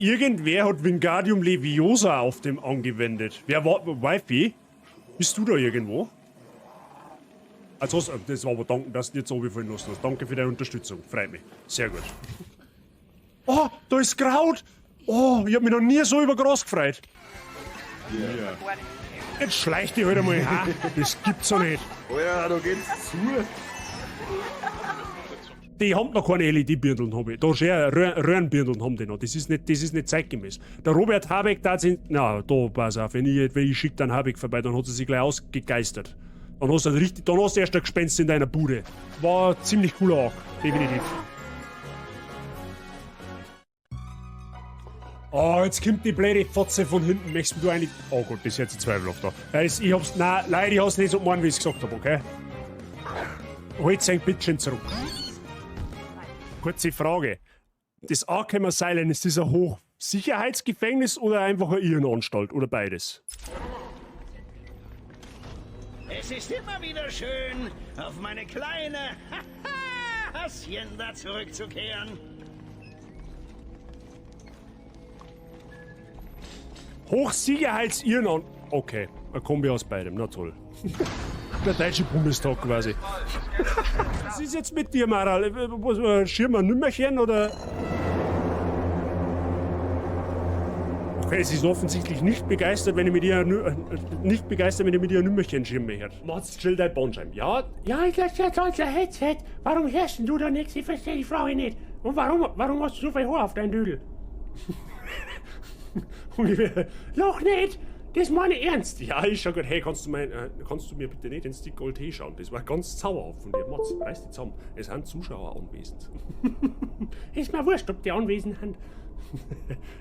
Irgendwer hat Wingardium Leviosa auf dem angewendet. Wer war. Wifey? Bist du da irgendwo? Also, das war aber danken, dass du nicht so wie vorhin lassen hast. Danke für deine Unterstützung. Freut mich. Sehr gut. Oh, da ist Kraut! Oh, ich hab mich noch nie so über Gras gefreut. Ja. Jetzt schleicht die halt einmal. Ha, das gibt's doch nicht. Alter, da geht's zu. Die haben noch keine LED-Birndeln, hab ich. Da schon Röhrenbirndeln haben die noch. Das ist nicht zeitgemäß. Der Robert Habeck da sind. Na, da, pass auf, wenn ich schick dann Habeck vorbei, dann hat sie sich gleich ausgegeistert. Dann hast du richtig, dann hast du erst ein Gespenst in deiner Bude. War ziemlich cooler auch, definitiv. Oh, jetzt kommt die blöde Fotze von hinten. Möchtest du eigentlich. Oh Gott, das ist jetzt zweifelhaft da. Ja, ich hab's. Nein, leider, ich hab's nicht so gemeint, wie ich's gesagt hab, okay? Holt sein Bitchen zurück. Kurze Frage. Das Arkham Asylum, ist das ein Hochsicherheitsgefängnis oder einfach eine Irrenanstalt oder beides? Es ist immer wieder schön, auf meine kleine Hacienda zurückzukehren. Hochsicherheitsirrenanstalt. Okay, eine Kombi aus beidem, na toll. Der Deutsche Bundestag quasi. Was ist jetzt mit dir, Maral? Was, schirm ein Nümmerchen oder? Okay, sie ist offensichtlich nicht begeistert, wenn ich mit ihr nicht begeistert, wenn ich mit ihr Nümmerchen schirme hört. Mats, chill dein Bandscheiben. Ja, ja, ich lass ja, Headset. Warum hörst denn du da nichts? Ich verstehe die Frage nicht. Und warum hast du so viel Haar auf deinem Dödel? Loch nicht! Das meine ich ernst. Ja, ist schon gut. Hey, kannst du mir bitte nicht ins Dekolleté schauen? Das war ganz zauberhaft von dir. Mats, reiß dich zusammen. Es sind Zuschauer anwesend. Ist mir wurscht, ob die anwesend sind.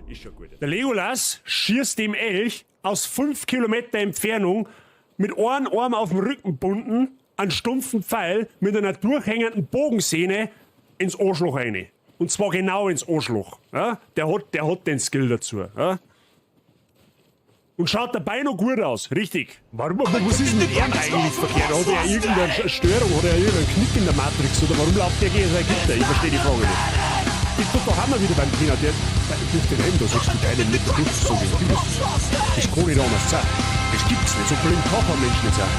Ist schon gut. Der Legolas schießt dem Elch aus 5 Kilometer Entfernung mit einem Arm auf dem Rücken bunden, einen stumpfen Pfeil mit einer durchhängenden Bogensehne ins Arschloch rein. Und zwar genau ins Arschloch. Ja? Der hat den Skill dazu. Ja? Und schaut dabei noch gut aus, richtig. Warum, was ist denn mit ihm eigentlich verkehrt? Hat er irgendeine Störung, hat er irgendeinen Knick in der Matrix? Oder warum läuft der gegen sein Gitter? Ich verstehe die Frage nicht. Ich tut doch auch mal wieder beim Trainer, der durch den Helm, da sagst du deinen nicht durch, so wie du bist. Das kann nicht anders sein. Das gibt's nicht, so blind kann ein Mensch nicht sein.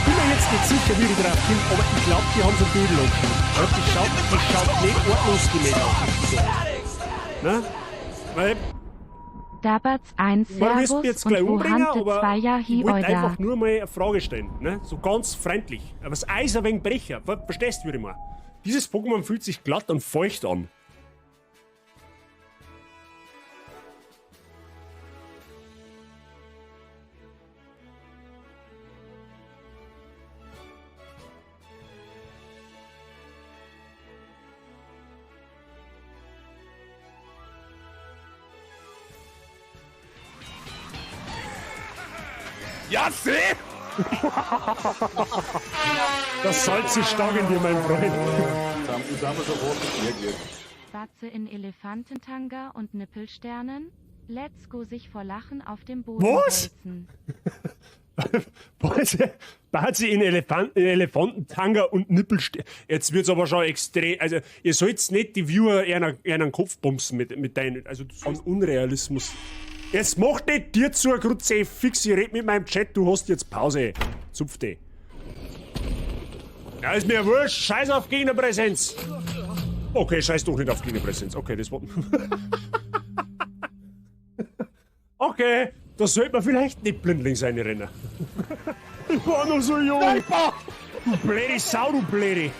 Bin mir jetzt nicht sicher, wie ich drauf bin, aber ich glaube, die haben so einen Dödel angeschrieben. Das schaut nicht ordnungsgemäß aus. Ne? Weil. Dabatz 1 Man Servus müsste jetzt gleich und wo umbringen, Hante aber 2 ja ich hi wollte Oida. einfach nur mal eine Frage stellen, ne? So ganz freundlich. Aber das Eis ein wenig brecher, verstehst du, würde ich mal. Dieses Pokémon fühlt sich glatt und feucht an. Ja, seh! Das Salz ist stark in dir, mein Freund. Jetzt haben wir sofort gekriegt. Batze in Elefantentanga und Nippelsternen. Let's go sich vor Lachen auf dem Boden Was? wälzen. Was? Batze in Elefantentanga und Nippelsternen. Jetzt wird's aber schon extrem. Also, ihr sollt's nicht die Viewer einen Kopf bumsen mit deinen. Also, so Unrealismus. Jetzt mach nicht dir zu, Grutze, fix, ich red mit meinem Chat, du hast jetzt Pause. Zupf dich. Ja, ist mir wurscht, scheiß auf Gegnerpräsenz. Okay, scheiß doch nicht auf Gegnerpräsenz. Okay, das war. Okay, da sollte man vielleicht nicht blindlings reinrennen. Ich war noch so jung. Du blöde Sau, du blöde.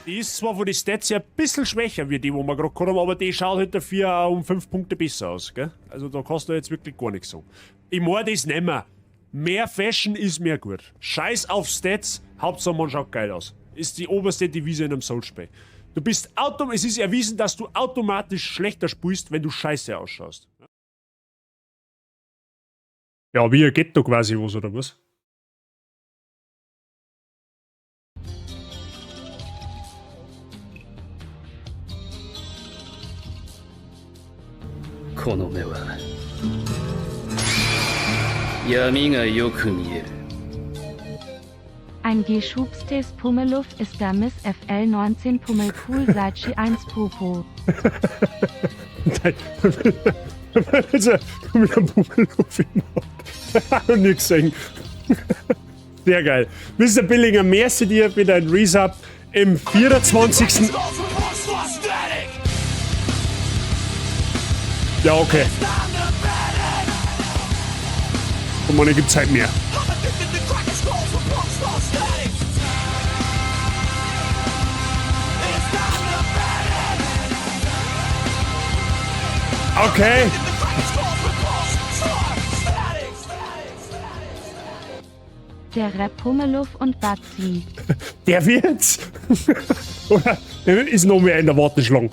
Die ist zwar von den Stats her ein bisschen schwächer wie die, wo wir gerade gehabt haben, aber die schaut halt dafür auch um 5 Punkte besser aus, gell? Also da kannst du jetzt wirklich gar nichts sagen. Ich mein das nicht mehr. Mehr Fashion ist mehr gut. Scheiß auf Stats, Hauptsache man schaut geil aus. Ist die oberste Devise in einem Souls-Spiel. Du bist es ist erwiesen, dass du automatisch schlechter spielst, wenn du scheiße ausschaust. Ja, wie geht da quasi was, oder was? Ein geschubstes Pummeluff ist da Miss FL19 Pummelcool Seichi 1 Popo. Also, mit einem Pummeluff im Mund. Noch nie gesehen. Sehr geil. Mr. Billinger, merci dir für dein Resub im 24. Ja, okay. Und man gibt Zeit mehr. Okay. Der Rap Pummeluff und Bazi. Der wird's. Oder ist noch mehr in der Warteschlange.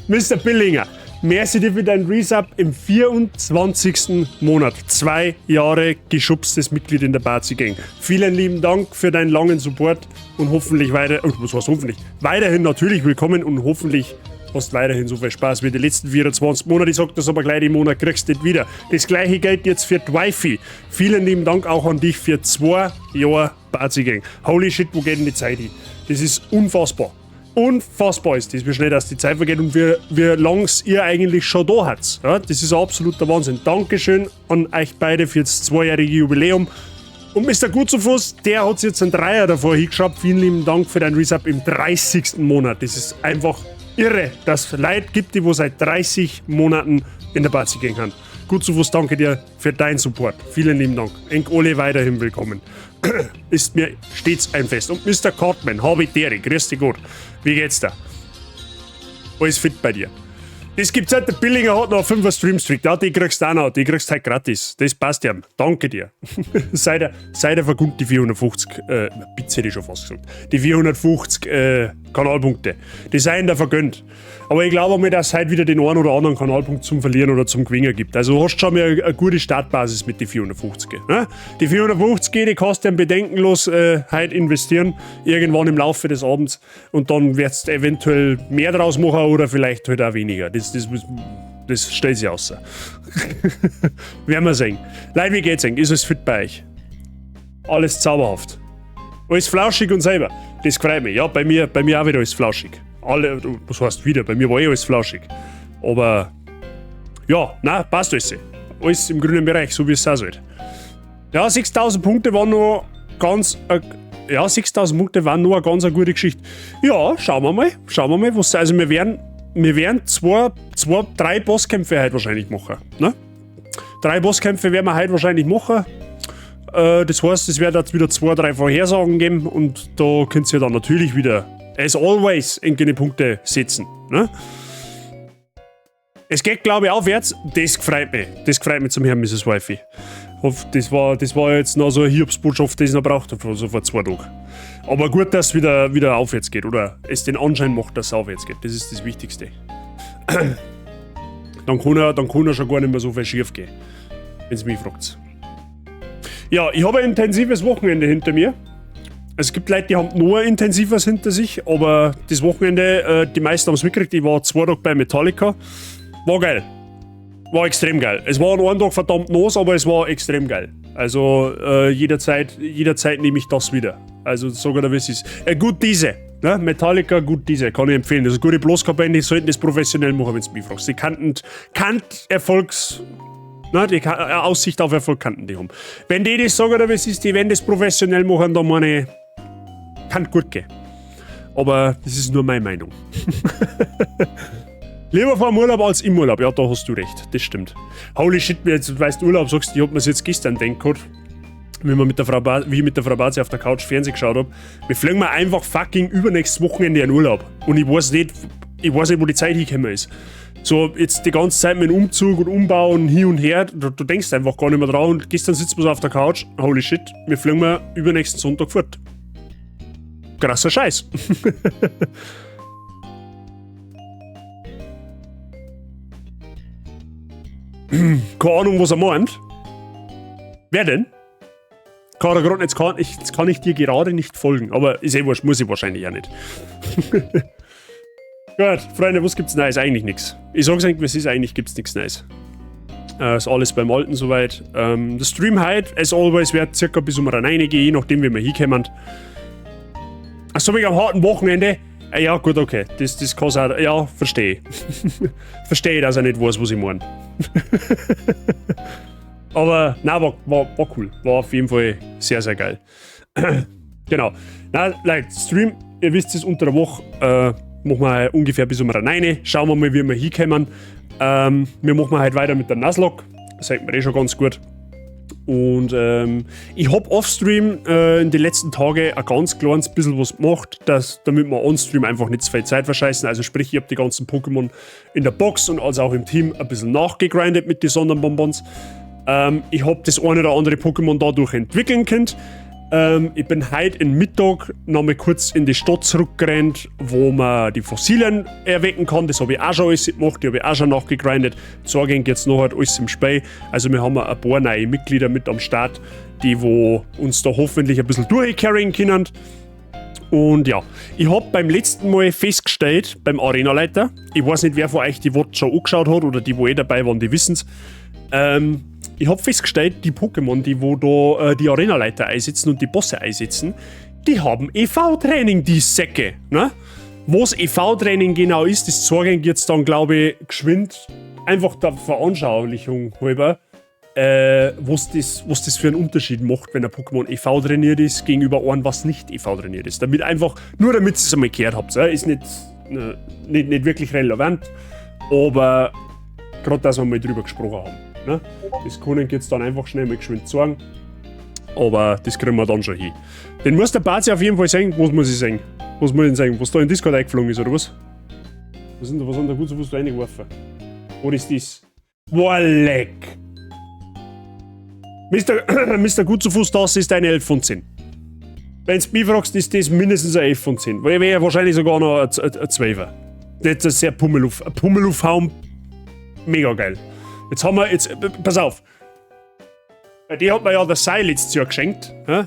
Mr. Billinger, merci dir für dein Resub im 24. Monat. 2 Jahre geschubstes Mitglied in der Bazi Gang. Vielen lieben Dank für deinen langen Support und hoffentlich weiter, oh, was heißt hoffentlich? Weiterhin natürlich willkommen und hoffentlich hast weiterhin so viel Spaß wie die letzten 24 Monate. Ich sag das aber gleich, den Monat kriegst du nicht wieder. Das gleiche gilt jetzt für die Wifi. Vielen lieben Dank auch an dich für 2 Jahre Bazi Gang. Holy shit, wo geht denn die Zeit hin? Das ist unfassbar. Unfassbar ist das, wie schnell dass die Zeit vergeht und wie lang's ihr eigentlich schon da habt. Ja, das ist ein absoluter Wahnsinn. Dankeschön an euch beide für das 2-jährige Jubiläum. Und Mister Gutzufuß, der hat sich jetzt einen Dreier davor hingeschaut. Vielen lieben Dank für deinen Resub im 30. Monat. Das ist einfach irre, dass es Leute gibt, die wo seit 30 Monaten in der Bazi gehen kann. Gutzufuß, danke dir für deinen Support. Vielen lieben Dank. Enk alle weiterhin willkommen. Ist mir stets ein Fest. Und Mister Cartman, habe ich dir, grüß dich Gott. Wie geht's da? Alles fit bei dir? Das gibt's halt, der Billinger hat noch 5er Streamstreak. Ja, die kriegst du auch noch, die kriegst du halt gratis. Das passt ja. Danke dir. Sei der vergönnt die 450, Bitte hätte ich schon fast gesagt. Die 450 Kanalpunkte. Die seien da vergönnt. Aber ich glaube mir, dass es heute wieder den einen oder anderen Kanalpunkt zum Verlieren oder zum Gewinnen gibt. Also du hast schon mal eine gute Startbasis mit den 450. Ne? Die 450, die kannst du dann bedenkenlos heute investieren, irgendwann im Laufe des Abends. Und dann wirst du eventuell mehr draus machen oder vielleicht halt auch weniger. Das stellt sich aus. Werden wir sehen. Leute, wie geht's denn? Ist alles fit bei euch? Alles zauberhaft. Alles flauschig und selber. Das freut mich. Ja, bei mir auch wieder alles flauschig. Alle, was heißt wieder? Bei mir war eh alles flauschig. Aber ja, nein, passt alles. Alles im grünen Bereich, so wie es sein sollte. Ja, 6000 Punkte waren noch ganz, ja, 6000 Punkte waren noch eine ganz eine gute Geschichte. Ja, schauen wir mal. Schauen wir mal, was, also wir werden, wir werden zwei, zwei, drei Bosskämpfe heute wahrscheinlich machen. Ne? 3 Bosskämpfe werden wir heute wahrscheinlich machen. Das heißt, es wird jetzt wieder 2, 3 Vorhersagen geben und da könnt ihr dann natürlich wieder, as always, entgegene Punkte setzen. Ne? Es geht, glaube ich, aufwärts. Das freut mich. Das freut mich zum Herrn, Misses Wifi. Hoff, das war jetzt noch so eine Hiobsbotschaft, die ich noch braucht habe, so vor 2 Tagen. Aber gut, dass es wieder aufwärts geht, oder es den Anschein macht, dass es aufwärts geht. Das ist das Wichtigste. Dann kann er schon gar nicht mehr so viel schief gehen, wenn's mich fragt. Ja, ich habe ein intensives Wochenende hinter mir. Es gibt Leute, die haben nur ein intensives hinter sich, aber das Wochenende, die meisten haben's mitgekriegt, ich war 2 Tage bei Metallica. War geil. War extrem geil. Es war an einem Tag verdammt nass, aber es war extrem geil. Also jederzeit nehme ich das wieder. Also sag ich dir, wie es ist. Gut diese. Ne? Metallica, gut diese, kann ich empfehlen. Das ist eine gute Bloßkapelle, die sollten das professionell machen, wenn's mich fragst. Die kannten, kannt Erfolgs... Ne, die Aussicht auf Erfolg kannten die haben. Wenn die das sagen, oder wie es ist, die werden das professionell machen, dann meine ich, kann gut gehen. Aber das ist nur meine Meinung. Lieber vor dem Urlaub als im Urlaub. Ja, da hast du recht. Das stimmt. Holy shit, mir jetzt, weißt du, Urlaub sagst, ich hab mir's jetzt gestern gedacht gehabt, wie wir mit der Frau ba-, wie ich mit der Frau Bazi auf der Couch Fernsehen geschaut hab. Wir fliegen mal einfach fucking übernächstes Wochenende in Urlaub. Und ich weiß nicht, wo die Zeit hingekommen ist. So, jetzt die ganze Zeit mit dem Umzug und Umbau und hin und her, du denkst einfach gar nicht mehr dran. Und gestern sitzen wir so auf der Couch, holy shit, wir fliegen mal übernächsten Sonntag fort. Krasser Scheiß. Keine Ahnung, was er meint. Wer denn? Kann er grad nicht, kann ich, jetzt kann ich dir gerade nicht folgen, aber ist eh wurscht, muss ich wahrscheinlich auch nicht. Gut, Freunde, was gibt's Neues? Eigentlich nix. Ich sag's eigentlich, was ist, eigentlich gibt's nix Neues. Ist alles beim Alten soweit. Der Stream heute, as always, wird circa bis um 9 gehen, je nachdem, wie wir hinkommen. Achso, wegen am harten Wochenende. Ja, gut, okay. Das kann's auch. Ja, verstehe. Verstehe, dass er nicht weiß, was ich meine. Aber, na, war cool. War auf jeden Fall sehr, sehr geil. Genau. Na, Leute, Stream, ihr wisst es, unter der Woche machen wir ungefähr bis um 9. Schauen wir mal, wie wir hinkommen. Wir machen halt weiter mit der Nuzlocke. Das sagt mir eh schon ganz gut. Und ich hab offstream in den letzten Tagen ein ganz kleines bisschen was gemacht, damit wir onstream einfach nicht zu viel Zeit verscheißen. Also sprich, ich hab die ganzen Pokémon in der Box und also auch im Team ein bisschen nachgegrindet mit den Sonderbonbons. Ich hab das eine oder andere Pokémon dadurch entwickeln können. Ich bin heute in Mittag noch mal kurz in die Stadt zurückgerannt, wo man die Fossilien erwecken kann. Das hab ich auch schon alles gemacht, die hab ich auch schon nachgegrindet. Zeigen jetzt noch halt alles im Spiel. Also wir haben ein paar neue Mitglieder mit am Start, die wo uns da hoffentlich ein bisschen durchcarryen können. Und ja, ich hab beim letzten Mal festgestellt, beim Arenaleiter, ich weiß nicht, wer von euch die Wort schon angeschaut hat oder die, wo eh dabei waren, die wissen's. Ich hab festgestellt, die Pokémon, die wo da die Arenaleiter einsetzen und die Bosse einsetzen, die haben E V-Training, die Säcke. Ne? Was E V-Training genau ist, das zeige ich jetzt dann, glaub ich, geschwind, einfach der Veranschaulichung halber, was das für einen Unterschied macht, wenn ein Pokémon EV trainiert ist, gegenüber einem, was nicht EV trainiert ist. Damit einfach, nur damit ihr es einmal gehört habt, ist nicht wirklich relevant, aber grad, dass wir mal drüber gesprochen haben. Ne? Das kann ich jetzt dann einfach schnell mal geschwind zeigen, aber das kriegen wir dann schon hin. Den muss der Bazi auf jeden Fall sehen. Was muss ich sehen? Was muss ich denn sehen? Was da in Discord eingeflogen ist, oder was? Was sind da, was haben da gut so was da reingeworfen? Was ist das? Boah, leck! Mister Gutzufuß, das ist eine 11 von 10. Wenn du mich fragst, ist das mindestens eine 11 von 10. Weil ich wäre ja wahrscheinlich sogar noch ein 12er. Das ist sehr Pummeluff. Ein Pummeluffhaum, mega geil. Jetzt haben wir, jetzt, pass auf. Die hat mir ja der Seil letztes Jahr geschenkt. Hä?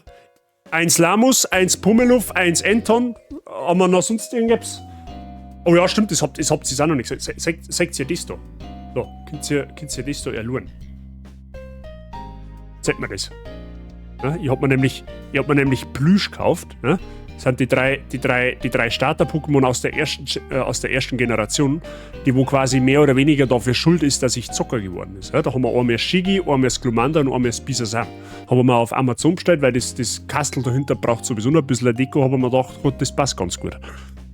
1 Lamus, 1 Pummeluff, 1 Enton. Haben wir noch sonst irgendwas? Oh ja, stimmt, das habt ihr auch noch nicht gesagt. Seht ihr das da? Da, könnt ihr das da erluren? Zeigt mir das. Ja, ich hab mir nämlich, ich hab mir nämlich Plüsch gekauft. Ne? Das sind die drei Starter-Pokémon aus der ersten Generation, die wo quasi mehr oder weniger dafür schuld ist, dass ich Zocker geworden ist. Ja, da haben wir einmal Schiggy, einmal das Glumanda und einmal das Bisasam. Haben wir auf Amazon bestellt, weil das Kastel dahinter braucht sowieso noch ein bisschen Deko, haben wir gedacht, gut, das passt ganz gut.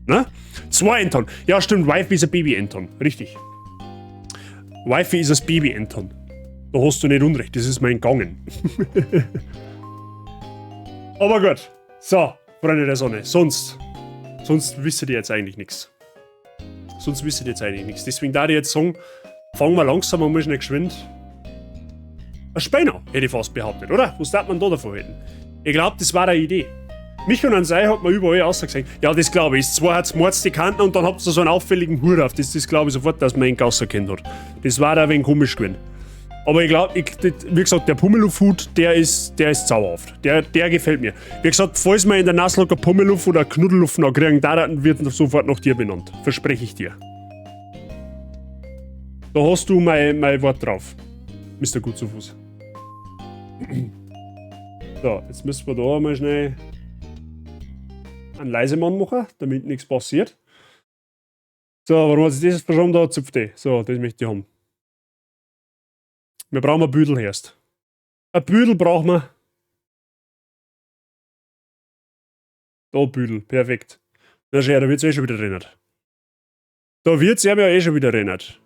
Ne? 2 Enton. Ja, stimmt, Wifey ist ein Baby-Enton. Richtig. Wifey ist das Baby-Enton. Da hast du nicht unrecht, das ist mein Gangen. Aber gut. So, Freunde der Sonne. Sonst wisst ihr jetzt eigentlich nix. Sonst wisst ihr jetzt eigentlich nix. Deswegen da ich jetzt sagen, fangen wir langsam an, mal schnell geschwind. Ein Spinner, hätte ich fast behauptet, oder? Was darf man da davon halten? Ich glaub, das war eine Idee. Mich und Ansei hat man überall rausgesehen. Ja, das glaub ich. Zwar hat's Mords die Kanten und dann habt ihr so einen auffälligen Hut auf. Das glaub ich sofort, dass man ihn rausgekannt hat. Das war da ein wenig komisch gewesen. Aber ich glaub, wie gesagt, der Pummeluff-Hut, der ist zauberhaft. Der gefällt mir. Wie gesagt, falls wir in der Nuzlocke Pummeluff oder Knuddeluff noch kriegen, da wird sofort nach dir benannt. Verspreche ich dir. Da hast du mein Wort drauf. Mister Gutzufuß. So, jetzt müssen wir da mal schnell einen Leisemann machen, damit nichts passiert. So, warum hat sich das verschoben da? Zupft die. So, das möchte ich haben. Wir brauchen ein Büdel erst. Ein Büdel brauchen wir. Da Büdel, perfekt. Na schau, da wird's eh schon wieder erinnert. Da wird's ja eh schon wieder erinnert.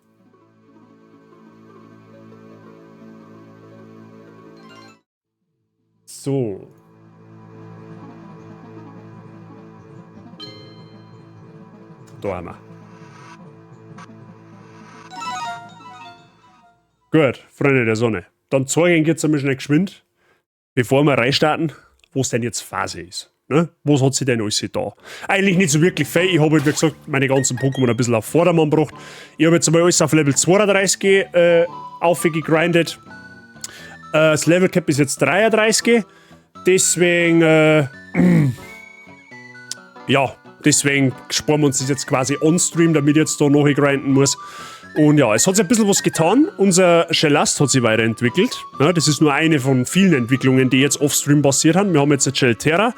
So. Da haben wir. Gut, Freunde der Sonne. Dann zeige ich jetzt einmal schnell geschwind, bevor wir reinstarten, was denn jetzt Phase ist. Ne? Was hat sich denn alles da? Eigentlich nicht so wirklich viel. Ich habe halt, wie gesagt, meine ganzen Pokémon ein bisschen auf Vordermann gebracht. Ich habe jetzt einmal alles auf Level 32 aufgegrindet. Das Level Cap ist jetzt 33. Deswegen sparen wir uns das jetzt quasi on-stream, damit ich jetzt da noch grinden muss. Und ja, es hat sich ein bisschen was getan. Unser Chelast hat sich weiterentwickelt. Ja, das ist nur eine von vielen Entwicklungen, die jetzt offstream passiert haben. Wir haben jetzt ein Chelterra.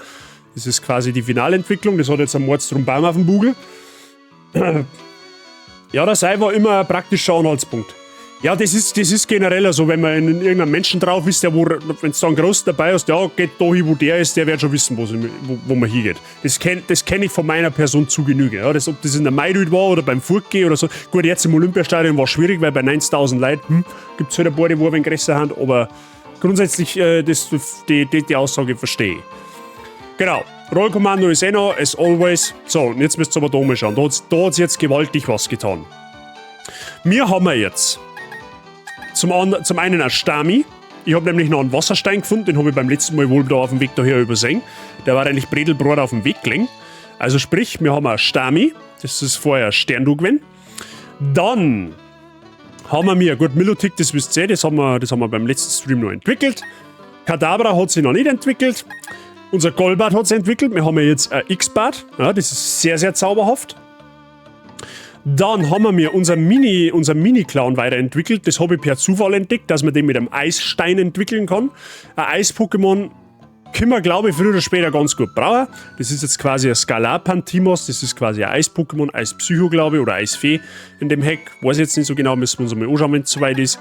Das ist quasi die Finalentwicklung. Das hat jetzt einen Mordsdrum Baum auf dem Bugel. Ja, der Sei war immer ein praktischer Anhaltspunkt. Ja, das ist generell so, wenn man in irgendeinem Menschen drauf ist, der wo, wenn du da einen Großen dabei hast, ja, geht da hin, wo der ist, der wird schon wissen, wo man hingeht. Das kenn ich von meiner Person zu Genüge. Ja, das, ob das in der Maidüt war oder beim Fortgehen oder so. Gut, jetzt im Olympiastadion war es schwierig, weil bei 90.000 Leuten gibt es halt ein paar, die wo ein wenig größer haben, aber grundsätzlich die Aussage verstehe ich. Genau. Rollkommando ist eh noch, as always. So, und jetzt müsst ihr aber da mal schauen. Da hat's jetzt gewaltig was getan. Wir haben wir jetzt zum einen ein Stami. Ich habe nämlich noch einen Wasserstein gefunden, den habe ich beim letzten Mal wohl da auf dem Weg daher übersehen. Der war eigentlich Bredelbrot auf dem Weg gelegen. Also sprich, wir haben ein Stami, das ist vorher ein Sterndu gewesen. Dann haben wir mir, gut, Milotic, das wisst ihr, das haben wir beim letzten Stream noch entwickelt. Kadabra hat sich noch nicht entwickelt. Unser Golbat hat sich entwickelt. Wir haben ja jetzt ein X-Bad. Ja, das ist sehr, sehr zauberhaft. Dann haben wir mir unser Mini-Clown weiterentwickelt. Das habe ich per Zufall entdeckt, dass man den mit einem Eisstein entwickeln kann. Ein Eis-Pokémon können wir, glaube ich, früher oder später ganz gut brauchen. Das ist jetzt quasi ein Skalar-Pantimos. Das ist quasi ein Eis-Pokémon, Eis-Psycho, glaube ich, oder Eisfee in dem Hack. Weiß ich jetzt nicht so genau, müssen wir uns mal anschauen, wenn es soweit ist.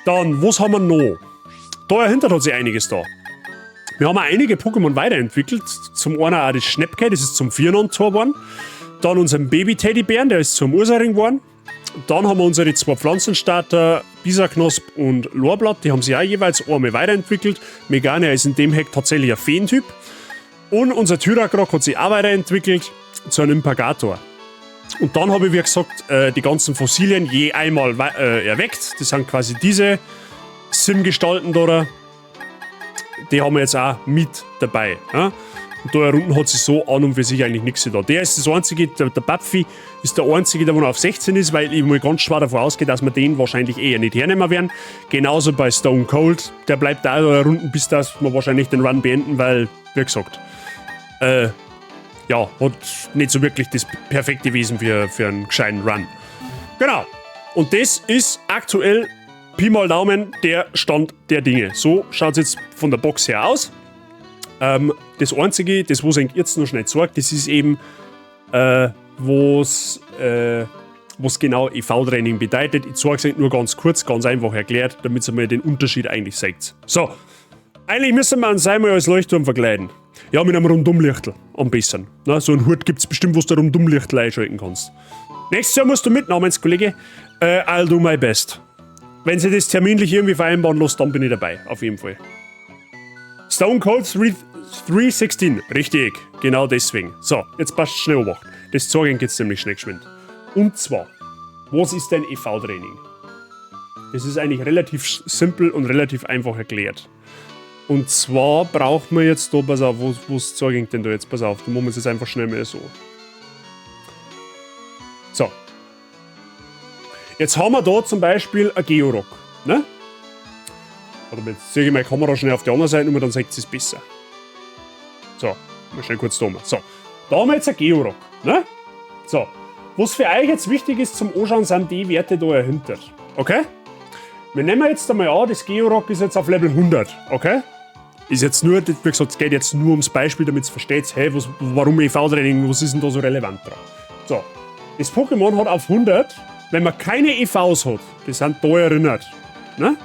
Dann, was haben wir noch? Da dahinter hat sich einiges da. Wir haben auch einige Pokémon weiterentwickelt. Zum einen auch das Schnäppke, das ist zum Viernon-Tor geworden. Dann unseren Baby-Teddybären, der ist zum Ursaring geworden. Dann haben wir unsere zwei Pflanzenstarter, Bisaknosp und Lorblatt, die haben sich auch jeweils einmal weiterentwickelt. Megania ist in dem Hack tatsächlich ein Feentyp. Und unser Tyrakrok hat sich auch weiterentwickelt zu einem Impergator. Und dann habe ich, wie gesagt, die ganzen Fossilien je einmal erweckt. Das sind quasi diese Sim-Gestalten da. Die haben wir jetzt auch mit dabei. Ja? Und da unten hat sich so an und für sich eigentlich nichts da. Der ist das einzige, der Bapfi ist der einzige, der noch auf 16 ist, weil ich mal ganz schwer davon ausgehe, dass wir den wahrscheinlich eher nicht hernehmen werden. Genauso bei Stone Cold, der bleibt da da unten, bis dass wir wahrscheinlich den Run beenden, weil, wie gesagt, ja, hat nicht so wirklich das perfekte Wesen für einen gescheiten Run. Genau. Und das ist aktuell Pi mal Daumen der Stand der Dinge. So schaut es jetzt von der Box her aus. Das Einzige, das was ich jetzt noch schnell zeigt, das ist eben, was genau EV-Training bedeutet. Ich zeige es euch nur ganz kurz, ganz einfach erklärt, damit ihr mal den Unterschied eigentlich seht. So, eigentlich müssen wir uns einmal als Leuchtturm verkleiden. Ja, mit einem Rundumlichtl am besten. Na, so einen Hut gibt es bestimmt, wo du Rundumlichtl einschalten kannst. Nächstes Jahr musst du mitnehmen, Kollege. I'll do my best. Wenn sie das terminlich irgendwie vereinbaren lässt, dann bin ich dabei. Auf jeden Fall. Stone Cold 3, 316. Richtig. Genau deswegen. So, jetzt passt schnell Obacht. Das zeige ich jetzt nämlich schnell geschwind. Und zwar, was ist denn EV-Training? Das ist eigentlich relativ simpel und relativ einfach erklärt. Und zwar braucht man jetzt da, pass auf, wo zeige ich denn da jetzt? Pass auf, da machen wir es jetzt einfach schnell mal so. So. Jetzt haben wir da zum Beispiel ein Georok. Ne? Warte mal, jetzt ziehe ich meine Kamera schnell auf die andere Seite und dann seht ihr es besser. So, mal schnell kurz da mal. So, da haben wir jetzt ein Georok. Ne? So, was für euch jetzt wichtig ist zum Anschauen, sind die Werte da dahinter. Okay? Wir nehmen jetzt einmal an, das Georok ist jetzt auf Level 100. Okay? Ist jetzt nur, wie gesagt, es geht jetzt nur ums Beispiel, damit ihr versteht, hey, was, warum EV-Training, was ist denn da so relevant dran? So, das Pokémon hat auf 100, wenn man keine EVs hat, die sind da erinnert, ne?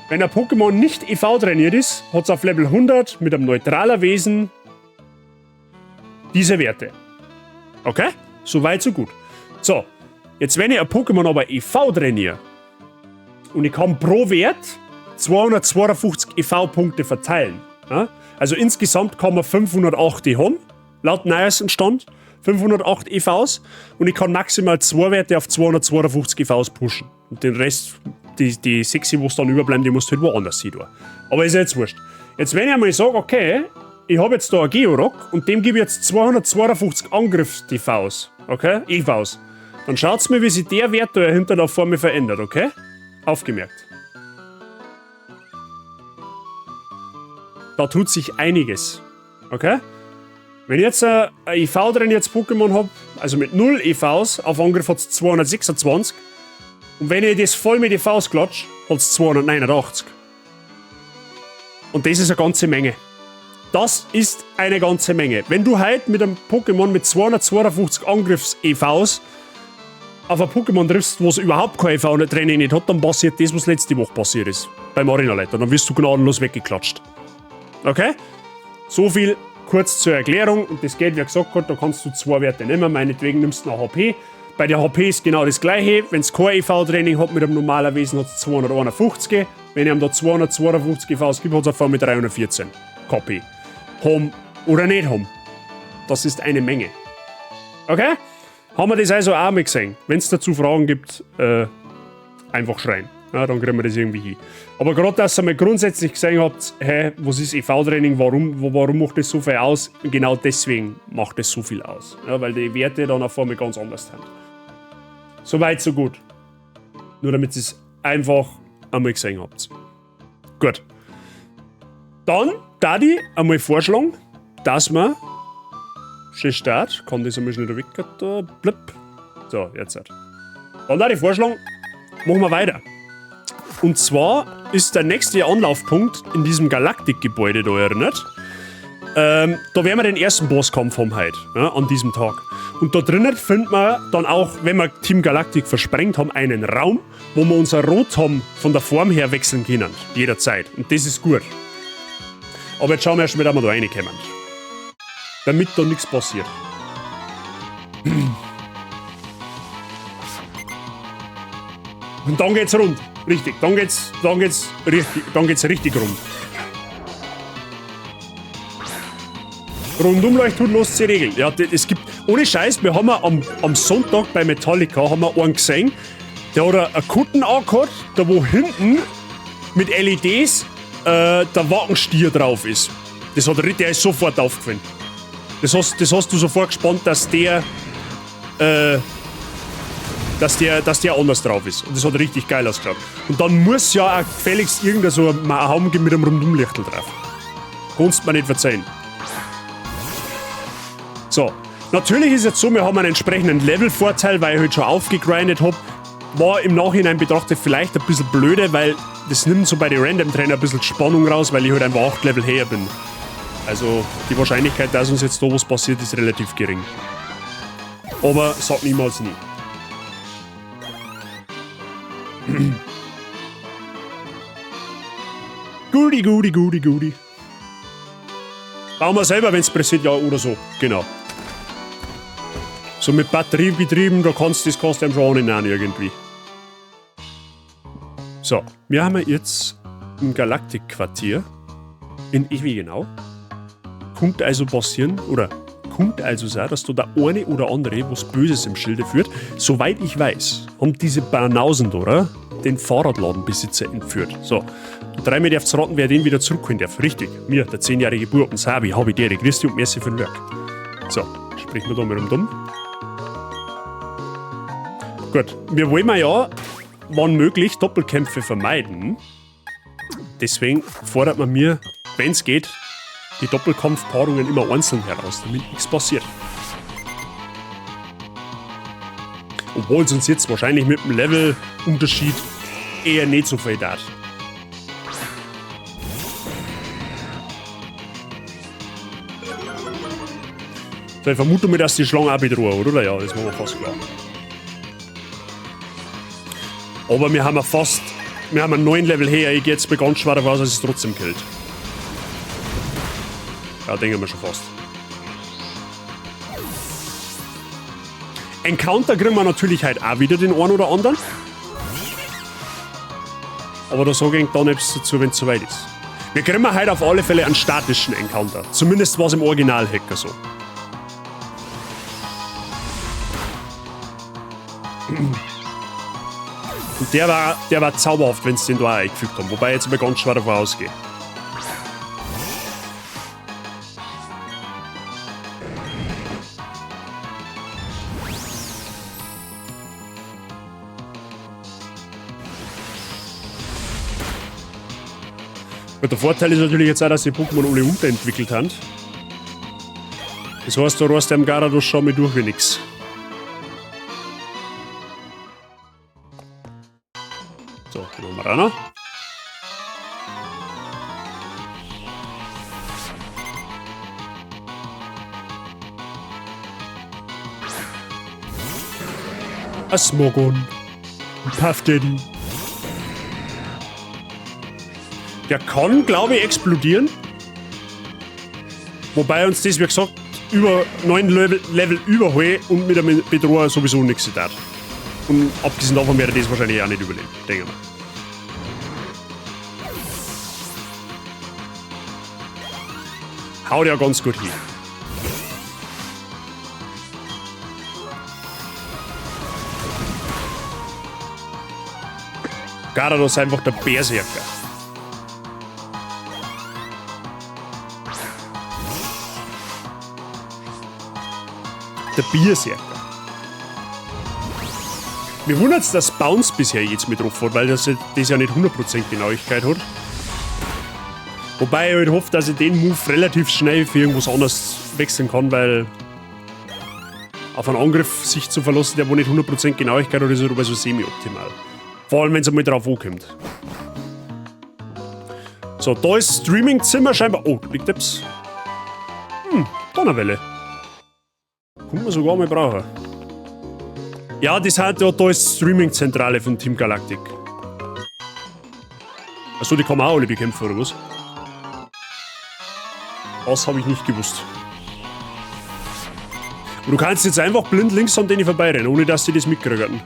Wenn ein Pokémon nicht EV trainiert ist, hat es auf Level 100 mit einem neutraler Wesen diese Werte. Okay? Soweit, so gut. So, jetzt wenn ich ein Pokémon aber EV trainiere und ich kann pro Wert 252 EV-Punkte verteilen. Ja? Also insgesamt kann man 508 haben, laut neuesten Stand. 508 EVs und ich kann maximal zwei Werte auf 252 EVs pushen. Und den Rest, die 6, wo es dann überbleiben, die musst du halt woanders hin tun. Aber ist ja jetzt wurscht. Jetzt, wenn ich einmal sage, okay, ich habe jetzt da ein Georok und dem gebe ich jetzt 252 Angriffs-EVs, okay, EVs, dann schaut's mir, wie sich der Wert da hinter der vor mir verändert, okay? Aufgemerkt. Da tut sich einiges, okay? Wenn ich jetzt ein EV-trainiertes Pokémon habe, also mit 0 EVs, auf Angriff hat es 226. Und wenn ich das voll mit EVs klatsch, hat es 289. Und das ist eine ganze Menge. Das ist eine ganze Menge. Wenn du heute mit einem Pokémon mit 252 Angriffs-EVs auf ein Pokémon triffst, was überhaupt kein EV-Training nicht hat, dann passiert das, was letzte Woche passiert ist. Beim Arena-Leiter. Dann wirst du gnadenlos weggeklatscht. Okay? So viel kurz zur Erklärung. Und das geht, wie gesagt, da kannst du zwei Werte nehmen. Meinetwegen nimmst du noch HP. Bei der HP ist genau das gleiche. Wenn es kein EV-Training hat mit einem normalen Wesen, hat es 251. Wenn ich ihm da 252 EVs gibt, hat es auf einmal 314 KP. Haben oder nicht haben. Das ist eine Menge. Okay? Haben wir das also auch mal gesehen? Wenn es dazu Fragen gibt, einfach schreien. Ja, dann kriegen wir das irgendwie hin. Aber gerade, dass ihr mal grundsätzlich gesehen habt, hä, was ist EV-Training, warum macht das so viel aus? Genau deswegen macht das so viel aus. Ja, weil die Werte dann auf einmal ganz anders sind. Soweit, so gut. Nur damit ihr es einfach einmal gesehen habt. Gut. Dann, da ich einmal vorschlagen, dass wir. Schön Start, kann das einmal schnell weg. Da, blip. So, jetzt. Dann da ich vorschlagen, machen wir weiter. Und zwar ist der nächste Anlaufpunkt in diesem Galaktikgebäude da erinnert. Da werden wir den ersten Bosskampf haben heute, ja, an diesem Tag. Und da drinnen findet man dann auch, wenn wir Team Galaktik versprengt haben, einen Raum, wo wir unser Rotom von der Form her wechseln können. Jederzeit. Und das ist gut. Aber jetzt schauen wir erst mal, dass wir da reinkommen. Damit da nichts passiert. Und dann geht's rund. Richtig, dann geht's richtig rund. Rundumleuchthut los die Regeln. Ja, es gibt, ohne Scheiß, wir haben am Sonntag bei Metallica haben wir einen gesehen, der hat einen Kutten angehabt, da wo hinten mit LEDs der Wagenstier drauf ist. Das hat, der ist sofort aufgefallen. Das hast du sofort gespannt, dass der, dass der anders drauf ist. Und das hat richtig geil ausgeschaut. Und dann muss ja auch gefälligst irgendein so ein Haum geben mit einem Rundumlichtel drauf. Kannst mir nicht verzeihen. So, natürlich ist jetzt so, wir haben einen entsprechenden Levelvorteil, weil ich halt schon aufgegrindet hab. War im Nachhinein betrachtet vielleicht ein bisschen blöde, weil das nimmt so bei den Random Trainer ein bisschen Spannung raus, weil ich halt einfach 8 Level höher bin. Also die Wahrscheinlichkeit, dass uns jetzt da was passiert, ist relativ gering. Aber sag niemals nie. Goodie, goodie, goodie, goodie. Bauen wir selber, wenn's pressiert, ja oder so. Genau. So mit Batterie betrieben, da kannst du das kannst du einem schon annehmen irgendwie. So, wir haben jetzt im Galaktikquartier in Ewi genau. Kommt also passieren, oder kommt also sein, dass da der eine oder andere was Böses im Schilde führt. Soweit ich weiß, haben diese Banausen da, oder, den Fahrradladenbesitzer entführt. So, und dreimal darf's raten, wer den wieder zurückholen darf. Richtig, mir, der 10-jährige Bub und Sabi, hab ich dir, grüß dich und merci für den Werk. So, sprechen wir da mal dumm. Gut, wir wollen ja, wann möglich, Doppelkämpfe vermeiden. Deswegen fordert man mir, wenn's geht, die Doppelkampfpaarungen immer einzeln heraus, damit nichts passiert. Obwohl es uns jetzt wahrscheinlich mit dem Levelunterschied eher nicht so viel tat. So, ich vermute mal, dass die Schlange auch bedrohen, oder? Ja, das war mir fast klar. Aber wir haben ja fast. Wir haben einen 9 Level her. Ich gehe jetzt mal ganz schwer davon aus, dass es trotzdem killt. Ja, denke ich mir schon fast. Encounter kriegen wir natürlich heute auch wieder den einen oder anderen. Aber da sage ich dann etwas dazu, wenn es soweit ist. Wir kriegen heute auf alle Fälle einen statischen Encounter. Zumindest war es im Original-Hacker so. Und der war zauberhaft, wenn sie den da auch eingefügt haben. Wobei ich jetzt mal ganz schwer davon ausgehe. Der Vorteil ist natürlich jetzt auch, dass die Pokémon alle unterentwickelt haben. Das heißt, da reißt der Garados schon mal durch wie nix. Den haben wir auch noch. Ein Smogon. Ein Puff Daddy. Der kann, glaube ich, explodieren. Wobei uns das, wie gesagt, über 9 Level überholen und mit einem Bedroher sowieso nichts tat. Und abgesehen davon werde ich das wahrscheinlich auch nicht überleben, denke ich mal. Haut ja ganz gut hin. Garados ist einfach der Berserker. Der Bierserker. Mir wundert's, dass Bounce bisher jetzt mit drauf hat, weil das ja nicht 100% Genauigkeit hat. Wobei ich halt hoffe, dass ich den Move relativ schnell für irgendwas anderes wechseln kann, weil auf einen Angriff sich zu verlassen, der wo nicht 100% Genauigkeit hat, ist halt aber so semi-optimal. Vor allem, wenn's einmal drauf ankommt. So, da ist Streaming-Zimmer scheinbar. Oh, liegt etwas. Donnerwelle. Kann man sogar mal brauchen. Ja, das hat ja, da ist Streaming-Zentrale von Team Galactic. Achso, die kann man auch alle bekämpfen, oder was? Das habe ich nicht gewusst. Und du kannst jetzt einfach blind links an denen vorbeirennen, ohne dass sie das mitkriegen.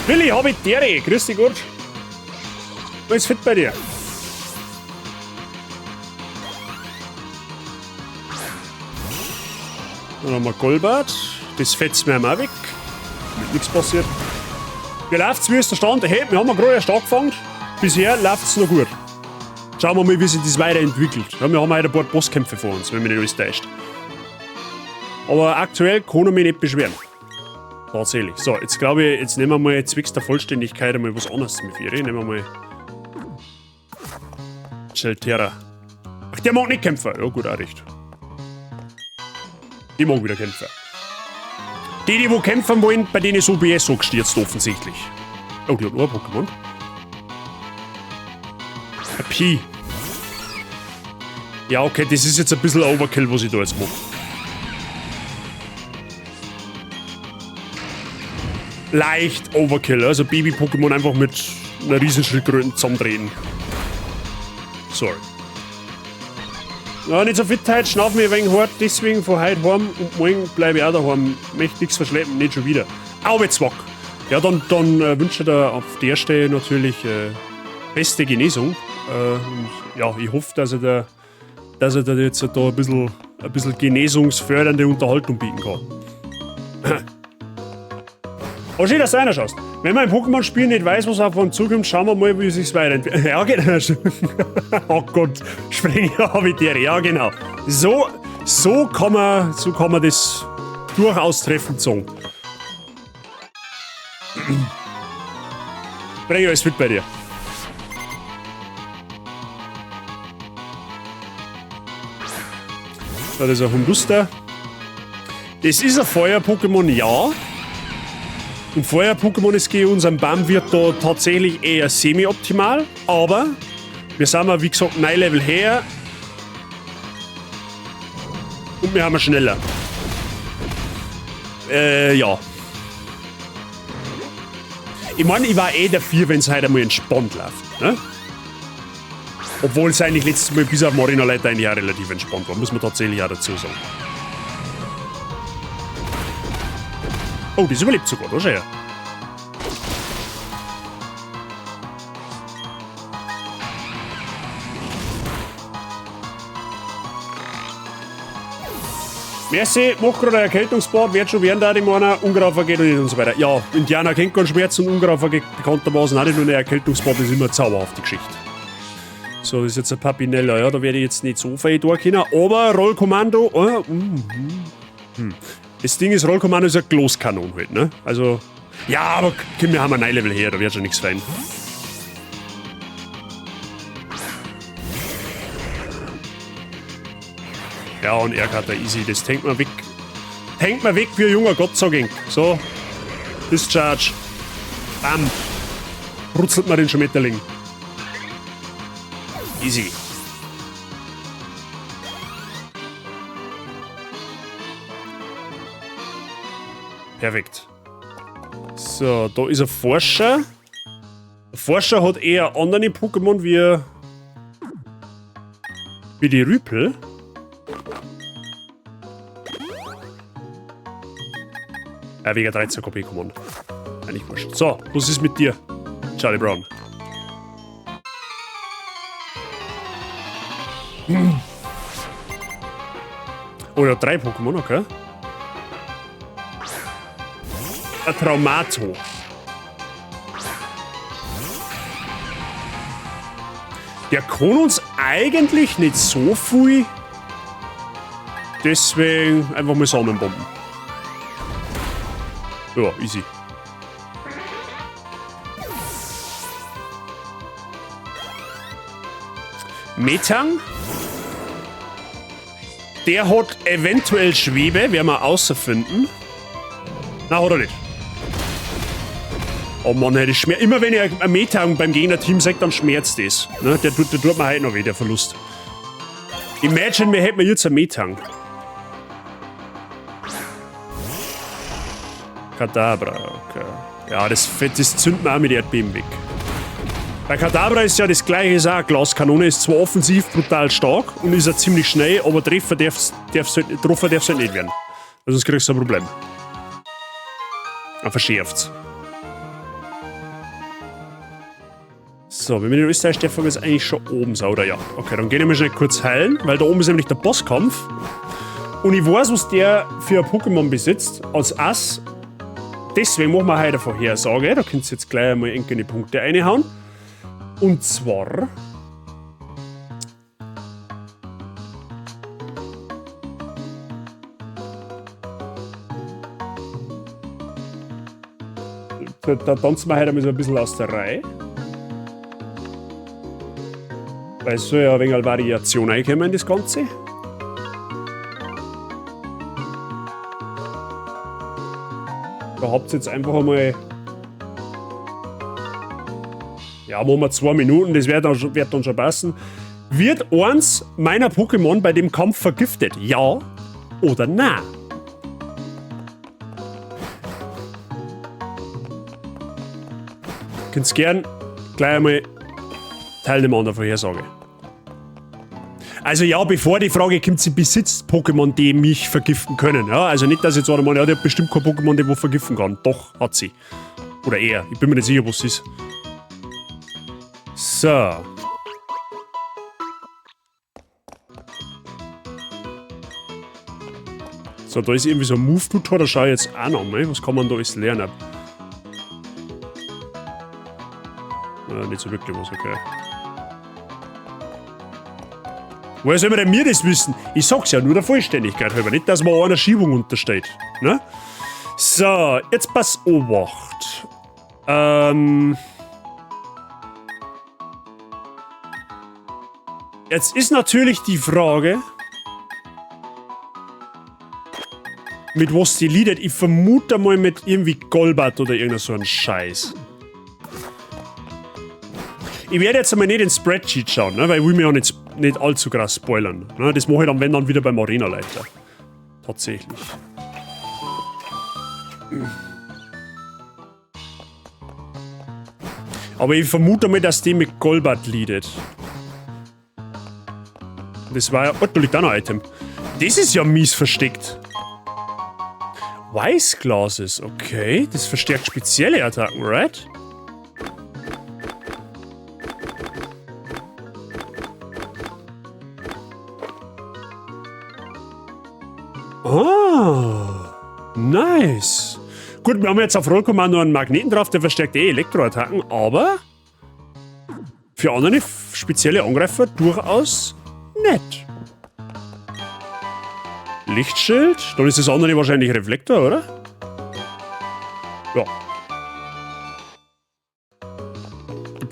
Willi, hab ich Dere. Grüß dich Gott. Alles fit bei dir? Dann haben wir Golbat. Das fetzt mir auch weg. Mit nichts passiert. Wie läuft's? Wie ist der Stand? Hey, wir haben ja gerade erst angefangen. Bisher läuft's noch gut. Schauen wir mal, wie sich das weiterentwickelt. Ja, wir haben heute ein paar Bosskämpfe vor uns, wenn mich nicht alles täuscht. Aber aktuell kann ich mich nicht beschweren. Tatsächlich. So, jetzt glaube ich, jetzt nehmen wir mal zwecks der Vollständigkeit einmal was anderes mit ihr. Nehmen wir mal Chelterra. Ach, der mag nicht kämpfen. Ja gut, auch recht. Die mag wieder kämpfen. Die, die wo kämpfen wollen, bei denen ist OBS so gestürzt offensichtlich. Oh, die hat nur ein Pokémon. Ein Pi. Ja, okay, das ist jetzt ein bisschen Overkill, was ich da jetzt mache. Leicht Overkill, also Baby-Pokémon einfach mit einer Riesenschildkröte zusammendrehen. Sorry. Ja, nicht so fit heute, schnauf mir ein wenig hart, deswegen von heute heim und morgen bleibe ich auch daheim. Möchte nichts verschleppen, nicht schon wieder. Aubezwack! Ja, dann wünsche ich dir auf der Stelle natürlich beste Genesung. Und ja, ich hoffe, dass ich dir jetzt da ein bisschen genesungsfördernde Unterhaltung bieten kann. Aber schön, dass du reinschaust. Wenn man im Pokémon-Spiel nicht weiß, was auf einen zukommt, schauen wir mal, wie sich's weiterentwickelt. Ja, genau. Oh Gott, spring ja mit dir. Ja, genau. So kann man das durchaus treffend sagen. Bring alles mit bei dir. So, das ist ein Hunduster. Das ist ein Feuer-Pokémon, ja. Und Feuer-Pokémon ist gegen unseren Baumwirt da tatsächlich eher semi-optimal, aber wir sind mal, wie gesagt, 9 Level her und wir haben schneller. Ja. Ich meine, ich war eh dafür, wenn's heute einmal entspannt läuft, ne? Obwohl es eigentlich letztes Mal bis auf Marina Leiter eigentlich auch relativ entspannt war, muss man tatsächlich auch dazu sagen. Oh, das überlebt sogar, da schau her. Merci, mach gerade ein Erkältungsbad, wird schon werden, da die meiner, Unkraut vergeht und so weiter. Ja, Indianer kennt keinen Schmerz und Unkraut vergeht bekanntermaßen auch nicht, nur ein Erkältungsbad ist immer eine zauberhafte Geschichte. So, das ist jetzt ein Papinella, ja, da werde ich jetzt nicht so viel da können, aber Rollkommando, Das Ding ist, Rollkommando ist ein Gloßkanon halt, ne? Also, Ja, aber komm, wir haben ein Level her, da wird schon nichts fein. Ja, und er hat da easy, das tankt man weg. Tankt man weg wie ein junger Gott, sag ich. So. Discharge. Bam. Brutzelt man den Schmetterling. Easy. Perfekt. So, da ist ein Forscher. Der Forscher hat eher andere Pokémon wie die Rüpel. Ja, wegen 13 KP, come on. Eigentlich wurscht. So, was ist mit dir, Charlie Brown? Oh, er hat 3 Pokémon, okay. Ein Traumato. Der kann uns eigentlich nicht so viel. Deswegen einfach mal Samenbomben. Ja, easy. Metang. Der hat eventuell Schwebe, werden wir außerfinden. Na, hat er nicht. Oh Mann, ey, das schmerzt. Immer wenn ich ein Metang beim Gegnerteam sehe, dann schmerzt das. Ne? Der tut mir heute noch weh, der Verlust. Imagine, wir hätten jetzt ein Metang. Kadabra, okay. Ja, das zündet man auch mit Erdbeben weg. Bei Kadabra ist ja das gleiche, ist auch eine Glaskanone, ist zwar offensiv brutal stark und ist auch ziemlich schnell, aber Treffer getroffen darf's halt nicht werden. Sonst kriegst du ein Problem. Dann verschärft's. So, wenn wir den Österreich Stefan ist eigentlich schon oben, so, oder? Ja. Okay, dann gehen wir schnell kurz heilen, weil da oben ist nämlich der Bosskampf. Und ich weiß, was der für ein Pokémon besitzt, als Ass. Deswegen machen wir heute eine Vorhersage. Da könnt ihr jetzt gleich einmal einige Punkte reinhauen. Und zwar... Da tanzen wir heute einmal so ein bisschen aus der Reihe. Weil es soll ja ein wenig Variation reinkommen in das Ganze. Da habt ihr jetzt einfach einmal... Ja, machen wir 2 Minuten, das wird dann schon passen. Wird eins meiner Pokémon bei dem Kampf vergiftet? Ja oder nein? Könnt's gern gleich einmal teilnehmen an der Vorhersage. Also ja, bevor die Frage kommt, sie besitzt Pokémon, die mich vergiften können. Ja, also nicht, dass jetzt einer meint, ja, die hat bestimmt kein Pokémon, die wo vergiften kann. Doch, hat sie. Oder er. Ich bin mir nicht sicher, was es ist. So. So, da ist irgendwie so ein Move-Tutor, da schau ich jetzt auch noch mal. Was kann man da alles lernen? Ja, nicht so wirklich was, okay. Woher soll man denn mir das wissen? Ich sag's ja nur der Vollständigkeit halber, nicht, dass man einer Schiebung untersteht. Ne? So, jetzt pass Obacht. Jetzt ist natürlich die Frage, mit was die leadet. Ich vermute mal mit irgendwie Golbat oder irgendein so ein Scheiß. Ich werde jetzt einmal nicht ins Spreadsheet schauen, ne, weil ich will mir ja nicht allzu krass spoilern. Ne? Das mache ich dann, wenn dann, wieder beim Arena-Leiter. Tatsächlich. Aber ich vermute mal, dass die mit Golbat leadet. Das war ja... Oh, da liegt auch noch ein Item. Das ist ja mies versteckt. Wise Glasses, okay. Das verstärkt spezielle Attacken, right? Ah, nice. Gut, wir haben jetzt auf Rollkommando einen Magneten drauf, der verstärkt eh Elektroattacken, aber für andere spezielle Angreifer durchaus nett. Lichtschild, dann ist das andere wahrscheinlich Reflektor, oder? Ja.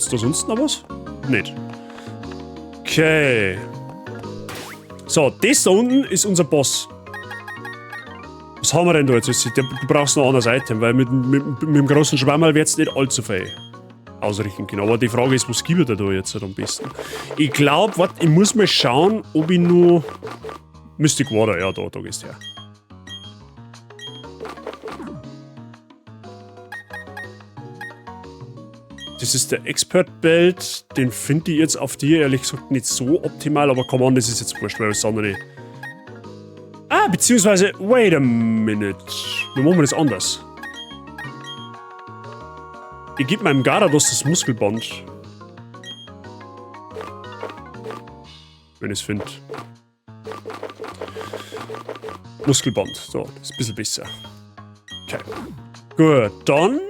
Gibt's da sonst noch was? Nicht. Okay. So, das da unten ist unser Boss. Was haben wir denn da jetzt? Du brauchst noch ein anderes Item, weil mit dem großen Schwammerl wird's nicht allzu viel ausrichten können. Aber die Frage ist, was gibt er da jetzt am besten? Ich glaub, warte, ich muss mal schauen, ob ich nur Mystic Water, ja, da gehst du her. Das ist der Expert Belt. Den finde ich jetzt auf dir ehrlich gesagt nicht so optimal, aber come on, das ist jetzt wurscht, weil das andere. Ah, beziehungsweise, wait a minute. Wir machen das anders. Ich gebe meinem Garados das Muskelband. Wenn ich's find. Muskelband. So, das ist ein bisschen besser. Okay. Gut, dann.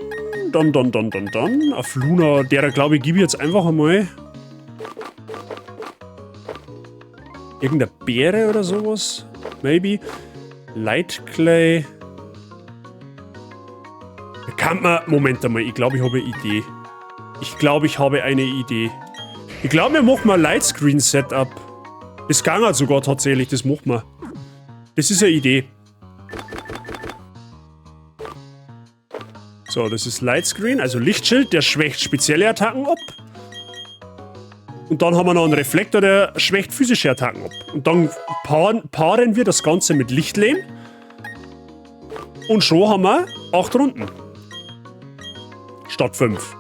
Dann. Auf Luna, derer glaube ich, gebe ich jetzt einfach einmal irgendeine Beere oder sowas. Maybe. Light Clay. Kann man. Moment einmal, ich glaube, ich habe eine Idee. Ich glaube, ich habe eine Idee. Ich glaube, wir machen mal Lightscreen Setup. Das ging halt sogar tatsächlich, das machen wir. Das ist eine Idee. So, das ist Lightscreen, also Lichtschild, der schwächt spezielle Attacken ab. Und dann haben wir noch einen Reflektor, der schwächt physische Attacken ab. Und dann paaren wir das Ganze mit Lichtlehm. Und schon haben wir 8 Runden. Statt 5.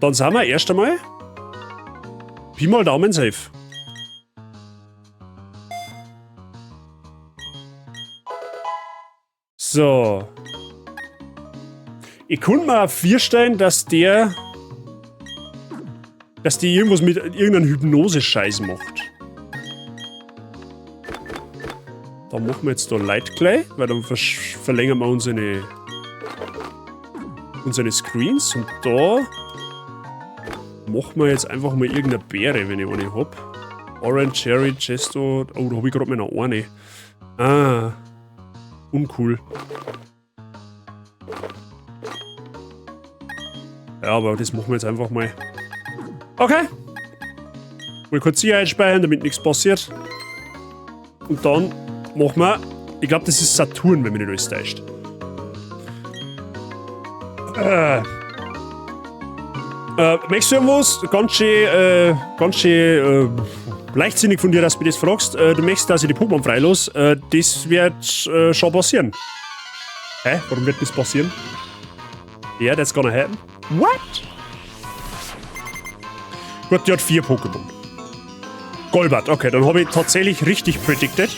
Dann sind wir erst einmal Pi mal Daumen safe. So. Ich konnte mir auch vorstellen, dass die irgendwas mit irgendeinem Hypnose-Scheiß macht. Da machen wir jetzt da Light Clay, weil dann verlängern wir unsere Screens. Und da machen wir jetzt einfach mal irgendeine Beere, wenn ich eine hab. Orange, Cherry, Chesto. Oh, da hab ich grad mal noch eine. Ah. Uncool. Ja, aber das machen wir jetzt einfach mal. Okay. Mal kurz Sicherheit speichern, damit nichts passiert. Und dann machen wir... Ich glaub, das ist Saturn, wenn mich nicht alles täuscht. Möchtest du irgendwas? Ganz schön leichtsinnig von dir, dass du mich das fragst. Du möchtest, dass ich die Pokémon freilasse. Das wird schon passieren. Hä? Warum wird das passieren? Yeah, that's gonna happen. What? Gut, die hat 4 Pokémon. Golbat, okay, dann habe ich tatsächlich richtig predicted.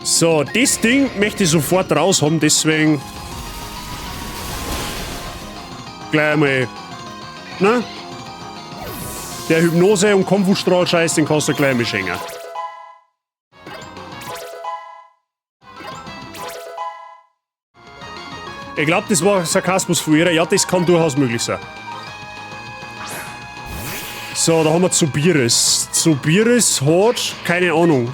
So, das Ding möchte ich sofort raus haben, deswegen gleich einmal, ne? Der Hypnose- und Konfustrahl-Scheiß, den kannst du gleich einmal schenken. Ich glaub, das war Sarkasmus von ihr. Ja, das kann durchaus möglich sein. So, da haben wir Zobiris. Zobiris hat, keine Ahnung.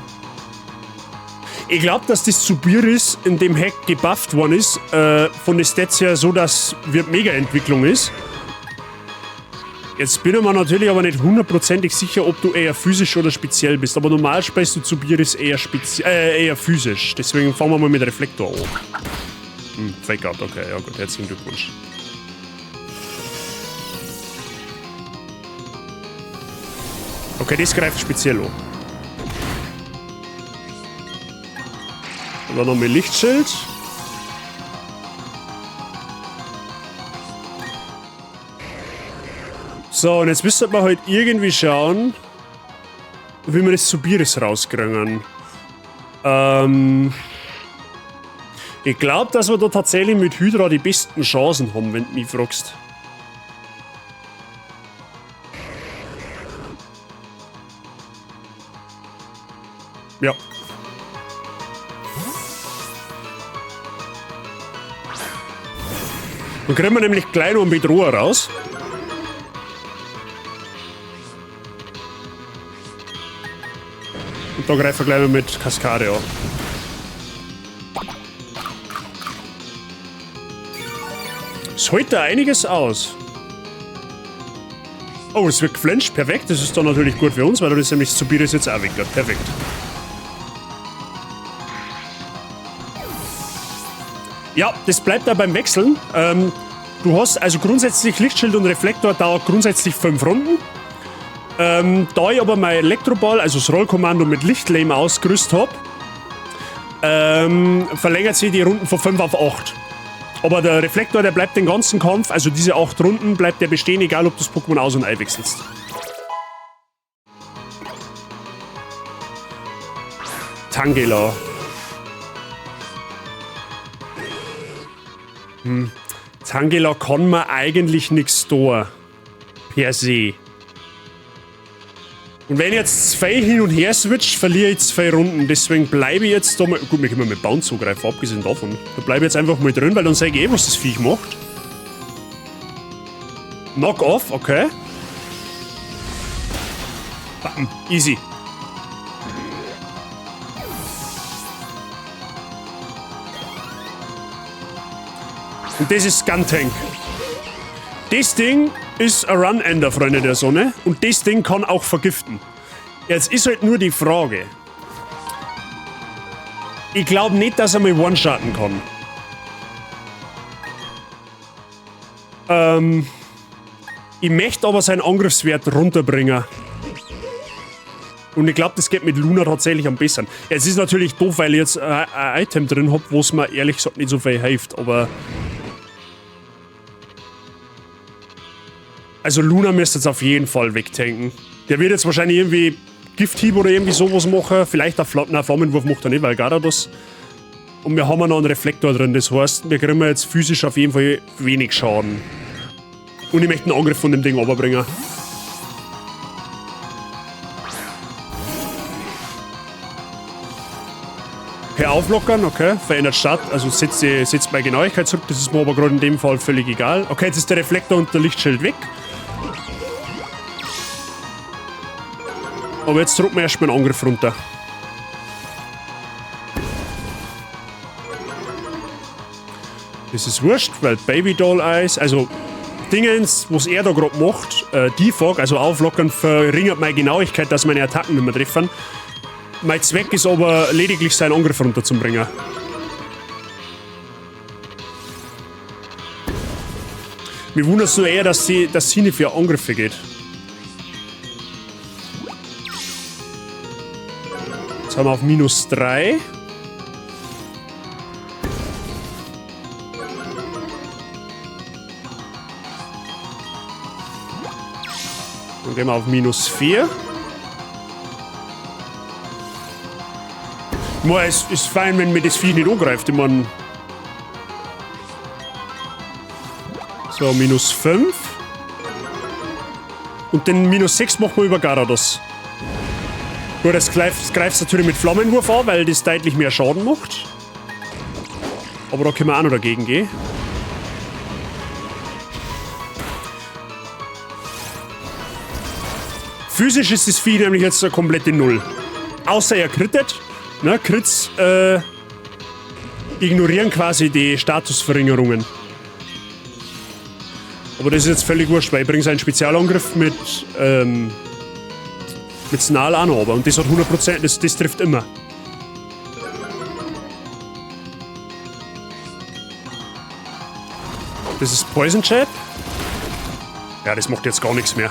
Ich glaub, dass das Zobiris in dem Hack gebufft worden ist, von den Stats her so, dass wird Mega-Entwicklung ist. Jetzt bin ich mir natürlich aber nicht hundertprozentig sicher, ob du eher physisch oder speziell bist. Aber normal spielst du Zobiris eher physisch. Deswegen fangen wir mal mit Reflektor an. Fake Out, okay, ja gut, herzlichen Glückwunsch. Okay, das greift speziell an. Und dann nochmal Lichtschild. So, und jetzt müsste man halt irgendwie schauen, wie wir das Zobiris rauskriegen. Ich glaub, dass wir da tatsächlich mit Hydra die besten Chancen haben, wenn du mich fragst. Ja. Dann kriegen wir nämlich gleich noch einen Bedroher raus. Und da greifen wir gleich mal mit Kaskade an. Es holt da einiges aus. Oh, es wird geflanscht. Perfekt. Das ist dann natürlich gut für uns, weil dann ist nämlich Zobiris jetzt auch weg. Perfekt. Ja, das bleibt da beim Wechseln. Du hast also grundsätzlich Lichtschild und Reflektor dauert grundsätzlich 5 Runden. Da ich aber mein Elektroball, also das Rollkommando mit Lichtlame ausgerüstet hab, verlängert sich die Runden von 5 auf 8. Aber der Reflektor, der bleibt den ganzen Kampf, also diese 8 Runden, bleibt der bestehen, egal ob du das Pokémon aus- und einwechselst. Tangela. Tangela kann man eigentlich nix da. Per se. Und wenn ich jetzt 2 hin und her switch, verliere ich 2 Runden. Deswegen bleibe ich jetzt da mal. Gut, wir können mit Bounce zugreifen, abgesehen davon. Da bleibe ich jetzt einfach mal drin, weil dann sehe ich eh, was das Viech macht. Knock off, okay. Bam, easy. Und das ist Skuntank. Das Ding ist ein Run-Ender, Freunde der Sonne. Und das Ding kann auch vergiften. Jetzt ist halt nur die Frage. Ich glaub nicht, dass er mich one-shotten kann. Ich möchte aber seinen Angriffswert runterbringen. Und ich glaub, das geht mit Luna tatsächlich am besten. Es ist natürlich doof, weil ich jetzt ein Item drin hab, wo's mir ehrlich gesagt nicht so viel hilft, aber... Also Luna müsste jetzt auf jeden Fall wegtanken. Der wird jetzt wahrscheinlich irgendwie Gifthieb oder irgendwie sowas machen. Vielleicht auch nein, Flammenwurf macht er nicht, weil Garados. Und wir haben ja noch einen Reflektor drin, das heißt, wir kriegen jetzt physisch auf jeden Fall wenig Schaden. Und ich möchte einen Angriff von dem Ding runterbringen. Per Auflockern, okay, verändert Start, also setzt meine Genauigkeit zurück, das ist mir aber gerade in dem Fall völlig egal. Okay, jetzt ist der Reflektor und der Lichtschild weg. Aber jetzt drücken wir erstmal einen Angriff runter. Das ist wurscht, weil Baby Doll Eyes, also Dingens, was er da grad macht, Defog, also Auflockern, verringert meine Genauigkeit, dass meine Attacken nicht mehr treffen. Mein Zweck ist aber lediglich, seinen Angriff runterzubringen. Mir wundert es nur eher, dass sie nicht für Angriffe geht. Jetzt haben wir auf minus 3. Dann gehen wir auf minus 4. Nur, es ist fein, wenn mir das Viech nicht angreift. Ich mein. So, minus 5. Und den minus 6 machen wir über Garados. Gut, das greift natürlich mit Flammenwurf an, weil das deutlich mehr Schaden macht. Aber da können wir auch noch dagegen gehen. Physisch ist das Vieh nämlich jetzt eine komplette Null. Außer er crittet. Ne, Crits ignorieren quasi die Statusverringerungen. Aber das ist jetzt völlig wurscht, weil ich bringe seinen Spezialangriff mit Snarl auch noch runter. Und das hat 100%, das trifft immer. Das ist Poison Jab. Ja, das macht jetzt gar nichts mehr.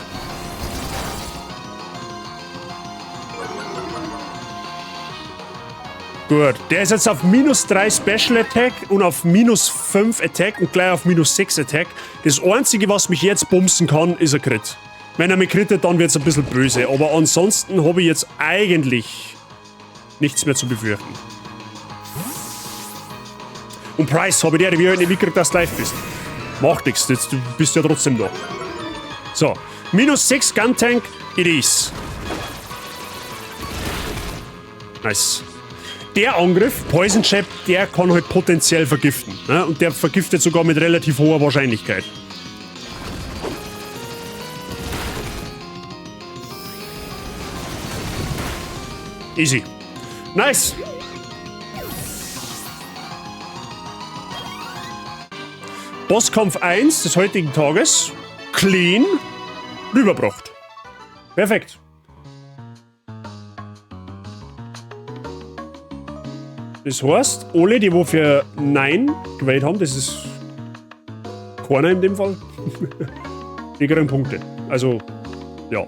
Gut, der ist jetzt auf minus 3 Special Attack und auf minus 5 Attack und gleich auf minus 6 Attack. Das Einzige, was mich jetzt bumsen kann, ist ein Crit. Wenn er mich crittet, dann wird's ein bisschen böse. Aber ansonsten habe ich jetzt eigentlich nichts mehr zu befürchten. Und Price habe ich dir, wie ich nicht mitgekriegt, dass du live bist. Macht nichts, jetzt, du bist ja trotzdem da. So, minus 6 Skuntank, it is. Nice. Der Angriff, Poison Jab, der kann halt potenziell vergiften. Ne? Und der vergiftet sogar mit relativ hoher Wahrscheinlichkeit. Easy. Nice. Bosskampf 1 des heutigen Tages. Clean. Rüberbracht. Perfekt. Das heißt, alle, die wo für Nein gewählt haben, das ist keiner in dem Fall, die kriegen Punkte. Also, ja.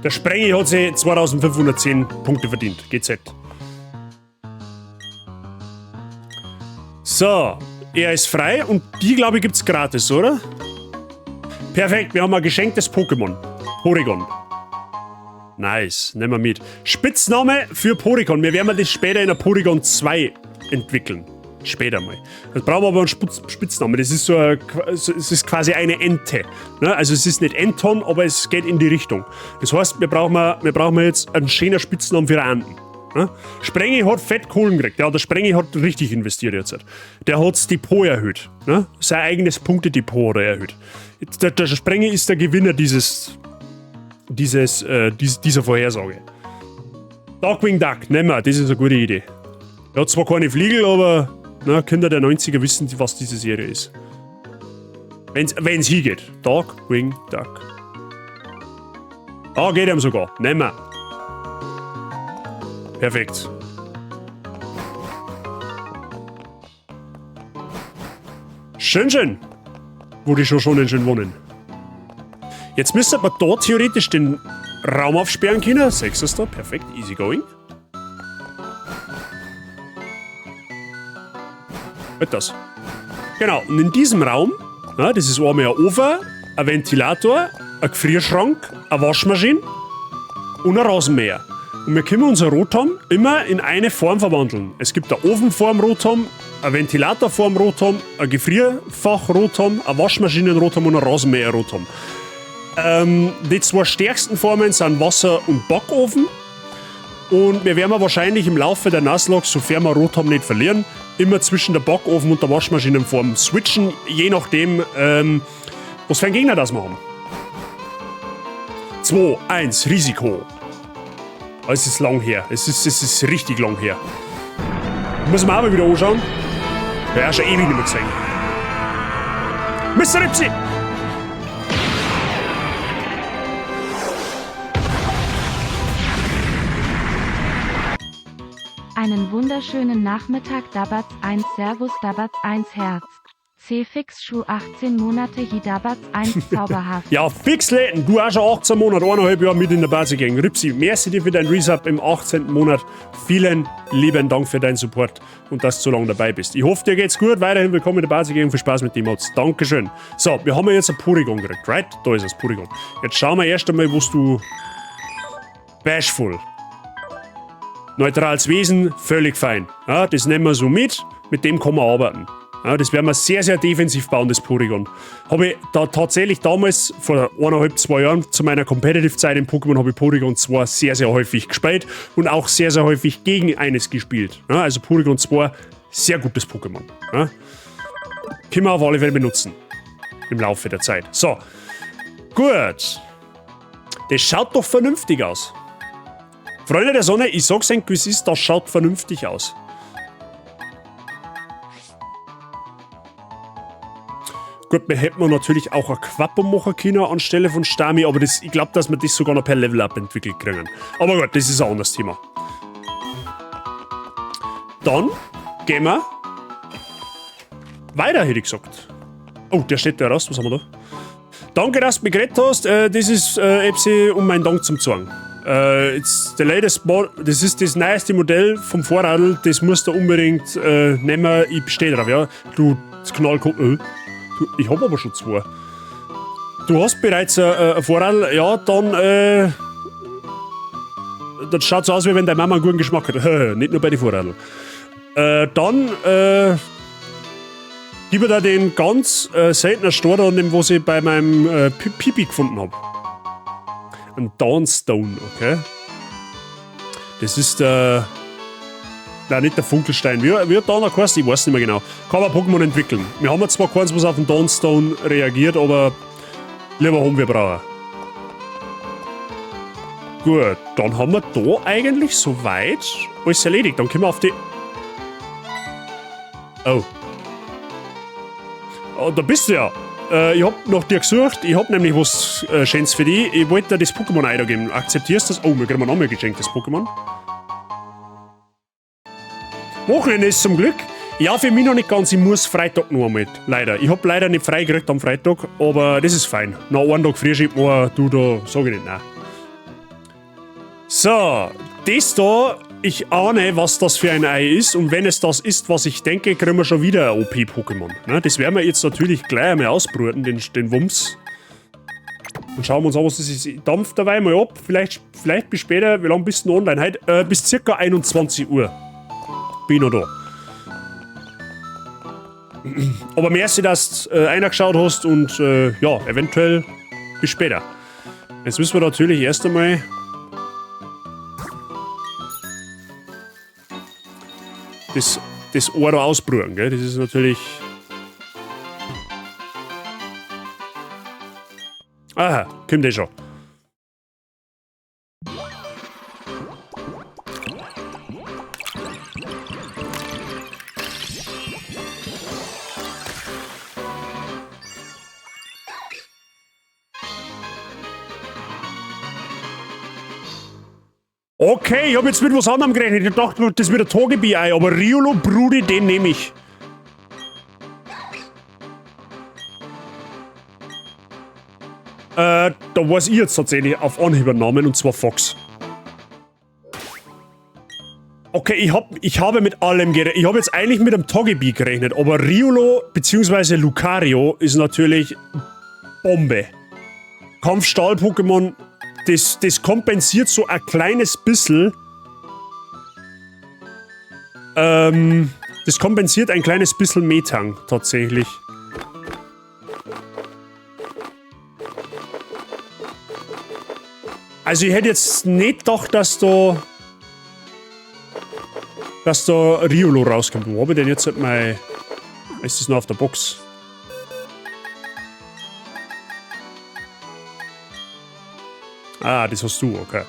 Der Sprengi hat sich 2510 Punkte verdient. GZ. So, er ist frei und die, glaube ich, gibt's gratis, oder? Perfekt, wir haben ein geschenktes Pokémon. Porygon. Nice, nehmen wir mit. Spitzname für Porygon. Wir werden das später in der Porygon 2 entwickeln. Später mal. Das brauchen wir aber einen Spitznamen. Das ist so ein, es ist quasi eine Ente. Ne? Also es ist nicht Enton, aber es geht in die Richtung. Das heißt, wir brauchen jetzt einen schönen Spitznamen für Enten. Ne? Sprengi hat fett Kohlen gekriegt. Ja, der Sprengi hat richtig investiert jetzt. Der hat das Depot erhöht. Ne? Sein eigenes Punktedepot hat er erhöht. Der Sprengi ist der Gewinner dieser Vorhersage. Darkwing Duck, nehmen wir. Das ist eine gute Idee. Er hat zwar keine Fliegel, aber na, Kinder der 90er wissen, was diese Serie ist. Wenn's hingeht. Darkwing Duck. Ah, geht ihm sogar. Nehmen wir. Perfekt. Schön, schön. Wo die schon schön wohnen. Jetzt müsste man da theoretisch den Raum aufsperren können. 6 ist da. Perfekt. Easy going. Das. Genau, und in diesem Raum, ja, das ist einmal ein Ofen, ein Ventilator, ein Gefrierschrank, eine Waschmaschine und ein Rasenmäher. Und wir können unser Rotom immer in eine Form verwandeln. Es gibt eine Ofenform Rotom, eine Ventilatorform Rotom, ein Gefrierfach Rotom, eine Waschmaschinen Rotom und ein Rasenmäher Rotom. Die zwei stärksten Formen sind Wasser- und Backofen. Und wir werden wahrscheinlich im Laufe der Nuzlocke, sofern wir Rotom nicht verlieren, immer zwischen der Backofen und der Waschmaschinenform switchen, je nachdem, was für einen Gegner das wir haben. 2, 1, Risiko. Es ist lang her. Es ist richtig lang her. Muss man auch mal wieder anschauen. Ja, schon ewig nicht mehr gesehen. Mr. Ripsi! Einen wunderschönen Nachmittag, Dabatz 1, Servus Dabatz 1 Herz. C-Fix Schuh 18 Monate, Hidabatz 1 zauberhaft. Ja, fix Läden, du auch schon 18 Monate, 1,5 Jahre mit in der Base gegangen. Ripsi, merci dir für dein Resub im 18. Monat. Vielen lieben Dank für deinen Support und dass du so lange dabei bist. Ich hoffe, dir geht's gut. Weiterhin willkommen in der Base gegangen. Viel Spaß mit dem Mods. Dankeschön. So, wir haben jetzt ein Porygon gekriegt, right? Da ist das Porygon. Jetzt schauen wir erst einmal, wo du... Bashful. Neutrales Wesen, völlig fein. Ja, das nehmen wir so mit, mit dem kann man arbeiten. Ja, das werden wir sehr, sehr defensiv bauen, das Porygon. Habe ich da tatsächlich damals, vor 1,5, 2 Jahren, zu meiner Competitive-Zeit in Pokémon, habe ich Porygon 2 sehr, sehr häufig gespielt und auch sehr, sehr häufig gegen eines gespielt. Ja, also Porygon 2, sehr gutes Pokémon. Ja, können wir auf alle Fälle benutzen. Im Laufe der Zeit. So, gut. Das schaut doch vernünftig aus. Freunde der Sonne, ich sag's euch, wie es ist, das schaut vernünftig aus. Gut, wir hätten natürlich auch ein Quappo machen können anstelle von Stami, aber das, ich glaube, dass wir das sogar noch per Level-Up entwickelt kriegen. Aber gut, das ist ein anderes Thema. Dann gehen wir weiter, hätte ich gesagt. Oh, der steht da raus, was haben wir da? Danke, dass du mich gerettet hast. Das ist Epsi und mein Dank zum Zwang. It's the latest das ist das neueste Modell vom Vorradl, das musst du unbedingt nehmen. Ich bestehe drauf, ja. Du Knallkopf. Ich hab aber schon zwei. Du hast bereits ein Vorradl, ja, dann. Das schaut so aus, wie wenn deine Mama einen guten Geschmack hat. Nicht nur bei den Vorradl. Dann. Gib mir da den ganz seltenen Starter an dem, was ich bei meinem Pipi gefunden hab. Ein Dawnstone, okay. Das ist der Nein, nicht der Funkelstein. Wie, wie hat der andere geheißen? Ich weiß nicht mehr genau. Kann man Pokémon entwickeln. Wir haben zwar keins, was auf den Dawnstone reagiert, aber lieber haben wir brauchen. Gut, dann haben wir da eigentlich soweit alles erledigt. Dann können wir auf die... Oh. Oh, da bist du ja. Ich hab nach dir gesucht. Ich hab nämlich was Schönes für dich. Ich wollte dir das Pokémon weitergeben. Akzeptierst du das? Oh, wir kriegen noch mehr geschenktes Pokémon. Wochenende ist zum Glück. Ja, für mich noch nicht ganz. Ich muss Freitag noch einmal. Leider. Ich hab leider nicht frei gekriegt am Freitag, aber das ist fein. Nach einem Tag Frühschicht, du, da sag ich nicht nein. So, das da, ich ahne, was das für ein Ei ist. Und wenn es das ist, was ich denke, kriegen wir schon wieder ein OP-Pokémon. Ne? Das werden wir jetzt natürlich gleich einmal ausbrüten, den Wumms. Und schauen wir uns an, was das ist. Ich dampf dabei mal ab. Vielleicht bis später. Wie lange bist du denn online heute? Bis circa 21 Uhr. Bin ich noch da. Aber merci, dass du einer geschaut hast und ja, eventuell bis später. Jetzt müssen wir natürlich erst einmal das Ohr da ausbrühen, gell? Das ist natürlich... Aha, kommt eh schon. Okay, ich hab jetzt mit was anderem gerechnet. Ich dachte, das wird ein Togepi-Ei, aber Riolo, Brudi, den nehme ich. Da weiß ich jetzt tatsächlich auf Anhieb einen Namen, und zwar Fox. Okay, ich habe mit allem gerechnet. Ich hab jetzt eigentlich mit einem Togepi gerechnet, aber Riolo beziehungsweise Lucario ist natürlich Bombe. Kampfstahl-Pokémon, das kompensiert so ein kleines bisschen. Das kompensiert ein kleines bisschen Metang, tatsächlich. Also ich hätte jetzt nicht gedacht, dass da Riolo rauskommt. Wo hab ich denn jetzt halt mein... Ist das noch auf der Box? Ah, das hast du, okay.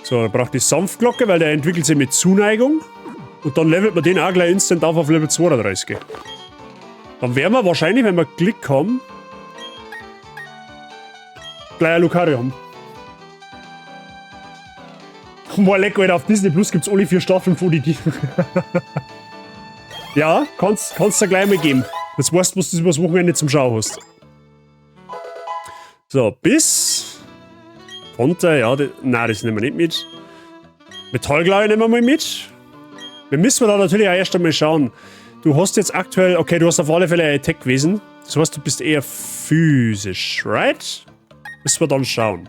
So, er braucht die Sanftglocke, weil der entwickelt sich mit Zuneigung. Und dann levelt man den auch gleich instant auf Level 32. Dann werden wir wahrscheinlich, wenn wir Glück haben, gleich ein Lucario haben. Boah, leck, Alter, auf Disney Plus gibt's alle 4 Staffeln von die. Ja, kannst du gleich mal geben. Jetzt weißt du, was du übers Wochenende zum Schau hast. So, bis... Konter, ja, nein, das nehmen wir nicht mit. Metallglaue nehmen wir mal mit. Wir müssen da natürlich auch erst einmal schauen. Du hast jetzt aktuell, okay, du hast auf alle Fälle ein Attack gewesen. Das heißt, du bist eher physisch, right? Müssen wir dann schauen.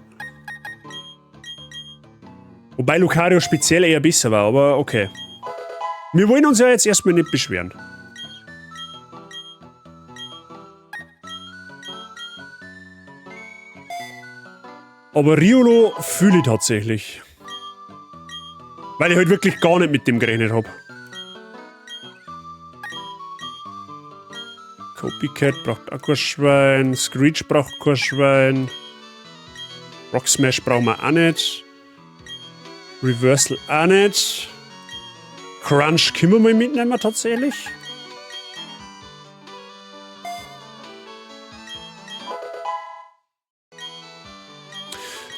Wobei Lucario speziell eher besser war, aber okay. Wir wollen uns ja jetzt erstmal nicht beschweren. Aber Riolo fühle ich tatsächlich. Weil ich halt wirklich gar nicht mit dem gerechnet hab. Copycat braucht auch kein Schwein. Screech braucht kein Schwein. Rock Smash brauchen wir auch nicht. Reversal auch nicht. Crunch können wir mal mitnehmen tatsächlich.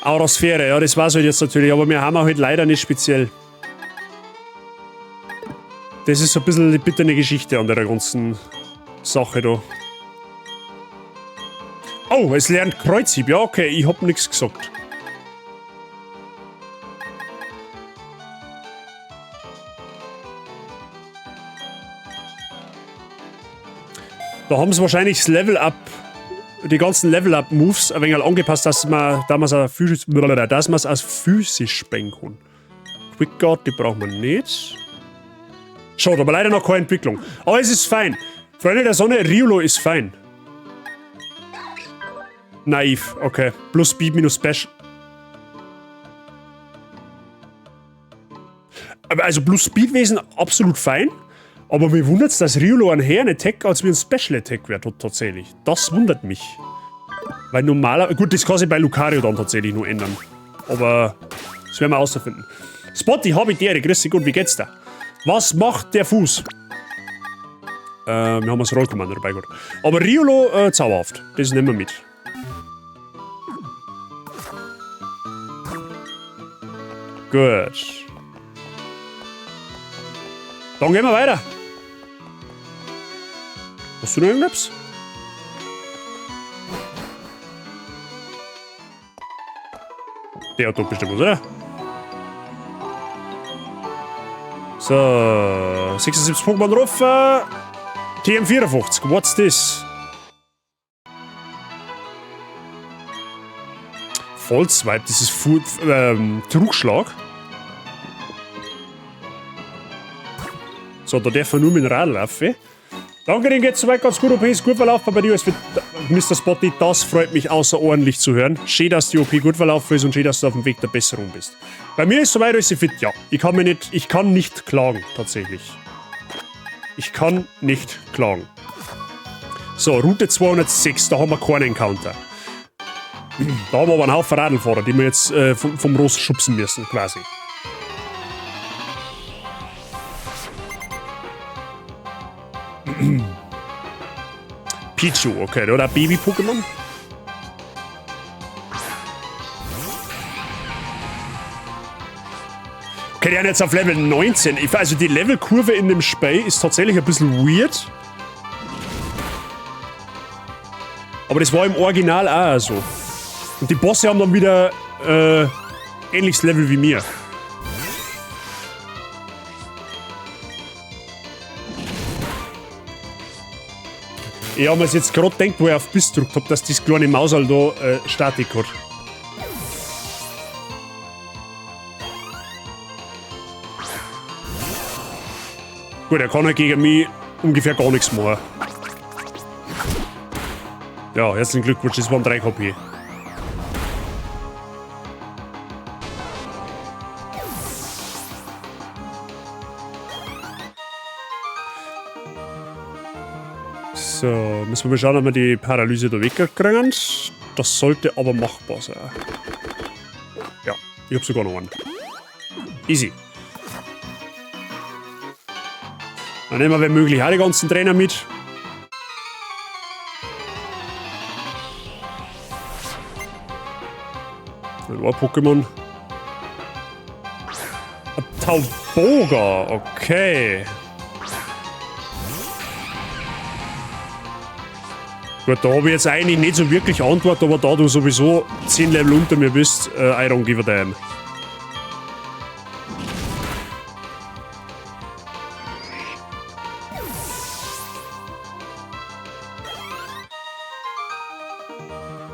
Aurasphäre, ja, das war's halt jetzt natürlich, aber wir haben auch halt leider nicht speziell. Das ist so ein bisschen die bittere Geschichte an der ganzen Sache da. Oh, es lernt Kreuzhieb. Ja, okay, ich hab nix gesagt. Da haben sie wahrscheinlich das Level-Up, die ganzen Level-Up-Moves ein wenig angepasst, dass man damals auch physisch, dass man's als physisch sprengen kann. Quick Guard, die braucht man nicht. Schaut, aber leider noch keine Entwicklung. Aber es ist fein. Freunde der Sonne, Riolo ist fein. Naiv, okay. Plus Speed minus Special. Also plus Speedwesen absolut fein. Aber mir wundert es, dass Riolo einen höheren Attack als wie ein Special Attack Wert hat tatsächlich. Das wundert mich. Weil normaler. Gut, das kann sich bei Lucario dann tatsächlich nur ändern. Aber das werden wir außerfinden. Spotty, hab ich dir, grüß dich gut, wie geht's da? Was macht der Fuß? Wir haben das Rollkommando dabei, gut. Aber Riolo, zauberhaft. Das nehmen wir mit. Gut. Dann gehen wir weiter. Hast du noch irgendwas? Der hat doch bestimmt was, oder? So, 76 Pokémon drauf. TM54, what's this? False Swipe, das ist Trugschlag. So, da darf er nur mit dem Radl laufen. Danke, dem geht's soweit ganz gut. OP ist gut verlaufen bei dir. Es wird, Mr. Spotty, das freut mich außerordentlich zu hören. Schön, dass die OP gut verlaufen ist und schön, dass du auf dem Weg der Besserung bist. Bei mir ist soweit alles fit, ja. Ich kann mir nicht, ich kann nicht klagen, tatsächlich. Ich kann nicht klagen. So, Route 206, da haben wir keinen Encounter. Da haben wir aber einen Haufen Radlfahrer, die wir jetzt vom Ross schubsen müssen, quasi. Pichu, okay, oder Baby-Pokémon? Okay, die haben jetzt auf Level 19. Also die Levelkurve in dem Spiel ist tatsächlich ein bisschen weird. Aber das war im Original auch so. Und die Bosse haben dann wieder ähnliches Level wie mir. Ich hab mir's jetzt grad gedacht, wo ich auf Biss gedrückt hab, dass das kleine Mausal da Statik hat. Gut, er kann halt gegen mich ungefähr gar nichts machen. Ja, herzlichen Glückwunsch, das waren 3 KP. So, müssen wir mal schauen, ob wir die Paralyse da wegkriegen. Das sollte aber machbar sein. Ja, ich hab sogar noch einen. Easy. Dann nehmen wir, wenn möglich, auch die ganzen Trainer mit. Ein Pokémon. Ein Tauboga, okay. Gut, da habe ich jetzt eigentlich nicht so wirklich Antwort, aber da du sowieso 10 Level unter mir bist, I don't give a damn.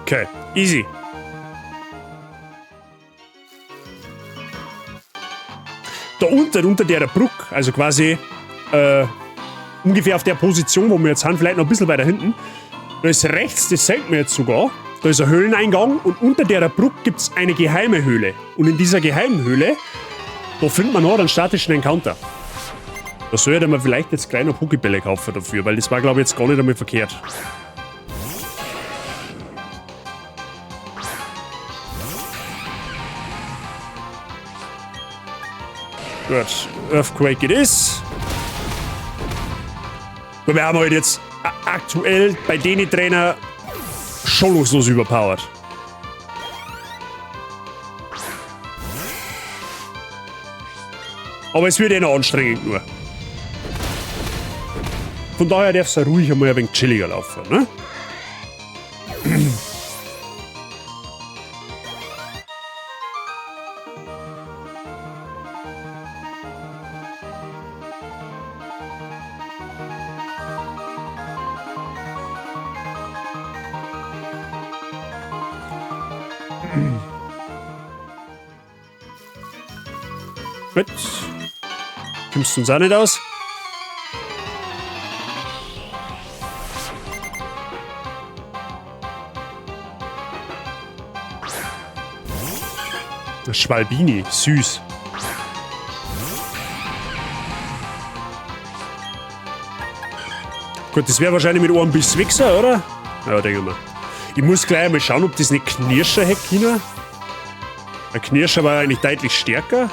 Okay, easy. Da unten, unter der Brücke, also quasi ungefähr auf der Position, wo wir jetzt sind, vielleicht noch ein bisschen weiter hinten, da ist rechts, das sieht man jetzt sogar, da ist ein Höhleneingang und unter der Brücke gibt's eine geheime Höhle. Und in dieser geheimen Höhle, da findet man noch einen statischen Encounter. Da sollte man vielleicht jetzt gleich noch Pokébälle kaufen dafür, weil das war, glaub ich, jetzt gar nicht einmal verkehrt. Gut, Earthquake it is. Und wir haben halt jetzt aktuell bei den Trainer schonungslos überpowered. Aber es wird eh noch anstrengend nur. Von daher darf's ja ruhig einmal ein wenig chilliger laufen, ne? Gut. Kommst du uns auch nicht aus? Das Schwalbini, süß. Gut, das wäre wahrscheinlich mit einem Biss weg sein, oder? Ja, denke ich mal. Ich muss gleich mal schauen, ob das nicht Knirscher hätte können. Ein Knirscher war ja eigentlich deutlich stärker.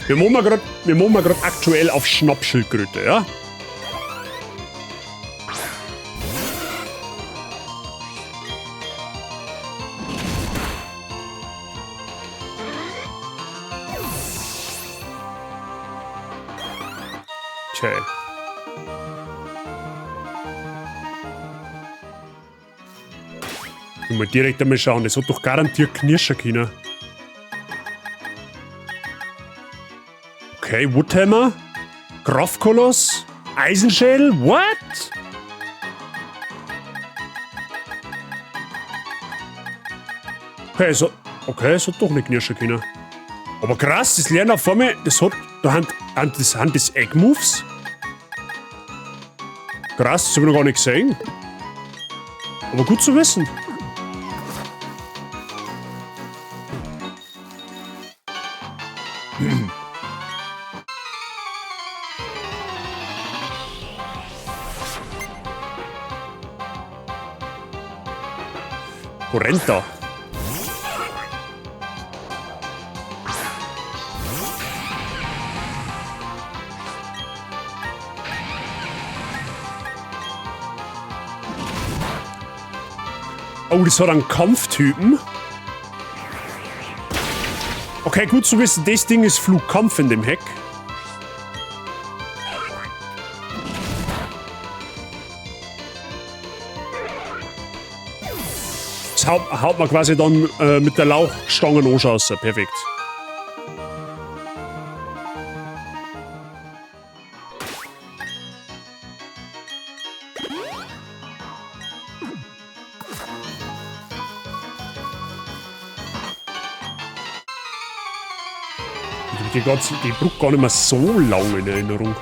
Wir machen grad aktuell auf Schnappschildkröte, ja? Okay. Mal direkt einmal schauen, das hat doch garantiert Knirscher können. Okay, Woodhammer, Grafkoloss, Eisenschädel, what? Okay, so, okay, es hat doch nicht knirschen können. Aber krass, das lernt auf einmal, das hat, da haben, das, haben das Egg-Moves? Krass, das hab ich noch gar nicht gesehen. Aber gut zu wissen. Porenta. Oh, das hat einen Kampftypen. Okay, gut zu wissen, das Ding ist Flugkampf in dem Heck. Das haut man quasi dann mit der Lauchstange anschauen. Perfekt. Die ganze, die Brücke gar nicht mehr so lange in Erinnerung.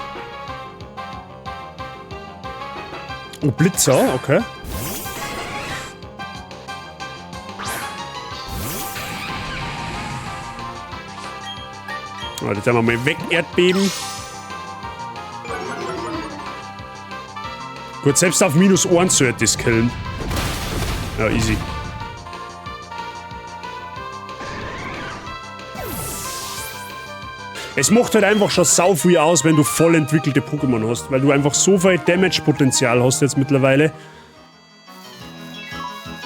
Oh, Blitzer, okay. Jetzt haben wir mal weg, Erdbeben. Gut, selbst auf minus 1 sollte das killen. Ja, easy. Es macht halt einfach schon sau viel aus, wenn du voll entwickelte Pokémon hast, weil du einfach so viel Damage-Potenzial hast jetzt mittlerweile.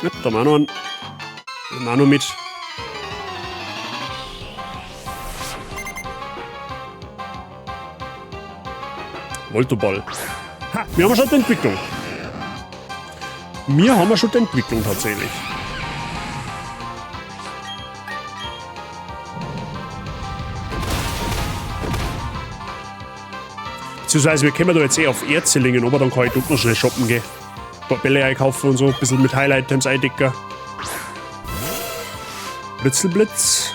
Ja, da haben wir noch einen. Da haben wir auch noch mit. Voltoball. Ha, wir haben schon die Entwicklung. Wir haben schon die Entwicklung tatsächlich. Beziehungsweise wir kommen da jetzt eh auf Erzlingen, aber dann kann ich dort noch schnell shoppen gehen. Ein paar Bälle einkaufen und so, ein bisschen mit Highlight-Items eindecken. Britzelblitz.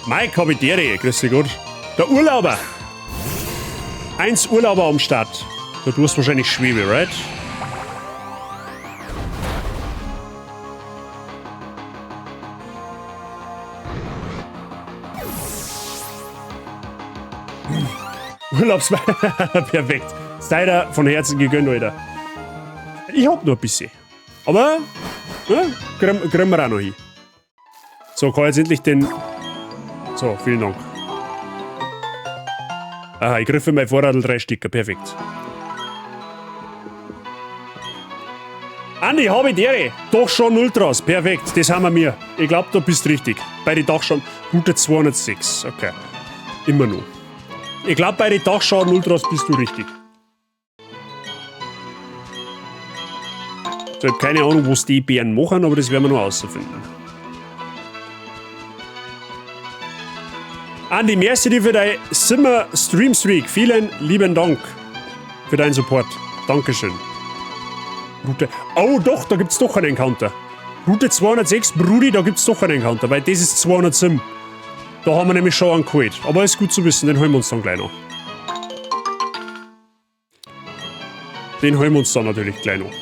Mike Habitäre, grüß dich Gott. Der Urlauber. 1 Urlauber am Start. Du hast wahrscheinlich Schwebe, right? Urlaubs... Perfekt. Sei dir von Herzen gegönnt, Alter. Ich hab nur ein bisschen. Aber, ne, kriegen wir auch noch hin. So, kann ich jetzt endlich den... So, vielen Dank. Aha, ich griffe mein Vorrat 3 Stück. Perfekt. Andi, hab ich die. Doch schon Ultras. Perfekt, das haben wir mir. Ich glaub, du bist richtig. Bei den Dachschaden. Gute 206. Okay. Immer noch. Ich glaub, bei den Dachschaden Ultras bist du richtig. So, ich hab keine Ahnung, was die Bären machen, aber das werden wir noch herausfinden. Andi, merci dir für dein Simmer Stream Streak. Vielen lieben Dank für deinen Support. Dankeschön. Route. Oh doch, da gibt's doch einen Encounter. Route 206, Brudi, da gibt's doch einen Encounter, weil das ist 207. Da haben wir nämlich schon einen geholt. Aber ist gut zu wissen, den holen wir uns dann gleich noch. Den holen wir uns dann natürlich gleich noch.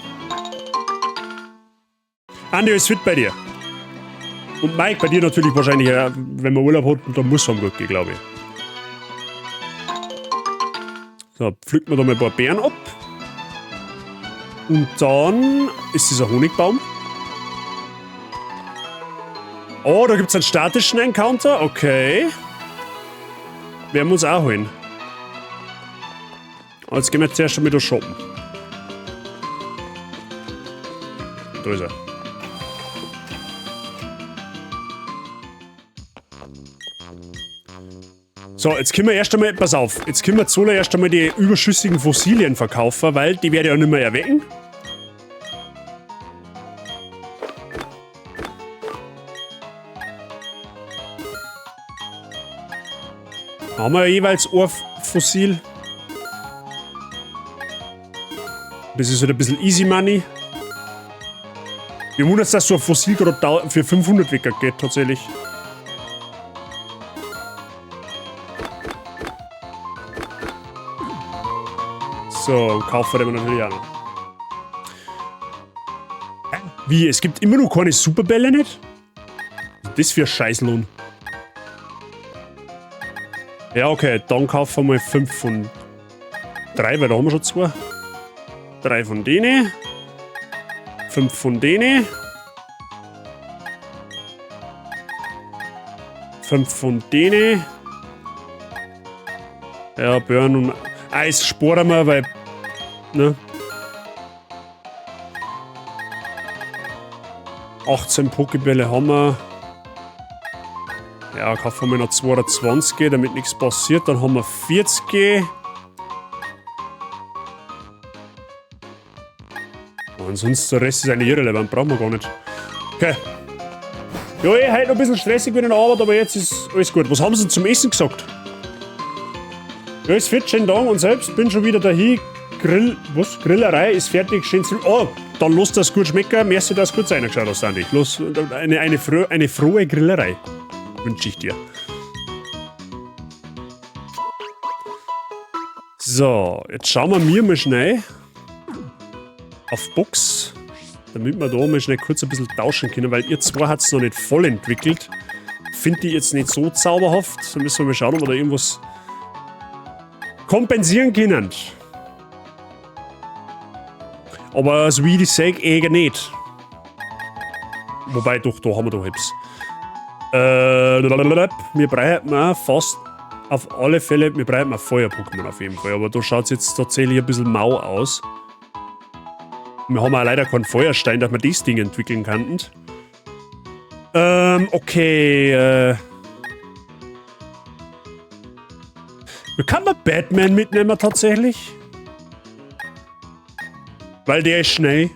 Andi, alles fit bei dir? Und Mike, bei dir natürlich wahrscheinlich, wenn man Urlaub hat, dann muss es am gut gehen, glaube ich. So, pflücken wir da mal ein paar Beeren ab. Und dann ist dieser Honigbaum. Oh, da gibt es einen statischen Encounter. Okay. Werden wir uns auch holen. Jetzt gehen wir zuerst schon wieder shoppen. Da ist er. So, jetzt können wir erst einmal, pass auf, jetzt können wir zuallererst einmal die überschüssigen Fossilien verkaufen, weil die werde ich ja nicht mehr erwecken. Da haben wir ja jeweils ein Fossil. Das ist halt ein bisschen easy money. Mir wundert es, dass so ein Fossil gerade für 500 Wecker geht, tatsächlich. So, kaufen wir natürlich auch noch. Wie? Es gibt immer noch keine Superbälle nicht? Was ist das für ein Scheißlohn? Ja, okay, dann kaufen wir mal 5 von 3, weil da haben wir schon 2. 3 von denen. 5 von denen. 5 von denen. Ja, Burn und Eis sporen wir, weil. Ne? 18 Pokébälle haben wir. Ja, kaufen wir noch 220, damit nichts passiert. Dann haben wir 40. Und ansonsten der Rest ist eigentlich irrelevant, brauchen wir gar nicht. Okay. Ja, eh, heute noch ein bisschen stressig mit der Arbeit, aber jetzt ist alles gut. Was haben sie denn zum Essen gesagt? Ja, ist fit, schönen Dank und selbst bin schon wieder dahin. Grill, was? Grillerei ist fertig, schön zu. Oh, dann lass das gut schmecken. Merci, dass du kurz reingeschaut hast, Andi. Los, eine frohe Grillerei wünsche ich dir. So, jetzt schauen wir mir mal schnell auf Box, damit wir da mal schnell kurz ein bisschen tauschen können, weil ihr zwei hat's noch nicht voll entwickelt. Finde ich jetzt nicht so zauberhaft. Da müssen wir mal schauen, ob wir da irgendwas kompensieren können. Aber so wie ich sage, eher nicht. Wobei, doch, da haben wir doch etwas. Wir brauchen fast auf alle Fälle, wir brauchen ein Feuer-Pokémon auf jeden Fall. Aber da schaut es jetzt tatsächlich ein bisschen mau aus. Wir haben auch leider keinen Feuerstein, dass wir das Ding entwickeln könnten. Okay, Kann man Batman mitnehmen tatsächlich? Weil der ist schnell.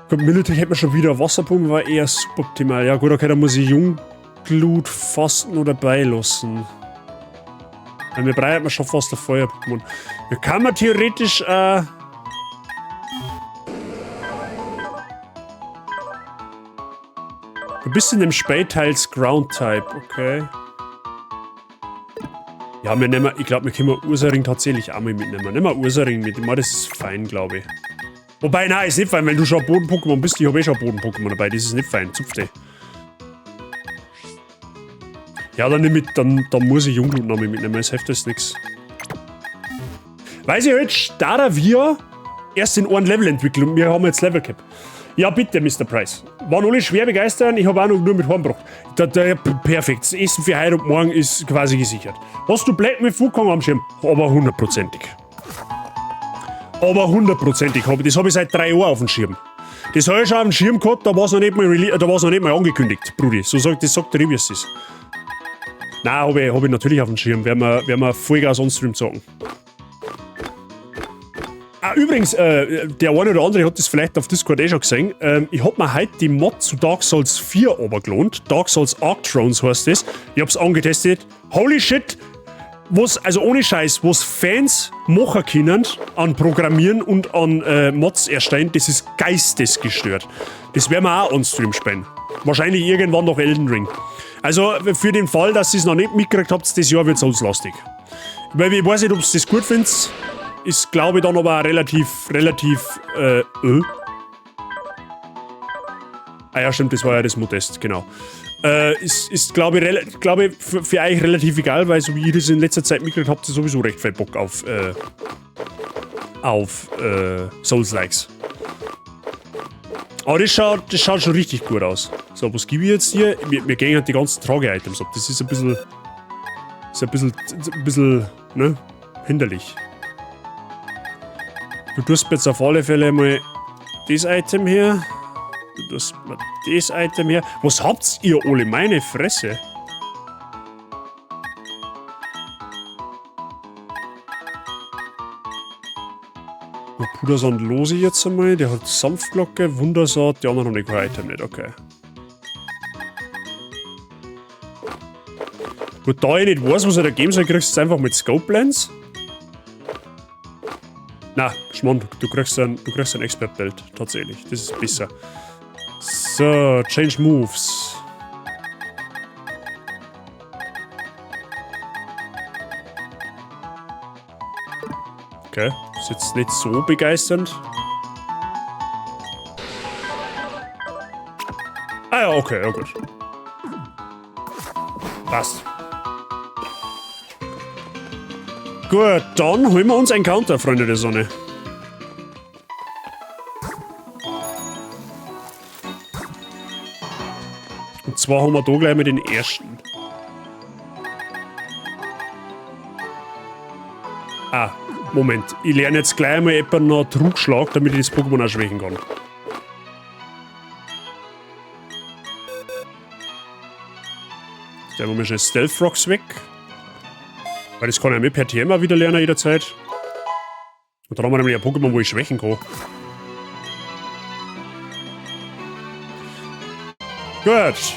Gut, Military hätte man schon wieder Wasserpumpe, war eher suboptimal. Ja gut, okay, da muss ich Jungglut fast nur dabei lassen. Weil wir brauchen schon fast ein Feuer-Pokémon. Da kann man theoretisch, Du bist in dem Spätteils Ground-Type, okay. Ja, wir nehmen, ich glaube, wir können Ursaring tatsächlich auch mal mitnehmen. Nehmen wir Ursaring mit. Ich meine, das ist fein, glaube ich. Wobei, nein, ist nicht fein, wenn du schon ein Boden-Pokémon bist. Ich habe eh schon ein Boden-Pokémon dabei. Das ist nicht fein. Zupf dich. Ja, dann, nehm ich, dann muss ich Jungglut noch mitnehmen. Das hilft jetzt nichts. Weiß ich halt, Staravia erst in einem Level entwickelt und wir haben jetzt Level Cap. Ja, bitte, Mr. Price. Waren alle schwer begeistert, ich habe auch noch nur mit heimgebracht. Perfekt. Das Essen für heute und morgen ist quasi gesichert. Hast du Black mit Wukong am Schirm? Aber hundertprozentig. Aber hundertprozentig. Das habe ich seit 3 Jahren auf dem Schirm. Das habe ich schon auf dem Schirm gehabt, da war es noch nicht mal da war's noch nicht mal angekündigt, Brudi. So sagt, das sagt der Rivius das. Nein, hab ich natürlich auf dem Schirm. Werden wir Vollgas on-stream zocken. Ah, übrigens, der eine oder andere hat das vielleicht auf Discord eh schon gesehen. Ich hab mir heute die Mod zu Dark Souls 4 runtergelohnt. Dark Souls Ark Thrones heißt das. Ich hab's angetestet. Holy shit! Was, also ohne Scheiß, was Fans machen können an Programmieren und an Mods erstellen, das ist geistesgestört. Das werden wir auch on-stream spielen. Wahrscheinlich irgendwann noch Elden Ring. Also für den Fall, dass ihr es noch nicht mitgekriegt habt, das Jahr wird's uns lustig. Weil ich weiß nicht, ob ihr das gut findet. Ist, glaube ich, dann aber auch relativ, relativ. Ah ja, stimmt, das war ja das Modest, genau. Ist glaube ich, glaub ich für euch relativ egal, weil so wie ich das in letzter Zeit mitgekriegt habt, ihr sowieso recht viel Bock auf Souls-Likes. Aber das schaut schon richtig gut aus. So, was gebe ich jetzt hier? Wir gehen halt die ganzen Trage-Items ab. Das ist ein bisschen, ne? Hinderlich. Du tust mir jetzt auf alle Fälle mal das Item hier. Du tust mir das Item hier. Was habt ihr alle? Meine Fresse. Pudersand lose ich jetzt einmal. Der hat Sanftglocke, Wundersaat, die anderen haben kein Item nicht, okay. Gut, da ich nicht weiß, was er da geben soll, kriegst du jetzt einfach mit Scope Lens. Na, Schmarrn, du kriegst ein Expert Belt, tatsächlich. Das ist besser. So, Change Moves. Okay, ist jetzt nicht so begeisternd. Ah ja, okay, ja gut. Passt. Gut, dann holen wir uns ein Encounter, Freunde der Sonne. Und zwar haben wir da gleich mal den ersten. Ah, Moment. Ich lerne jetzt gleich mal etwa noch Trugschlag, damit ich das Pokémon auch schwächen kann. Jetzt nehmen wir schnell Stealth Rocks weg. Weil das kann ich mit per TM auch wieder lernen jederzeit. Und dann haben wir nämlich ein Pokémon, wo ich schwächen kann. Gut.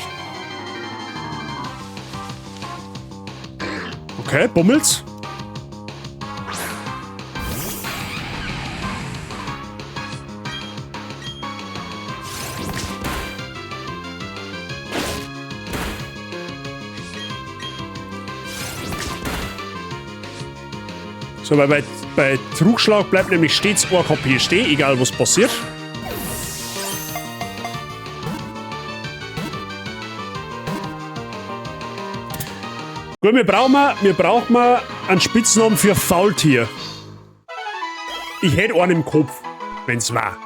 Okay, Bummels. So, weil bei Trugschlag bleibt nämlich stets 1 KP stehen, egal was passiert. Gut, wir brauchen einen Spitznamen für Faultier. Ich hätte einen im Kopf, wenn's war.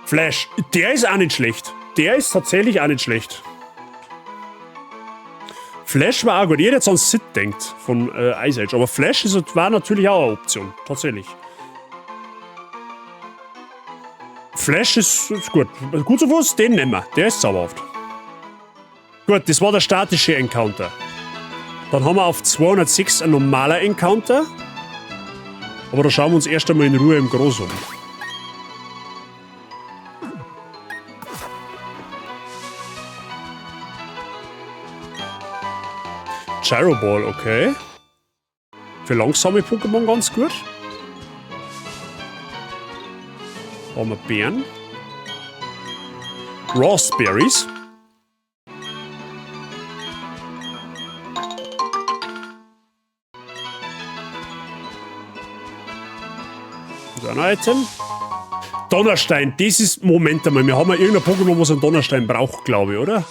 Flash, der ist auch nicht schlecht. Der ist tatsächlich auch nicht schlecht. Flash war auch gut. Jeder jetzt an Sid denkt von Ice Age. Aber Flash war natürlich auch eine Option. Tatsächlich. Flash ist gut. Gut zu Fuß, den nehmen wir. Der ist zauberhaft. Gut, das war der statische Encounter. Dann haben wir auf 206 ein normaler Encounter. Aber da schauen wir uns erst einmal in Ruhe im Groß um. Gyro Ball, okay. Für langsame Pokémon ganz gut. Da haben wir Bären. Rawst Berries. Und ein Item. Donnerstein, das ist. Moment einmal, wir haben ja irgendein Pokémon, was einen Donnerstein braucht, glaube ich, oder?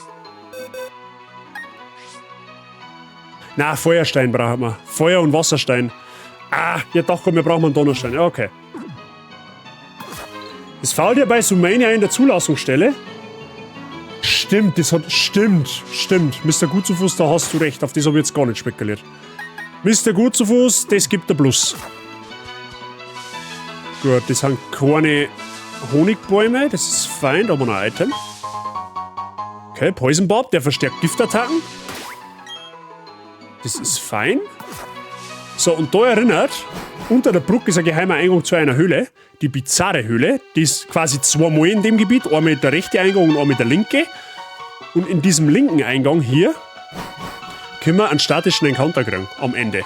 Na, Feuerstein brauchen wir. Feuer- und Wasserstein. Ah, ja doch, komm, wir brauchen einen Donnerstein. Ja, okay. Das Faultier bei Sumania in der Zulassungsstelle. Stimmt, das hat. Stimmt, stimmt. Mr. Gutzufuß, da hast du recht. Auf das habe ich jetzt gar nicht spekuliert. Mr. Gutzufuß, das gibt der Plus. Gut, das sind keine Honigbäume, das ist fein, da haben wir noch ein Item. Okay, Poison Barb, der verstärkt Giftattacken. Das ist fein. So, und da erinnert, unter der Brücke ist ein geheimer Eingang zu einer Höhle. Die bizarre Höhle. Die ist quasi zweimal in dem Gebiet. Einmal der rechte Eingang und einmal der linke. Und in diesem linken Eingang hier können wir einen statischen Encounter kriegen am Ende.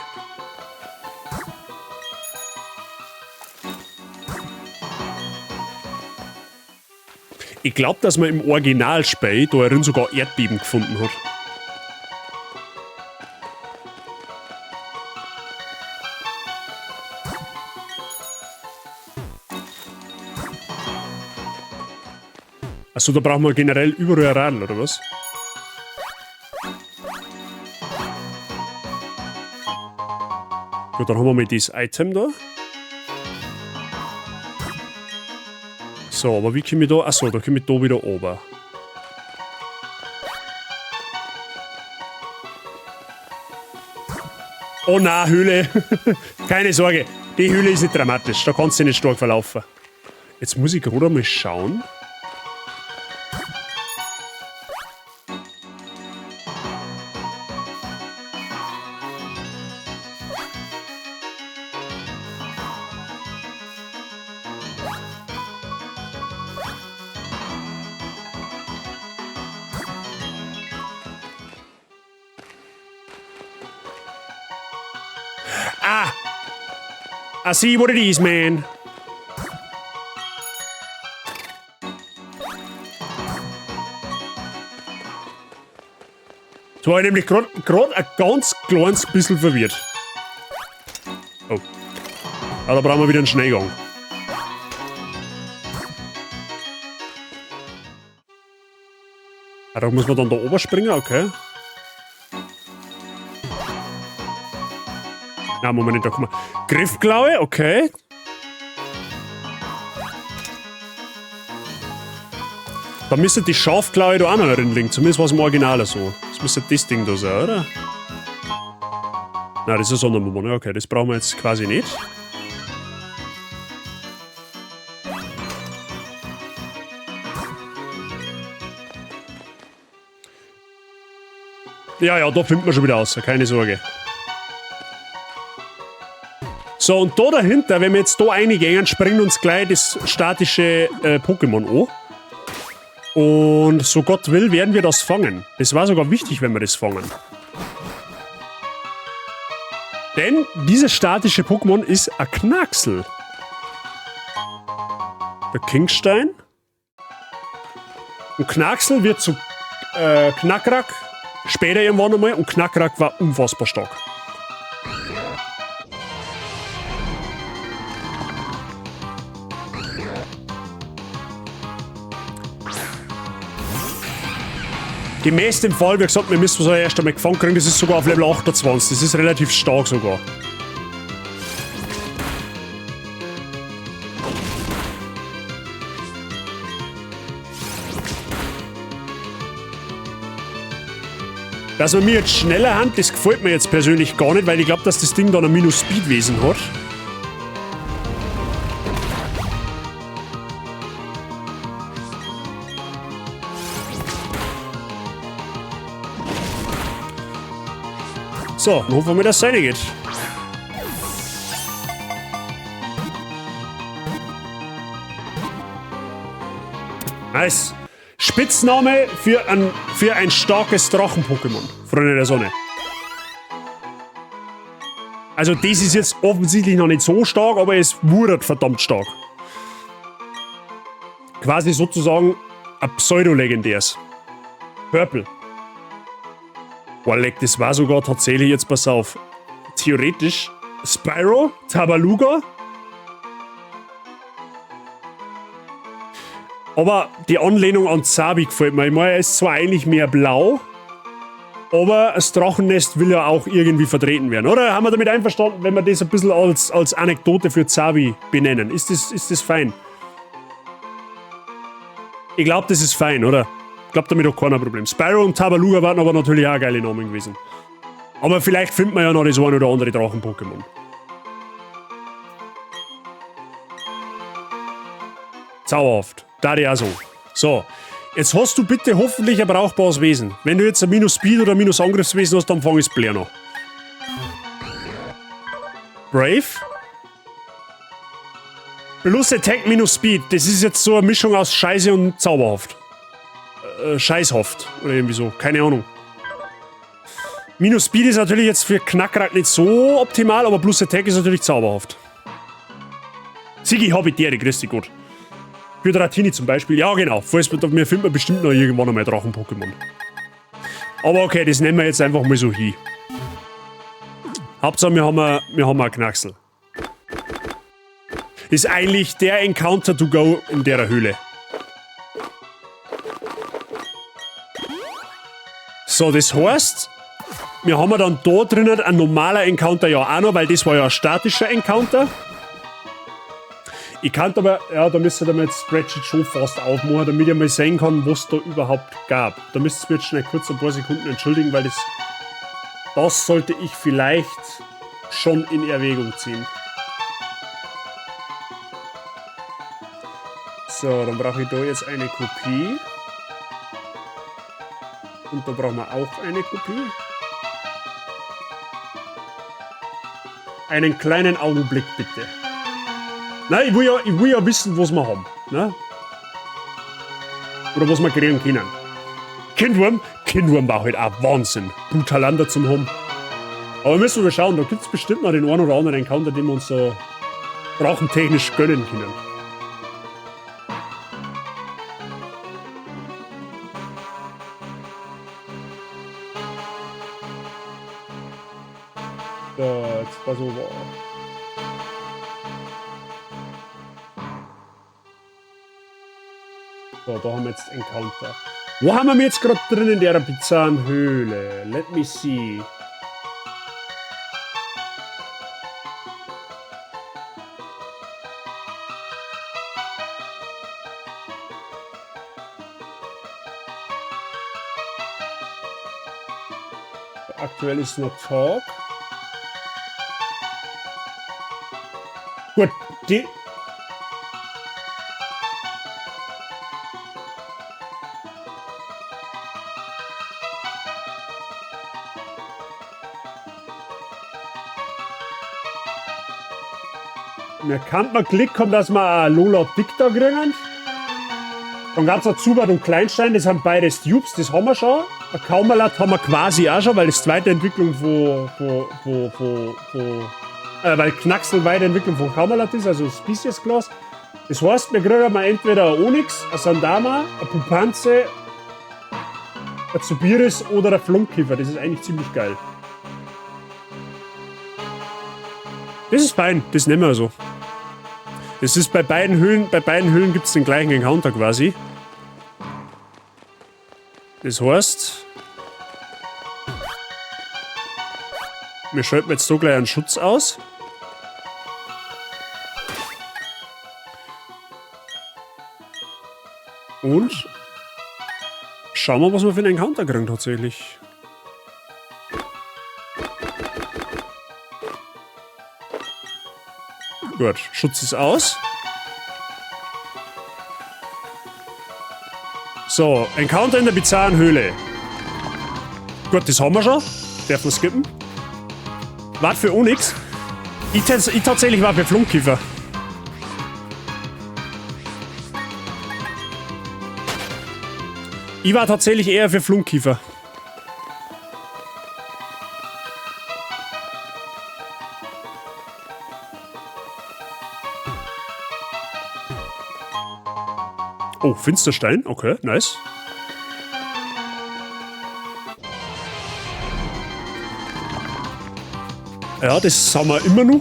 Ich glaube, dass man im Originalspiel da drin sogar Erdbeben gefunden hat. Achso, da brauchen wir generell überall ein Radl, oder was? Gut, dann haben wir mal das Item da. So, aber wie komme ich da? Achso, da komme ich da wieder runter. Oh na, Höhle. Keine Sorge, die Höhle ist nicht dramatisch. Da kannst du nicht stark verlaufen. Jetzt muss ich gerade mal schauen. Ah! I see what it is, man. Jetzt war ich nämlich grad ein ganz kleines bisschen verwirrt. Oh. Ah, da brauchen wir wieder einen Schneegang. Ah, da muss man dann da oben springen, okay. Na, Moment, da kommen wir. Griffklaue, okay. Da müsste die Schafklaue da auch noch drin liegen. Zumindest war es im Original so. Das müsste das Ding da sein, oder? Nein, das ist ein Sondermoment. Okay, das brauchen wir jetzt quasi nicht. Ja, ja, da findet man schon wieder raus. Keine Sorge. So, und da dahinter, wenn wir jetzt da reingehen, springt uns gleich das statische Pokémon an. Und so Gott will, werden wir das fangen. Das war sogar wichtig, wenn wir das fangen. Denn dieses statische Pokémon ist ein Knacksel. Der Kingstein. Und Knacksel wird zu Knakrack später irgendwann einmal. Und Knakrack war unfassbar stark. Gemäß dem Fall, wie gesagt, wir müssen es erst einmal gefangen kriegen, das ist sogar auf Level 28, das ist relativ stark sogar. Dass man mir jetzt schneller hand, das gefällt mir jetzt persönlich gar nicht, weil ich glaub, dass das Ding dann ein Minus-Speed-Wesen hat. So, dann hoffen wir, dass es reingeht. Nice. Spitzname für ein starkes Drachen-Pokémon. Freunde der Sonne. Also das ist jetzt offensichtlich noch nicht so stark, aber es wurde verdammt stark. Quasi sozusagen ein Pseudo-legendäres. Purple. Boah, leck, das war sogar tatsächlich, jetzt pass auf, theoretisch Spyro, Tabaluga. Aber die Anlehnung an Zabi gefällt mir. Ich meine, er ist zwar eigentlich mehr blau, aber das Drachennest will ja auch irgendwie vertreten werden, oder? Haben wir damit einverstanden, wenn wir das ein bisschen als Anekdote für Zabi benennen? Ist das fein? Ich glaub, das ist fein, oder? Ich glaub, damit hat keiner Problem. Spyro und Tabaluga waren aber natürlich auch geile Namen gewesen. Aber vielleicht findet man ja noch das ein oder andere Drachen-Pokémon. Zauberhaft. Da die auch so. So. Jetzt hast du bitte hoffentlich ein brauchbares Wesen. Wenn du jetzt ein Minus-Speed oder ein Minus-Angriffswesen hast, dann fang ich's Blair noch. Brave. Plus Attack minus Speed. Das ist jetzt so eine Mischung aus Scheiße und Zauberhaft. Scheißhaft. Oder irgendwie so. Keine Ahnung. Minus Speed ist natürlich jetzt für Knakrack nicht so optimal, aber plus Attack ist natürlich zauberhaft. Sigi, hab ich dir, grüß dich Gott. Für Dratini zum Beispiel. Ja, genau. Falls wir, wir finden bestimmt noch irgendwann einmal Drachen-Pokémon. Aber okay, das nehmen wir jetzt einfach mal so hin. Hauptsache, wir haben ein Knacksel. Ist eigentlich der Encounter to go in der Höhle. So, das heißt, wir haben dann da drinnen ein normaler Encounter ja auch noch, weil das war ja ein statischer Encounter. Ich kann aber, ja, da müsst ihr mir jetzt Spreadsheet schon fast aufmachen, damit ich mal sehen kann, was da überhaupt gab. Da müsst ihr mir jetzt schnell kurz ein paar Sekunden entschuldigen, weil das sollte ich vielleicht schon in Erwägung ziehen. So, dann brauche ich da jetzt eine Kopie. Und da brauchen wir auch eine Kopie. Einen kleinen Augenblick bitte. Nein, ich will ja wissen, was wir haben. Ne? Oder was wir kriegen können. Kindwurm? Kindwurm war halt auch Wahnsinn. Brutalander zum haben. Aber müssen wir schauen, da gibt's bestimmt noch den einen oder anderen Encounter, den wir uns so drachentechnisch gönnen können. So, jetzt pass auf. So, da haben wir jetzt Encounter. Wo haben wir jetzt gerade drin in der bizarren Höhle? Let me see. Aktuell ist noch Talk. Gut, die... Mir kann man Glück haben, dass wir eine Lola Dicta kriegen. Dann gab's noch Zubat und Kleinstein, das haben beide Dupes, das haben wir schon. Ein Kaumalat haben wir quasi auch schon, weil das zweite Entwicklung weil Knacksel Weiterentwicklung von Kaumalat ist, also Species Class. Das heißt, wir kriegen mal entweder ein Onyx, ein Sandama, ein Pupanze, ein Zubiris oder ein Flunkiefer. Das ist eigentlich ziemlich geil. Das ist fein, das nehmen wir so. Das ist bei beiden Höhlen, bei beiden Höhlen gibt's den gleichen Encounter quasi. Das heißt, wir schalten jetzt so gleich einen Schutz aus. Und schauen wir, was wir für einen Encounter kriegen tatsächlich. Gut, Schutz ist aus. So, Encounter in der bizarren Höhle. Gut, das haben wir schon. Darf man skippen. Wart für Onyx. Ich tatsächlich war für Flunkiefer. Ich war tatsächlich eher für Flunkiefer. Oh, Finsterstein. Okay, nice. Ja, das haben wir immer noch.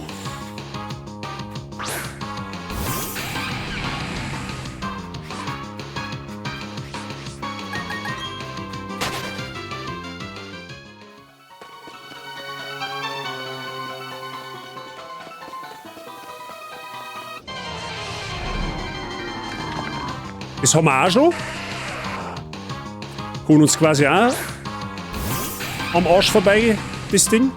Das haben wir auch schon. Holen uns quasi auch am Arsch vorbei, das Ding.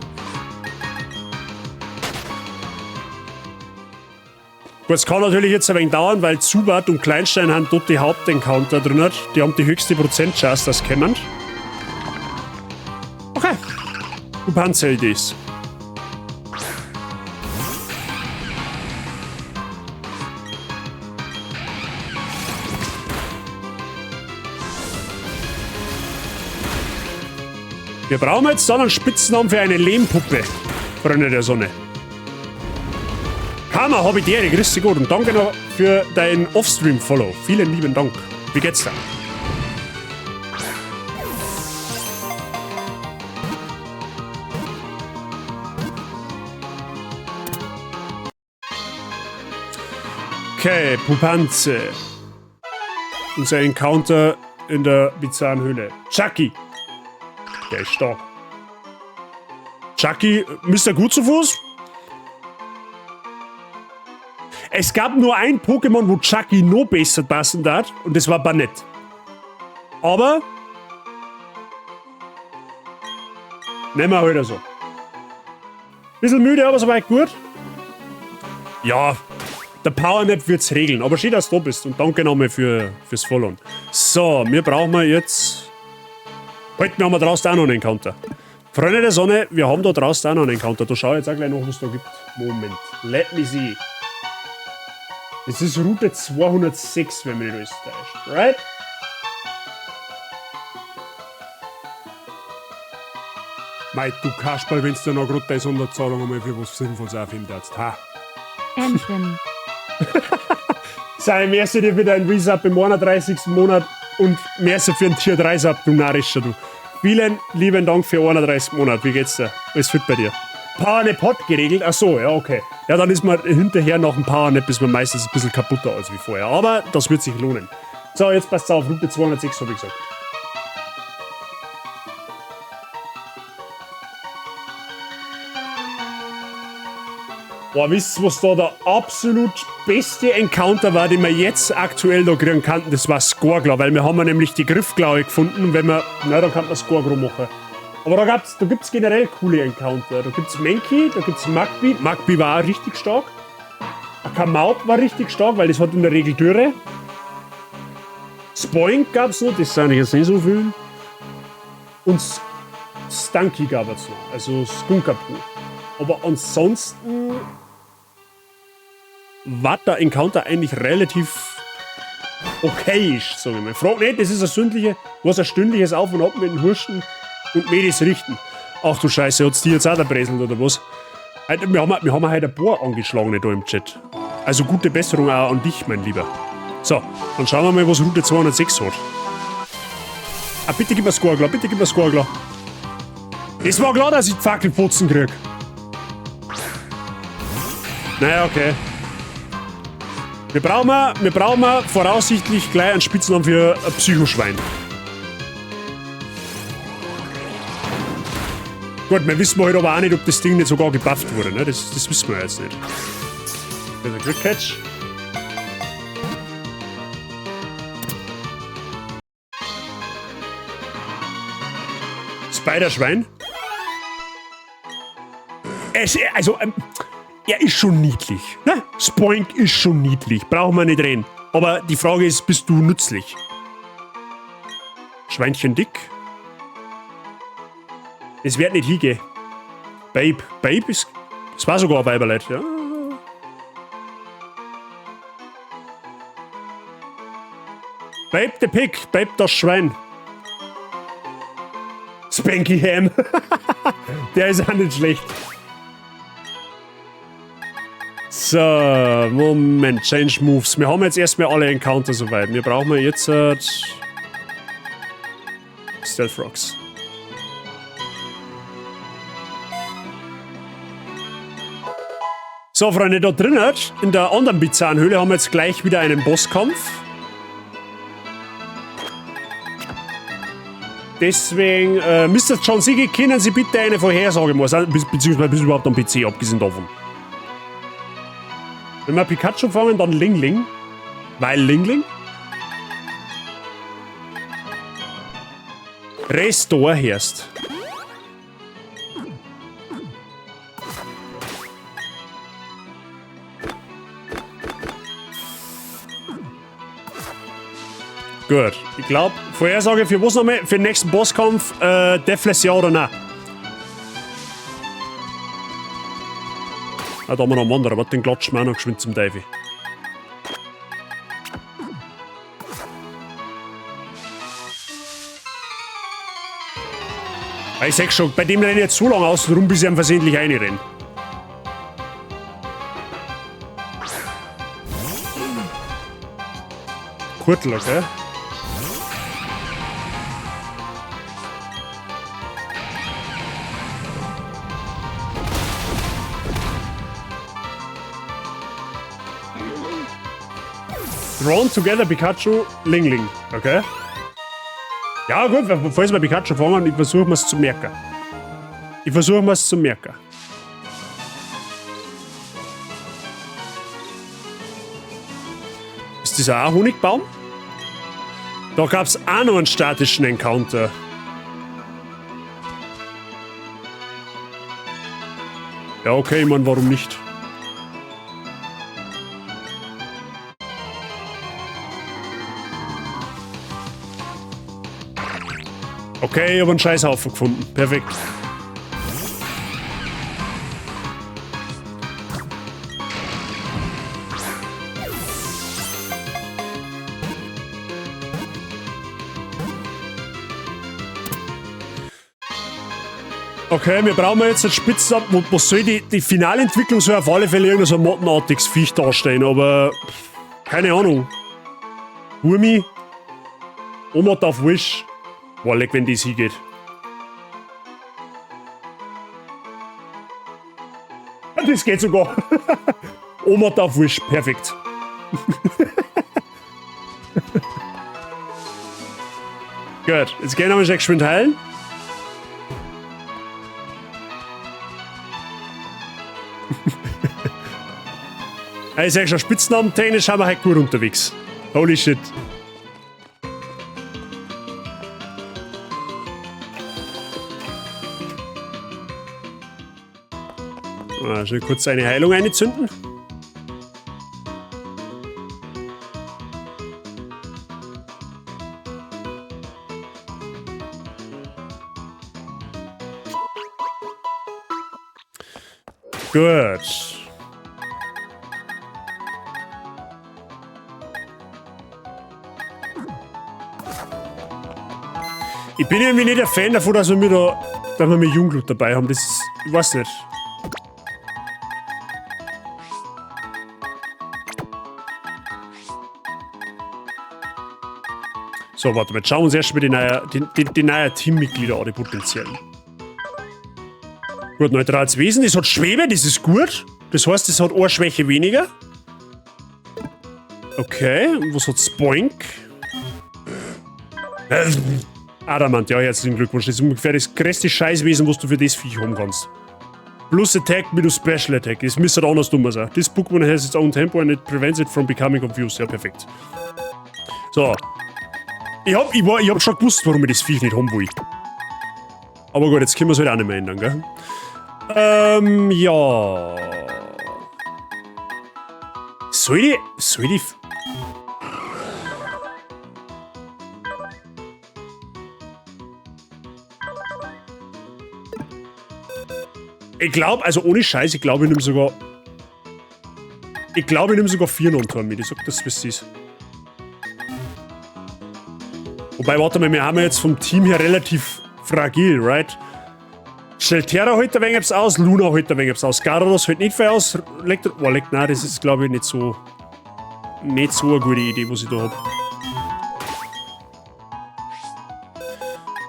Gut, es kann natürlich jetzt ein wenig dauern, weil Zubat und Kleinstein haben dort die Hauptencounter drin. Die haben die höchste Prozentchance, dass kommen. Okay. Upanzel das. Wir brauchen jetzt dann einen Spitznamen für eine Lehmpuppe, Freunde der Sonne. Karma, hab ich dir, grüß dich gut und danke noch für dein Offstream-Follow. Vielen lieben Dank. Wie geht's da? Okay, Pupanze. Unser Encounter in der bizarren Höhle. Chucky! Der ist stark. Chucky, Mr. Gut zu Fuß? Es gab nur ein Pokémon, wo Chucky noch besser passen hat, und das war Banette. Aber nehmen wir halt so. Bisschen müde, aber soweit gut. Ja, der Powernap wird's regeln. Aber schön, dass du da bist. Und danke nochmal fürs Followen. So, wir brauchen jetzt. Halt, wir haben draußen auch noch einen Encounter. Freunde der Sonne, wir haben da draußen auch noch einen Encounter. Da schau ich jetzt auch gleich noch, was da gibt. Moment. Let me see. Das ist Route 206, wenn mich nicht alles täuscht. Right? Mei, du Kasperl, wenn's dir noch grad deine Sonderzahlung einmal für was Sinnvolles aufheben darfst. Ha. Enten. Sei, merci dir für deinen Resub im 31. Monat und merci für den Tier 3 Sub, du Narischer, du. Vielen lieben Dank für 31 Monate. Wie geht's dir? Alles fit bei dir? Powernap hat geregelt? Ach so, ja, okay. Ja, dann ist man hinterher nach dem Powernap ist man meistens ein bisschen kaputter als wie vorher. Aber das wird sich lohnen. So, jetzt passt auf, Route 206 habe ich gesagt. Boah, wisst ihr, was da der absolut beste Encounter war, den wir jetzt aktuell da kriegen könnten? Das war Skorgla, weil wir haben ja nämlich die Griffklaue gefunden und wenn wir. Na, dann kann man Skorgro machen. Aber da gibt's generell coole Encounter. Da gibt's Menki, da gibt's Magby. Magby war auch richtig stark. Akamaub war richtig stark, weil das hat in der Regel Dürre. Spoink gab's noch, das sind jetzt nicht so viel. Und Stunky gab es noch, also Skunkapu. Aber ansonsten war der Encounter eigentlich relativ okayisch, sag ich mal. Frag nicht, das ist ein sündliche, was ein stündliches Auf und Ab mit den Hurschen und Medis richten. Ach du Scheiße, hat's die jetzt auch da breselt oder was? Alter, wir haben heute ein paar Angeschlagene da im Chat. Also gute Besserung auch an dich, mein Lieber. So, dann schauen wir mal, was Route 206 hat. Ah, bitte gib mir Skorgla, bitte gib mir Skorgla. Es war klar, dass ich die Fackelfotzen krieg. Naja, okay. Wir brauchen voraussichtlich gleich einen Spitznamen für ein Psychoschwein. Gut, wir wissen halt aber auch nicht, ob das Ding nicht sogar gebufft wurde, ne? Das wissen wir jetzt nicht. Das ist ein Quick Catch. Spider-Schwein. Er ist schon niedlich. Ne? Spoink ist schon niedlich. Brauchen wir nicht reden. Aber die Frage ist, bist du nützlich? Schweinchen dick. Es wird nicht hingehen. Babe. Babe ist. Es war sogar ein Weiberleid, ja. Babe the Pig. Babe das Schwein. Spanky Ham. Der ist auch nicht schlecht. So, Moment, Change Moves. Wir haben jetzt erstmal alle Encounter soweit. Wir brauchen jetzt Stealth Rocks. So, Freunde, da drinnen, in der anderen bizarren Höhle, haben wir jetzt gleich wieder einen Bosskampf. Deswegen, Mr. John Siegi, können Sie bitte eine Vorhersage machen? Beziehungsweise bist du überhaupt am PC, abgesehen davon. Wenn wir Pikachu fangen, dann Ling Ling. Weil Ling Ling. Restore herst. Gut. Ich glaub, Vorhersage für was nochmal? Für den nächsten Bosskampf, Deathless ja oder nein? Ah, da haben wir noch einen Wanderer. Warte, den klatschen wir auch noch geschwind zum Teufel. Ich sag schon, bei dem renne ich jetzt so lange außen rum, bis ich ihm versehentlich reinrenne. Kurtel, okay? Drawn together Pikachu, Ling Ling, okay? Ja gut, falls wir Pikachu fangen, ich versuche mir's zu merken. Ich versuche mir's zu merken. Ist das auch ein Honigbaum? Da gab's auch noch einen statischen Encounter. Ja, okay, ich mein, warum nicht? Okay, ich hab einen Scheißhaufen gefunden. Perfekt. Okay, wir brauchen jetzt einen Spitznamen. Was soll die Finalentwicklung soll auf alle Fälle irgendein so ein mottenartiges Viech darstellen, aber keine Ahnung. Wurmi? Oma auf Wish. Boah, leck, wenn das hingeht. Das geht sogar. Oma auf Wish, perfekt. Gut, jetzt gehen wir mal geschwind heilen. Ich sag schon, Spitznamen technisch haben wir halt gut unterwegs. Holy shit. Also kurz eine Heilung einzünden. Gut. Ich bin irgendwie nicht der Fan davon, dass wir da, dass wir mit Jungglut dabei haben. Das ist, ich weiß nicht. So, warte mal. Jetzt schauen wir uns erstmal die neuen Teammitglieder an, die potenziellen. Gut, neutrales Wesen, das hat Schwebe, das ist gut. Das heißt, das hat eine Schwäche weniger. Okay, und was hat Spoink? Adamant, ja, herzlichen Glückwunsch. Das ist ungefähr das größte Scheißwesen, was du für das Viech haben kannst. Plus Attack minus Special Attack. Das müsste halt anders dummer sein. This Pokémon has its own tempo and it prevents it from becoming confused. Ja, perfekt. So. Ich hab schon gewusst, warum ich das Viech nicht haben will. Aber gut, jetzt können wir's halt auch nicht mehr ändern, gell? Ja. Soll ich... Ich glaub, also ohne Scheiß, ich glaube, ich nehme sogar... Ich glaube, ich nehme sogar 4 Nontor mit. Ich sag das, wie es ist. Wobei, warte mal, wir haben ja jetzt vom Team her relativ fragil, right? Shelterra hält ein wenig etwas aus, Luna hält ein wenig etwas aus, Garados hält nicht viel aus, Elektro... Oh, nein, das ist, glaube ich, nicht so eine gute Idee, was ich da hab.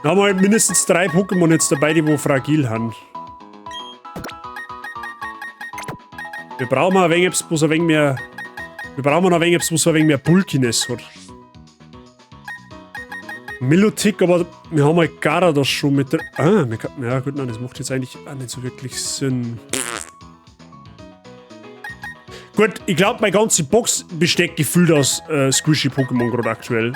Da haben wir halt mindestens 3 Pokémon jetzt dabei, die wo fragil sind. Wir brauchen ein wenig etwas, was ein wenig mehr... Wir brauchen noch ein wenig etwas, was ein wenig mehr Bulkiness hat. Milotic, aber wir haben halt Garados schon mit der... Ah, wir kann, ja gut, nein, das macht jetzt eigentlich auch nicht so wirklich Sinn. Gut, ich glaub, meine ganze Box besteht gefühlt aus Squishy Pokémon gerade aktuell.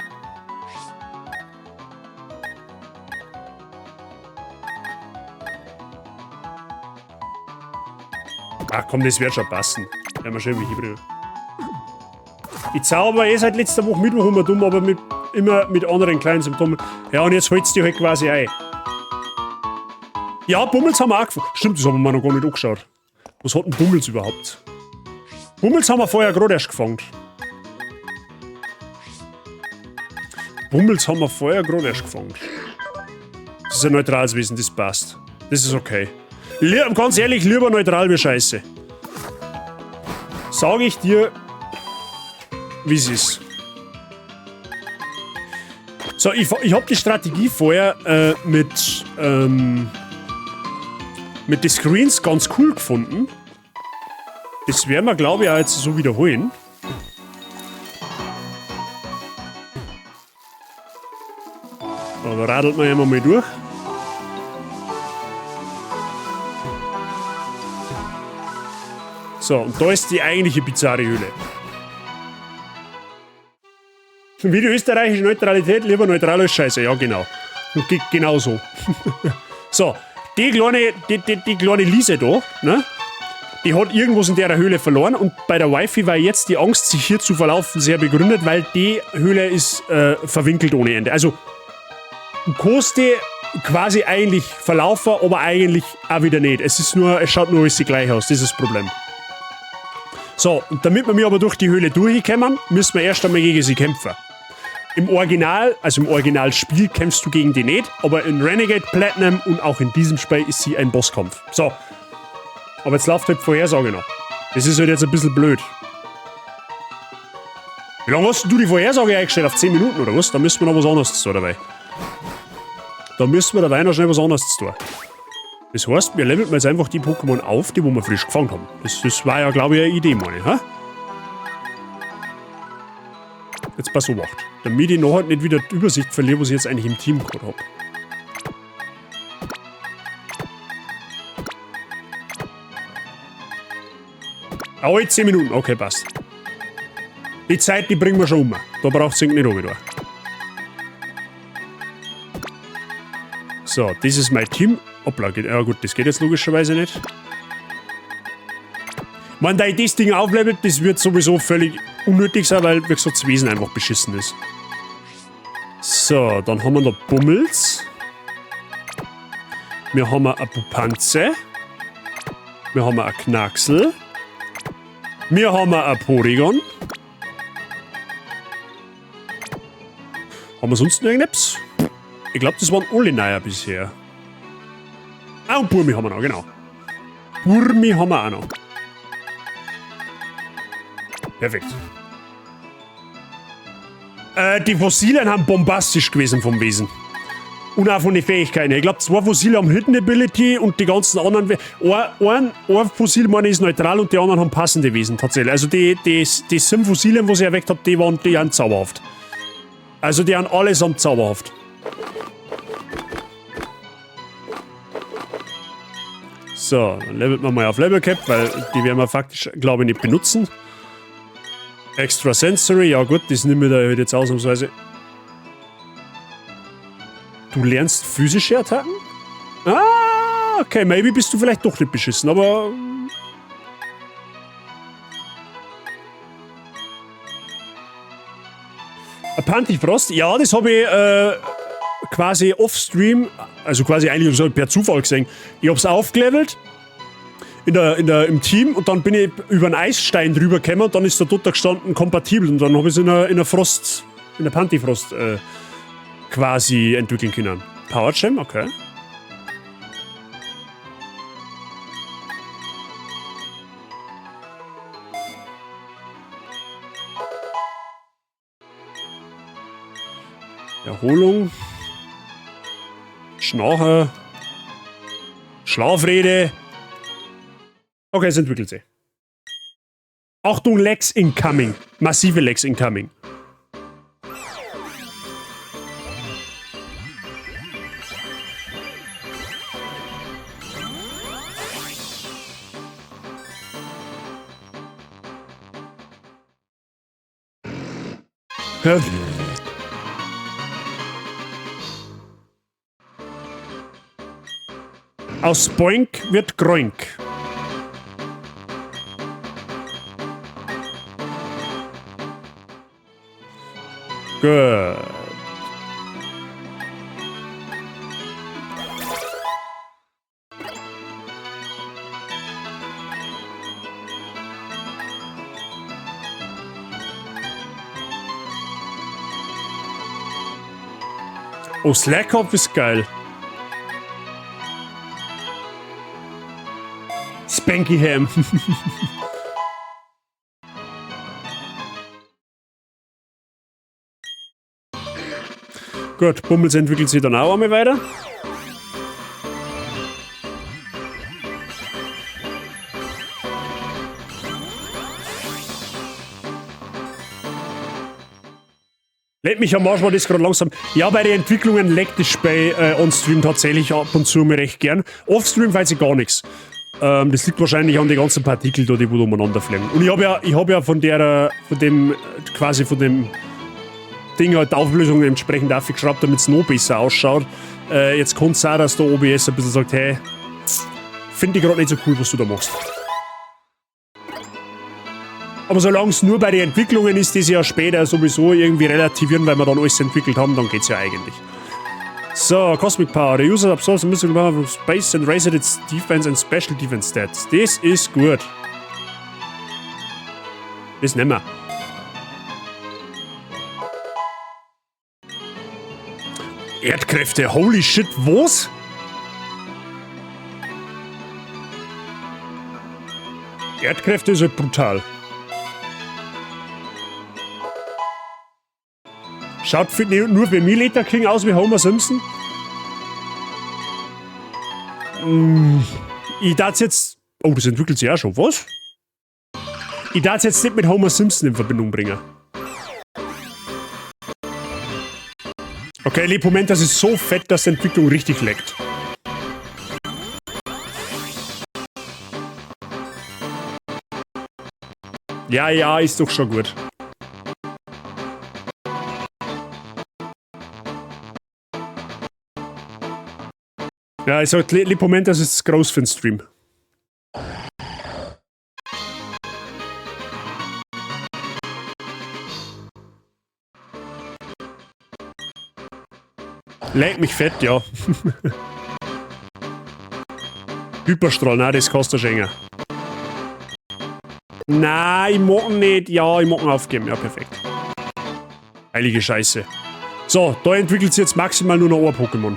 Ach komm, das wird schon passen. Werden wir schön wie Hybrid. Ich zauber eh seit letzter Woche Mittwoch immer dumm, aber immer mit anderen kleinen Symptomen. Ja, und jetzt holst du die halt quasi ein. Ja, Bummels haben wir auch gefunden. Stimmt, das haben wir noch gar nicht angeschaut. Was hat denn Bummels überhaupt? Bummels haben wir vorher gerade erst gefangen. Bummels haben wir vorher gerade erst gefangen. Das ist ein neutrales Wesen, das passt. Das ist okay. Ganz ehrlich, lieber neutral wie Scheiße. Sag ich dir, wie es ist. So, ich hab die Strategie vorher mit den Screens ganz cool gefunden. Das werden wir, glaube ich, auch jetzt so wiederholen. So, da radelt man immer mal durch. So, und da ist die eigentliche bizarre Höhle. Wie die österreichische Neutralität, lieber neutral als Scheiße. Ja, genau. Genau so. So, die kleine Lise da, ne? Die hat irgendwas in der Höhle verloren und bei der Wifi war jetzt die Angst, sich hier zu verlaufen, sehr begründet, weil die Höhle ist verwinkelt ohne Ende. Also, du kannst die quasi eigentlich verlaufen, aber eigentlich auch wieder nicht. Es ist nur, es schaut nur alles gleich aus, das ist das Problem. So, und damit wir aber durch die Höhle durchkommen, müssen wir erst einmal gegen sie kämpfen. Im Original, also im Originalspiel kämpfst du gegen die nicht, aber in Renegade Platinum und auch in diesem Spiel ist sie ein Bosskampf. So. Aber jetzt läuft halt die Vorhersage noch. Das ist halt jetzt ein bisschen blöd. Wie lange hast du die Vorhersage eingestellt? Auf 10 Minuten oder was? Da müssen wir noch was anderes tun dabei. Da müssen wir dabei noch schnell was anderes tun. Das heißt, wir leveln jetzt einfach die Pokémon auf, die wo wir frisch gefangen haben. Das war ja, glaube ich, eine Idee, meine ich. Hä? Jetzt pass auf, damit ich nachher nicht wieder die Übersicht verliere, was ich jetzt eigentlich im Team gerade hab. Alle 10 Minuten, okay, passt. Die Zeit, die bringen wir schon um. Da braucht es nicht runter. So, das ist mein Team. Hoppla, geht, ja gut, das geht jetzt logischerweise nicht. Wenn da das Ding auflevelt, das wird sowieso völlig unnötig sein, weil, wie gesagt, das Wesen einfach beschissen ist. So, dann haben wir noch Bummels. Wir haben eine Pupanze. Wir haben eine Knacksel. Wir haben ein Porygon. Haben wir sonst noch irgendetwas? Ich glaube, das waren alle neue bisher. Ah, und Burmi haben wir noch, genau. Burmi haben wir auch noch. Perfekt. Die Fossilien haben bombastisch gewesen vom Wesen. Und auch von den Fähigkeiten. Ich glaube, 2 Fossile haben Hidden Ability und die ganzen anderen... Ein Fossil, meine ich, ist neutral und die anderen haben passende Wesen, tatsächlich. Also die 7 Fossilien, die ich erweckt habe, die waren zauberhaft. Also die haben allesamt zauberhaft. So, dann levelt man mal auf Level Cap, weil die werden wir faktisch, glaube ich, nicht benutzen. Extra Sensory, ja gut, das nehmen wir da jetzt ausnahmsweise. Du lernst physische Attacken? Ah, okay, maybe bist du vielleicht doch nicht beschissen, aber... Ein Pantifrost? Ja, das habe ich quasi off-stream, also quasi eigentlich so per Zufall gesehen. Ich hab's aufgelevelt im Team und dann bin ich über einen Eisstein drüber gekommen und dann ist der dort gestanden kompatibel und dann habe ich es in der Frost, in der Pantifrost quasi entwickeln können. Power Gem, okay. Erholung. Schnarche. Schlafrede. Okay, es entwickelt sich. Achtung, Lags incoming. Massive Lags incoming. Aus Boink wird Groink. Gut. Oh, Slackhop ist geil. Spanky Ham. Gut, Bummels entwickelt sich dann auch einmal weiter. Leck mich am Arsch, war das gerade langsam. Ja, bei den Entwicklungen leckt das Spiel on-stream tatsächlich ab und zu mir recht gern. Off-stream weiß ich gar nichts. Das liegt wahrscheinlich an den ganzen Partikeln da, die wo da umeinander fliegen. Und ich hab ja von der, von dem, quasi von dem Ding halt die Auflösung entsprechend aufgeschraubt, damit es noch besser ausschaut. Jetzt kann es sein, dass der OBS ein bisschen sagt, hey, finde ich gerade nicht so cool, was du da machst. Aber solange es nur bei den Entwicklungen ist, die sie ja später sowieso irgendwie relativieren, weil wir dann alles entwickelt haben, dann geht's ja eigentlich. So, Cosmic Power. The user absorbs a mystical power from space and raises its defense and special defense stats. Das ist gut. Das nehmen wir. Erdkräfte, holy shit, was? Erdkräfte ist halt brutal. Schaut für, nur für mich Leta King aus wie Homer Simpson. Ich darf jetzt. Oh, das entwickelt sich auch schon. Was? Ich darf jetzt nicht mit Homer Simpson in Verbindung bringen. Okay, Lepumentas ist so fett, dass die Entwicklung richtig leckt. Ja, ja, ist doch schon gut. Ja, ich sag, Lepumentas ist groß für den Stream. Leck mich fett, ja. Hyperstrahl, nein, das kostet schenken. Nein, ich mag ihn nicht. Ja, ich mag ihn aufgeben. Ja, perfekt. Heilige Scheiße. So, da entwickelt sich jetzt maximal nur noch ein Pokémon.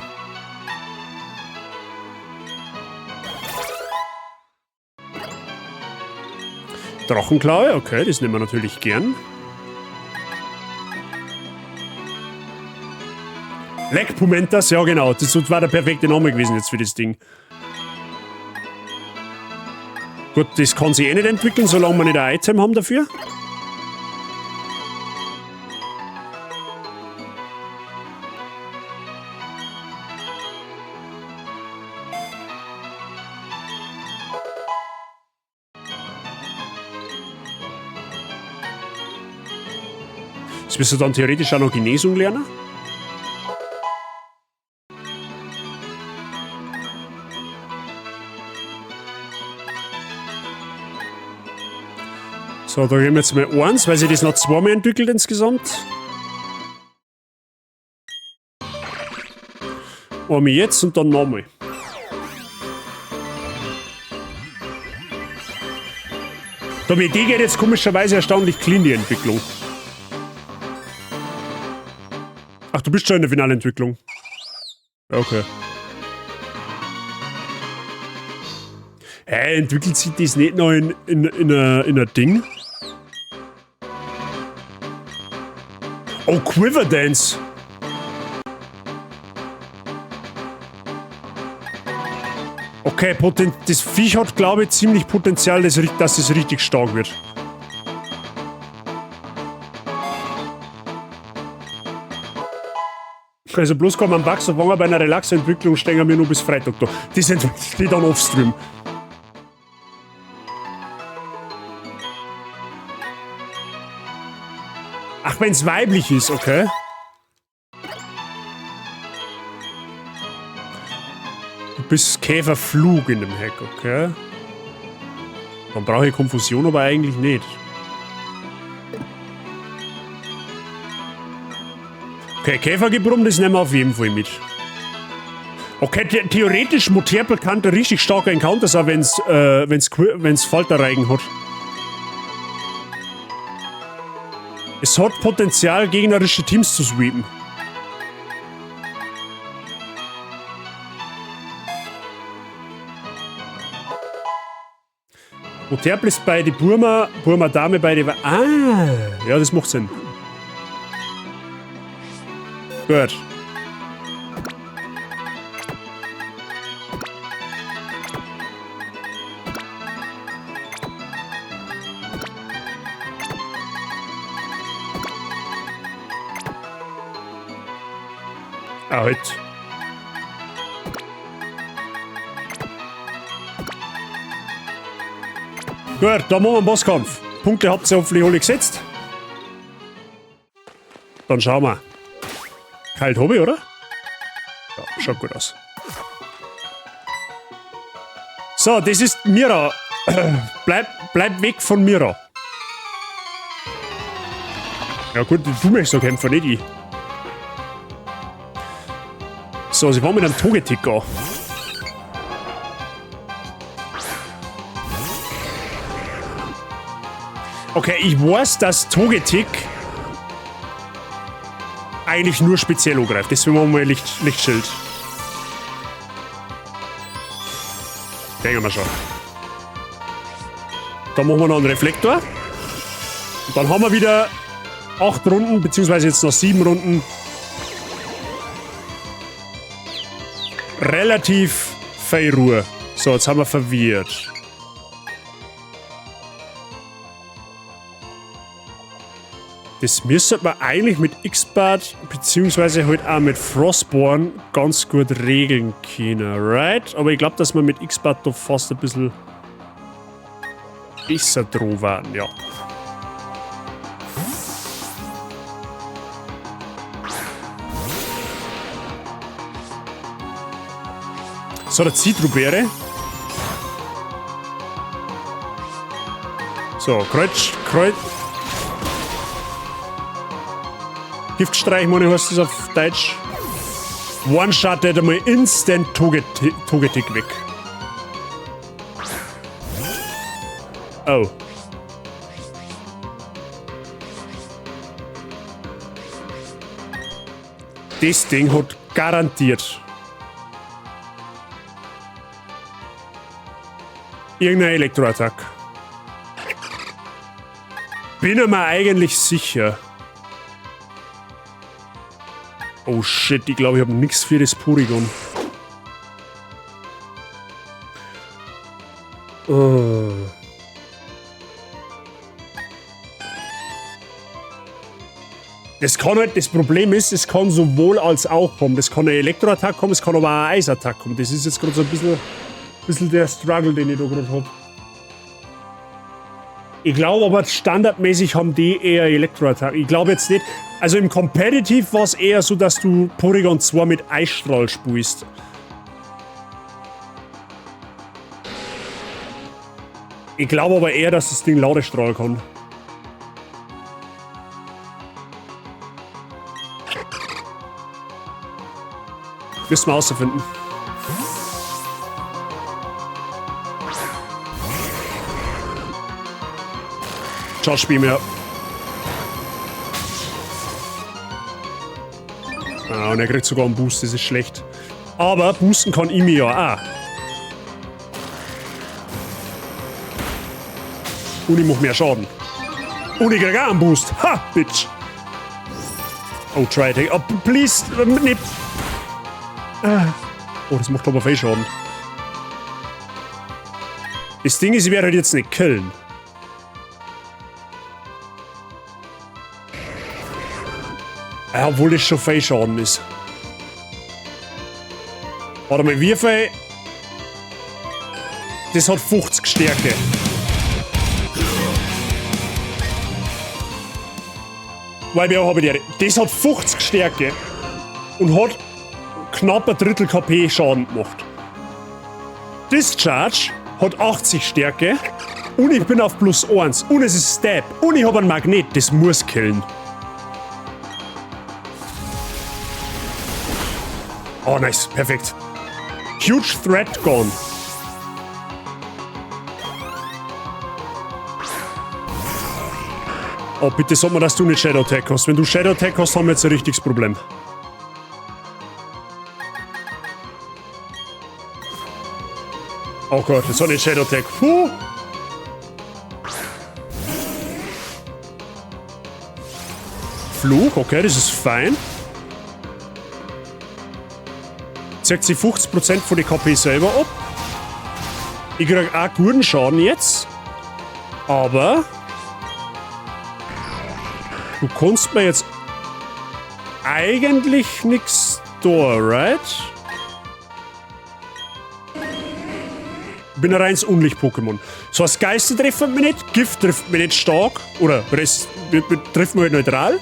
Drachenklaue, okay, das nehmen wir natürlich gern. Leckpumentas, ja genau, das war der perfekte Name gewesen jetzt für das Ding. Gut, das kann sich eh nicht entwickeln, solange wir nicht ein Item haben dafür. Das wirst du dann theoretisch auch noch Genesung lernen. So, da gehen wir jetzt mal eins, weil sich das noch zweimal entwickelt insgesamt. Einmal jetzt und dann nochmal. Da mir die geht jetzt komischerweise erstaunlich clean, die Entwicklung. Ach, du bist schon in der Finalentwicklung. Okay. Hä, entwickelt sich das nicht noch in ein Ding? Oh, Quiver Dance! Okay, das Viech hat, glaube ich, ziemlich Potenzial, dass es richtig stark wird. Also bloß kann man Bugs, wenn wir bei einer Relax-Entwicklung stehen wir nur bis Freitag da. Die sind die dann off-stream. Ach, wenn's weiblich ist, okay. Du bist Käferflug in dem Hack, okay. Dann brauche ich Konfusion aber eigentlich nicht. Okay, Käfergebrumm, das nehmen wir auf jeden Fall mit. Okay, theoretisch Muterpel kann der richtig starker Encounter sein, wenn's Falterreigen hat. Es hat Potenzial, gegnerische Teams zu sweepen. Muterpel ist bei die Burma, Burma Dame bei die... Ah, ja, das macht Sinn. Gut. Ah, halt. Gut, da machen wir einen Bosskampf. Punkte habt ihr hoffentlich alle gesetzt. Dann schauen wir. Kalt Hobby, oder? Ja, schaut gut aus. So, das ist Mira. Bleib weg von Mira. Ja gut, du möchtest noch kämpfen, nicht ich. So, sie fangen mit einem Togetic an. Okay, ich weiß, dass Togetic eigentlich nur speziell angreift. Deswegen machen wir mal Lichtschild. Denken wir schon. Dann machen wir noch einen Reflektor. Und dann haben wir wieder 8 Runden, beziehungsweise jetzt noch 7 Runden. Relativ viel Ruhe. So, jetzt haben wir verwirrt. Das müsste man eigentlich mit X-Bart beziehungsweise halt auch mit Frostborn ganz gut regeln können, right? Aber ich glaub, dass wir mit X-Bart doch fast ein bisschen besser dran waren, ja. So, der Zitrusbeere. So, Kreuz, Kreuz. Giftstreich, meine heißt das auf Deutsch. One-Shot einmal instant Togetic weg. Oh. Das Ding hat garantiert irgendeine Elektroattack. Bin mir eigentlich sicher. Oh shit, ich glaube, ich habe nichts für das Porygon. Oh. Das kann halt, das Problem ist, es kann sowohl als auch kommen. Das kann eine Elektroattack kommen, es kann aber auch eine Eisattack kommen. Das ist jetzt gerade so ein bisschen der Struggle, den ich da gerade hab. Ich glaube aber, standardmäßig haben die eher Elektroattacken. Ich glaube jetzt nicht. Also im Competitive war's eher so, dass du Porygon 2 mit Eisstrahl spielst. Ich glaube aber eher, dass das Ding Ladestrahl kann. Müssen wir herausfinden. Charge Beam, ja. Ah, und er kriegt sogar einen Boost, das ist schlecht. Aber boosten kann ich mir ja auch. Und ich mach mehr Schaden. Und ich krieg auch einen Boost. Ha, Bitch. Oh, try it. Oh, please. Nee. Ah. Oh, das macht aber viel Schaden. Das Ding ist, ich werde halt jetzt nicht killen. Ja, obwohl das schon viel Schaden ist. Warte mal, wie viel? Das hat 50 Stärke. Weil wir haben die. Das hat 50 Stärke und hat knapp ein Drittel KP Schaden gemacht. Discharge hat 80 Stärke und ich bin auf plus 1 und es ist Stab und ich hab einen Magnet, das muss killen. Oh, nice. Perfekt. Huge Threat gone. Oh, bitte sag mir, dass du nicht Shadow Tag hast. Wenn du Shadow Tag hast, haben wir jetzt ein richtiges Problem. Oh Gott, jetzt hat nicht Shadow Tag. Puh. Fluch, okay, das ist fein. Zieht sich 50% von den KP selber ab. Ich krieg auch guten Schaden jetzt. Aber du kannst mir jetzt eigentlich nix da, right? Ich bin ein reines Unlicht-Pokémon. So, das Geister treffen mich nicht, Gift trifft mich nicht stark. Oder Rest, trifft mich halt neutral.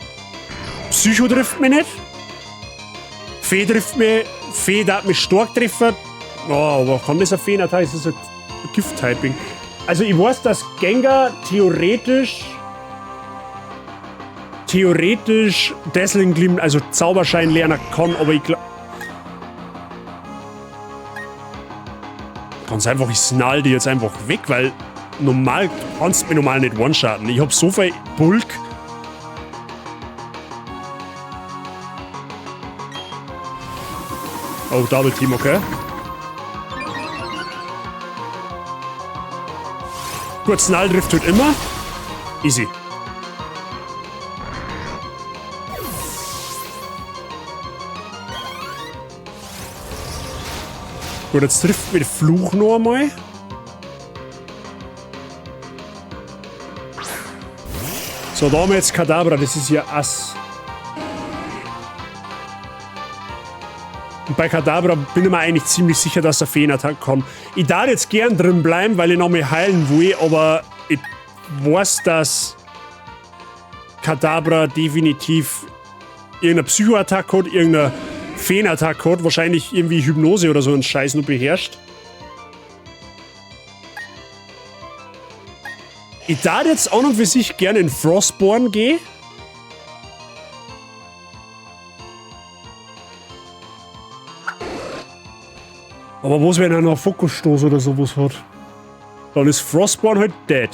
Psycho trifft mich nicht. Fee trifft mich. Fee darf mich stark treffen. Oh, aber kann das ein Feen-Attack? Das ist ein Gift-Typing. Also ich weiß, dass Gengar theoretisch Dazzling Gleam, also Zauberschein lernen kann, aber ich glaube... Ganz einfach, ich snall die jetzt einfach weg, weil normal kannst du mir normal nicht one-shotten. Ich hab so viel Bulk. Oh, Double Team, okay. Gut, Snall trifft halt immer. Easy. Gut, jetzt trifft mit Fluch noch einmal. So, da haben wir jetzt Kadabra, das ist ja Ass. Und bei Kadabra bin ich mir eigentlich ziemlich sicher, dass er Feenattack kann. Ich darf jetzt gern drin bleiben, weil ich noch mal heilen will, aber ich weiß, dass Kadabra definitiv irgendeine Psychoattack hat, irgendeine Feenattack hat, wahrscheinlich irgendwie Hypnose oder so einen Scheiß nur beherrscht. Ich darf jetzt auch noch für sich gerne in Frostborn gehen. Aber was, wenn er noch Fokusstoß oder sowas hat? Dann ist Frostborn halt dead.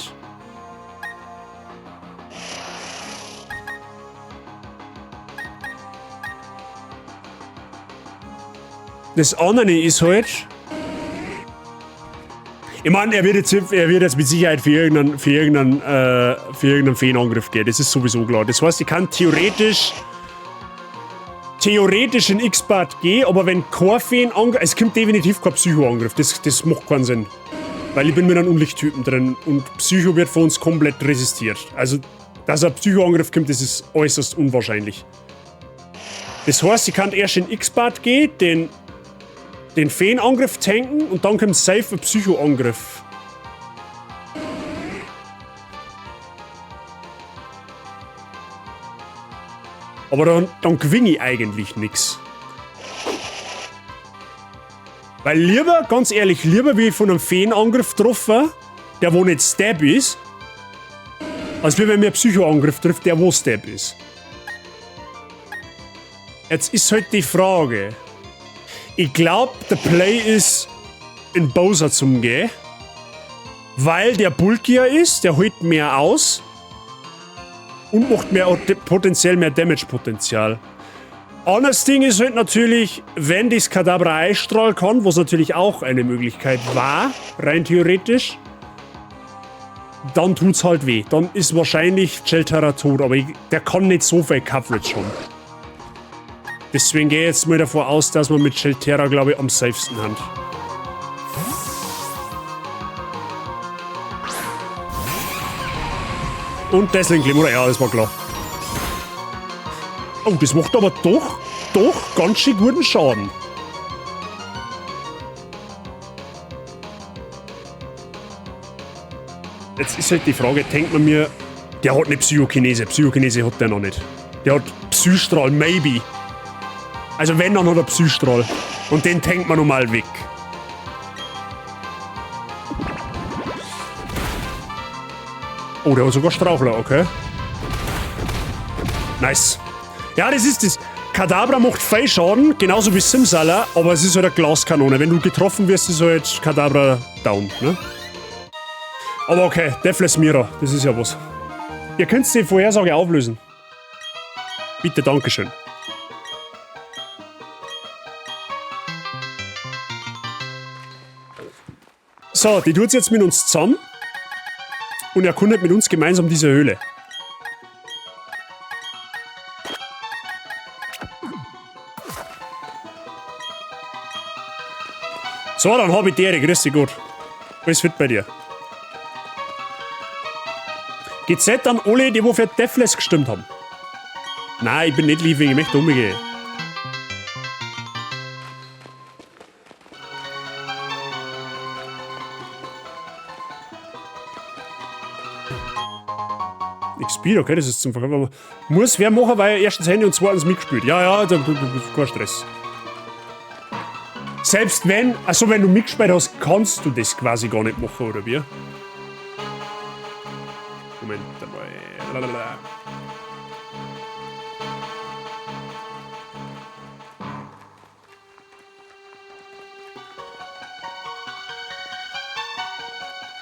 Das andere ist halt... Ich meine, er wird jetzt mit Sicherheit für irgendeinen Feenangriff gehen. Das ist sowieso klar. Das heißt, ich kann theoretisch in X-Bad gehen, aber wenn kein Feenangriff... Es kommt definitiv kein Psychoangriff. Das macht keinen Sinn. Weil ich bin mit einem Unlichttypen drin und Psycho wird von uns komplett resistiert. Also, dass ein Psychoangriff kommt, das ist äußerst unwahrscheinlich. Das heißt, ich kann erst in X-Bad gehen, den Feenangriff tanken und dann kommt safe ein Psychoangriff. Aber dann gewinne ich eigentlich nix. Weil lieber, ganz ehrlich, lieber wie ich von einem Feenangriff getroffen, der wo nicht Stab ist, als wie wenn mir ein Psychoangriff trifft, der wo Stab ist. Jetzt ist halt die Frage. Ich glaube, der Play ist, in Bowser zum gehen, weil der bulkier ist, der holt mehr aus und macht mehr, potenziell mehr Damage-Potenzial. Anderes Ding ist halt natürlich, wenn das Kadabra Eisstrahl kann, was natürlich auch eine Möglichkeit war, rein theoretisch, dann tut's halt weh. Dann ist wahrscheinlich Chelterra tot, aber der kann nicht so viel Coverage haben. Deswegen gehe ich jetzt mal davon aus, dass man mit Chelterra, glaube ich, am safesten hat. Und Dazzling Gleam, oder? Ja, das war klar. Oh, das macht aber doch ganz schön guten Schaden. Jetzt ist halt die Frage, denkt man mir, der hat eine Psychokinese. Psychokinese hat der noch nicht. Der hat Psystrahl, maybe. Also wenn, dann hat er Psystrahl. Und den tankt man normal weg. Oh, der hat sogar Strauchler, okay. Nice. Ja, das ist das. Kadabra macht viel Schaden, genauso wie Simsala, aber es ist halt eine Glaskanone. Wenn du getroffen wirst, ist halt Kadabra down, ne? Aber okay, Deathless Mira, das ist ja was. Ihr könnt die Vorhersage auflösen. Bitte, Dankeschön. So, die tut's jetzt mit uns zusammen und erkundet mit uns gemeinsam diese Höhle. So, dann hab ich die, grüß dich Gott. Alles fit bei dir. GZ an alle, die wo für Deathless gestimmt haben. Nein, ich bin nicht leaving, ich möchte umgehen. XP, okay, das ist zum Verkaufen. Muss wer machen, weil erstens Handy und zweitens mitgespielt. Ja, ja, da, kein Stress. Selbst wenn, also wenn du mitgespielt hast, kannst du das quasi gar nicht machen, oder wie? Moment einmal. Lalalala.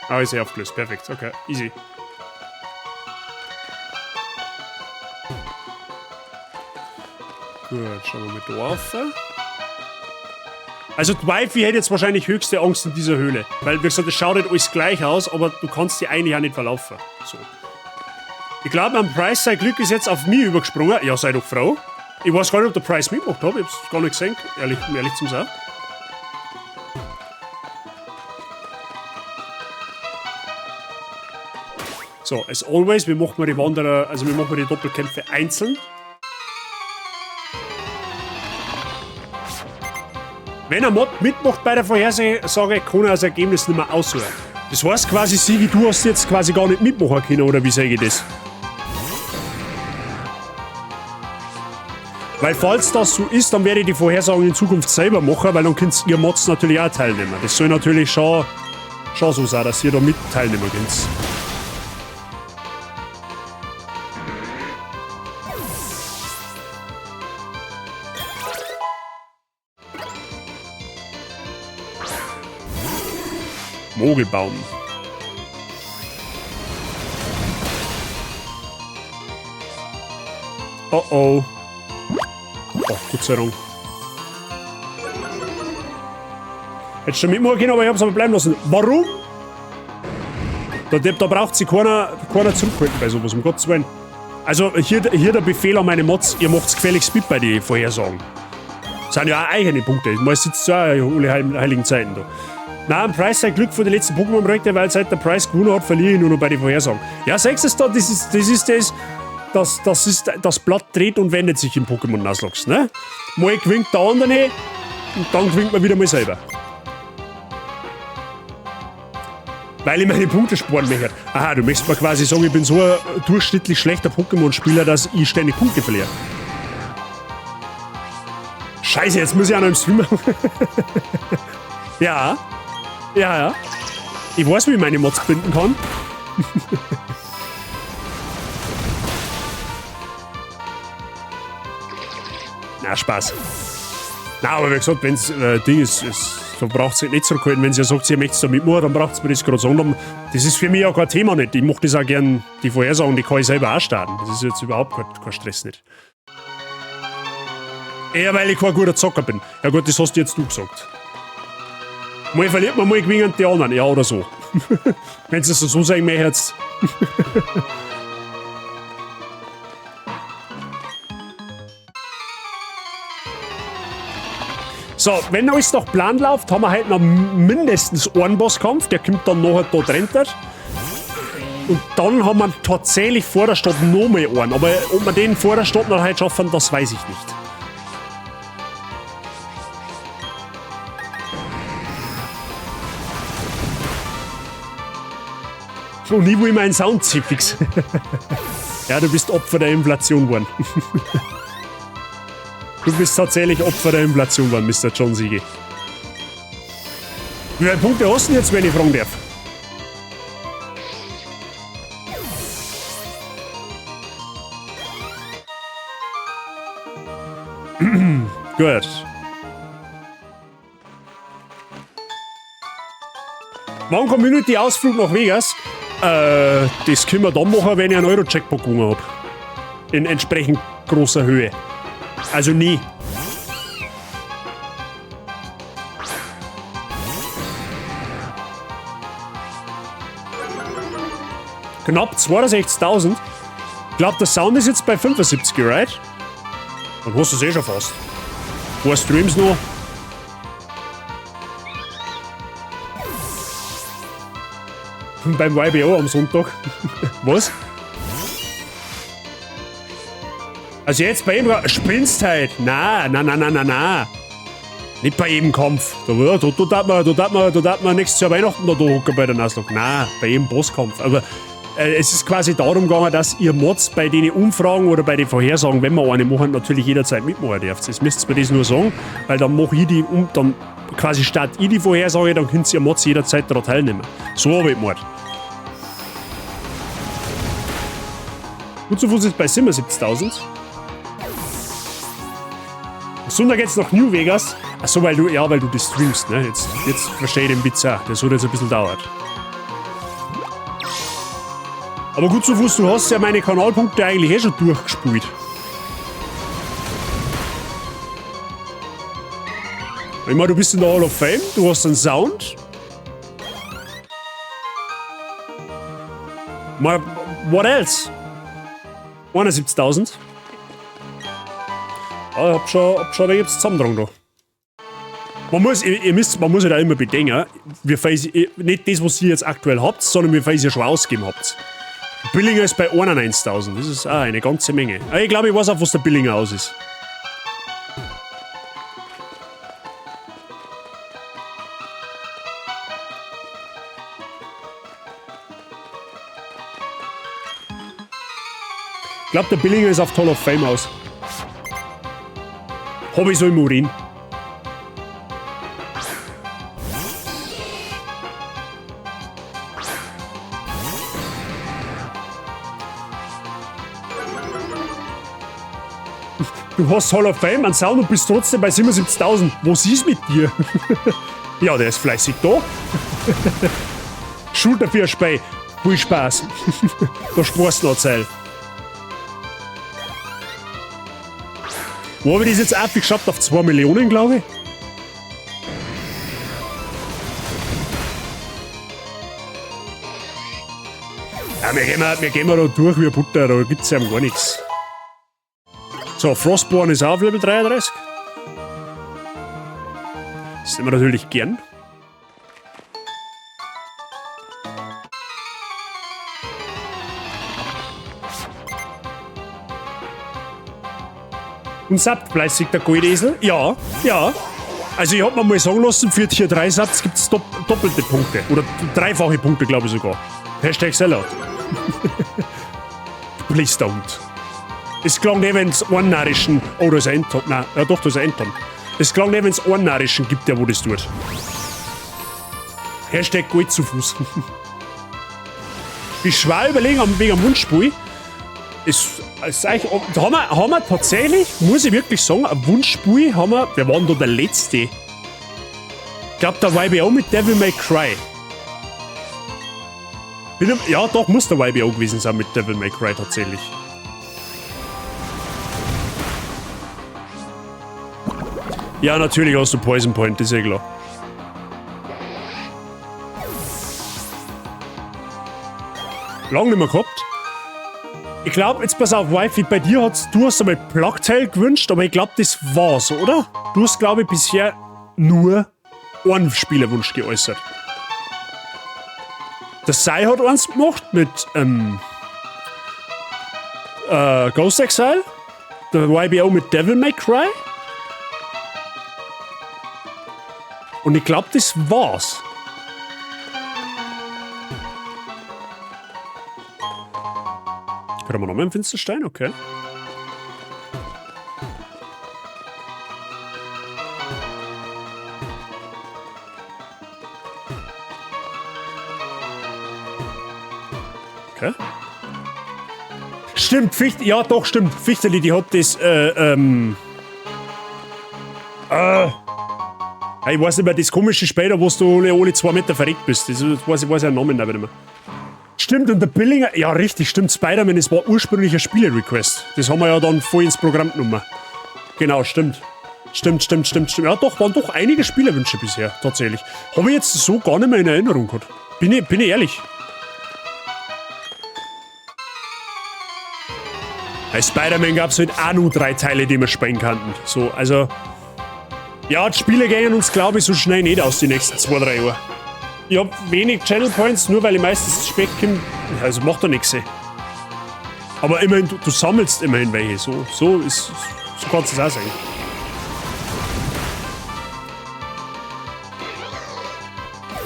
Ah, ist aufgelöst. Perfekt. Okay, easy. Gut, schauen wir mal da rauf. Also die Wifi hätte jetzt wahrscheinlich höchste Angst in dieser Höhle. Weil, wie gesagt, es schaut nicht alles gleich aus, aber du kannst die eigentlich auch nicht verlaufen. So. Ich glaube, am Price sein Glück ist jetzt auf mich übergesprungen. Ja, sei doch froh. Ich weiß gar nicht, ob der Price mitgemacht hat. Ich hab's gar nicht gesehen, um ehrlich zu sein. So, as always, wir machen mal die Wanderer, also wir machen mal die Doppelkämpfe einzeln. Wenn ein Mod mitmacht bei der Vorhersage, kann er das Ergebnis nicht mehr aussuchen. Das heißt quasi, Sigi, du hast jetzt quasi gar nicht mitmachen können, oder wie sage ich das? Weil falls das so ist, dann werde ich die Vorhersagen in Zukunft selber machen, weil dann könnt ihr Mods natürlich auch teilnehmen. Das soll natürlich schon so sein, dass ihr da mit teilnehmen könnt. Mogelbaum. Oh oh. Oh, Gott sei Dank. Hätte schon mitmachen können, aber ich hab's aber bleiben lassen. Warum? Da braucht sich keiner zurückhalten bei sowas, um Gottes Willen. Also hier der Befehl an meine Mods, ihr macht's gefälligst mit bei den Vorhersagen. Das sind ja auch eigene Punkte. Ich meine, es sitzt ja auch alle heiligen Zeiten da. Nein, Price sein Glück von den letzten Pokémon-Projekten, weil seit der Price gewonnen hat, verliere ich nur noch bei den Vorhersagen. Ja, sagst du es da, das Blatt dreht und wendet sich im Pokémon Nuzlocke, ne? Mal gewinnt der andere und dann gewinnt man wieder mal selber. Weil ich meine Punkte sparen möchte. Aha, du möchtest mir quasi sagen, ich bin so ein durchschnittlich schlechter Pokémon-Spieler, dass ich ständig Punkte verliere. Scheiße, jetzt muss ich auch noch im Stream machen. Ja. Ja, ja. Ich weiß, wie ich meine Mods binden kann. Na, Spaß. Na, aber wie gesagt, wenn's Ding ist, da braucht's nicht zurückhalten. Wenn sie ja sagt, sie möchte da mitmachen, dann braucht's mir das gerade sagen. Dann, das ist für mich auch kein Thema nicht. Ich mach das auch gern, die Vorhersagen, die kann ich selber auch starten. Das ist jetzt überhaupt kein Stress nicht. Eher, weil ich kein guter Zocker bin. Ja gut, das hast jetzt du gesagt. Mal verliert man, mal gewinnen die anderen. Ja, oder so. Wenn du es so sagen möchtest. So, wenn alles nach Plan läuft, haben wir heute noch mindestens einen Bosskampf. Der kommt dann nachher da drunter. Und dann haben wir tatsächlich vor der Stadt noch mal einen. Aber ob wir den vor der Stadt noch heute schaffen, das weiß ich nicht. Und ich will meinen Sound fix. Ja, du bist Opfer der Inflation geworden. Du bist tatsächlich Opfer der Inflation geworden, Mister John Siege. Wie viele Punkte hast du denn jetzt, wenn ich fragen darf? Gut. Wann Community Ausflug nach Vegas? Das können wir dann machen, wenn ich einen Euro-Jackpot gewonnen hab. In entsprechend großer Höhe. Also nie. Knapp 62.000. Ich glaub, der Sound ist jetzt bei 75, right? Dann hast du's eh schon fast. Ein paar Streams noch. Beim YBO am Sonntag. Was? Also jetzt bei jedem spinnst halt. Na, na, na, na, na, na. Nicht bei jedem Kampf. Da darf man nächstes Jahr Weihnachten da hocken bei der Nuzlocke. Na, bei jedem Bosskampf. Aber Es ist quasi darum gegangen, dass ihr Mods bei den Umfragen oder bei den Vorhersagen, wenn wir eine machen, natürlich jederzeit mitmachen dürft. Das müsst ihr mir das nur sagen, weil dann mache ich die, dann quasi statt ich die Vorhersage, dann könnt ihr Mods jederzeit daran teilnehmen. So habe ich gemacht. Gut zu Fuß ist bei 77.000. Am Sonntag geht's nach New Vegas. Achso, weil du, ja, weil du das streamst, ne? Jetzt verstehe ich den Witz auch. Das hat jetzt ein bisschen dauert. Aber gut zu Fuß, du hast ja meine Kanalpunkte eigentlich eh schon durchgespult. Ich meine, du bist in der Hall of Fame, du hast einen Sound. Mal, what else? 71.000. Ja, ich hab schon da gibt's zusammengetragen da. Man muss, ihr müsst, man muss ja da immer bedenken, wie viel, nicht das, was ihr jetzt aktuell habt, sondern wie viel ihr schon ausgegeben habt. Billinger ist bei 91.000, das ist auch eine ganze Menge. Aber ich glaube, ich weiß auch, was der Billinger aus ist. Ich glaube, der Billinger ist auf Hall of Fame aus. Hab ich so im Urin. Du hast Hall of Fame, einen Sound und bist trotzdem bei 77.000. Was ist mit dir? Ja, der ist fleißig da. Schulter für ein Spei. Viel Spaß. Da sparst du noch Zeit. Wo habe ich das jetzt auch geschafft? Auf 2 Millionen, glaube ich. Ja, wir gehen da durch wie Butter, da gibt's ja gar nichts. So, Frostborn ist auf Level 33. Das nehmen wir natürlich gern. Und sappt fleißig der Goldesel? Ja, ja. Also ich hab mir mal sagen lassen, für Tier 3 Satz gibt's doppelte Punkte. Oder dreifache Punkte, glaube ich sogar. Hashtag Sellout. Please don't. Es klang nicht, wenn's einen narischen... Oh, da ist ein Enton. Nein, ja doch, da ist ein Enton. Es klang nicht, wenn's einen narischen gibt, der wo das tut. Hashtag Gold zu Fuß. Ich schwer überlegen wegen am Wunschspiel. Ist eigentlich, da haben wir tatsächlich, muss ich wirklich sagen, ein Wunschspiel haben wir. Wer war denn da der Letzte? Ich glaub, der YBO mit Devil May Cry. Ja, doch, muss der YBO gewesen sein mit Devil May Cry tatsächlich. Ja, natürlich hast du Poison Point, das ist ja klar. Lang nicht mehr gehabt. Ich glaub, jetzt pass auf, Wifi, bei dir hast du hast einmal Plague Tale gewünscht, aber ich glaub, das war's, oder? Du hast, glaub ich, bisher nur einen Spielerwunsch geäußert. Der Sai hat eins gemacht mit Ghost Exile, der YBO mit Devil May Cry. Und ich glaub, das war's. Können wir nochmal einen Finsterstein? Okay. Okay. Stimmt, Fichte, ja doch, stimmt. Fichteli, die hat das, ich weiß nicht mehr, das komische Spiel da, wo du alle 2 Meter verreckt bist. Das weiß ich den Namen nicht mehr. Stimmt, und der Billinger, ja richtig, stimmt, Spider-Man, das war ursprünglich ein Spiele-Request. Das haben wir ja dann voll ins Programm genommen. Genau, stimmt. Stimmt, stimmt, stimmt, stimmt. Ja doch, waren doch einige Spielerwünsche bisher, tatsächlich. Hab ich jetzt so gar nicht mehr in Erinnerung gehabt. Bin ich ehrlich. Bei Spider-Man gab's halt auch nur 3 Teile, die wir spielen konnten. So, also... Ja, die Spiele gehen uns, glaub ich, so schnell nicht aus die nächsten 2, 3 Jahre. Ich hab wenig Channel Points, nur weil ich meistens zu spät komme. Also macht doch nix, ey. Aber immerhin, du sammelst immerhin welche. So kannst du es auch sagen.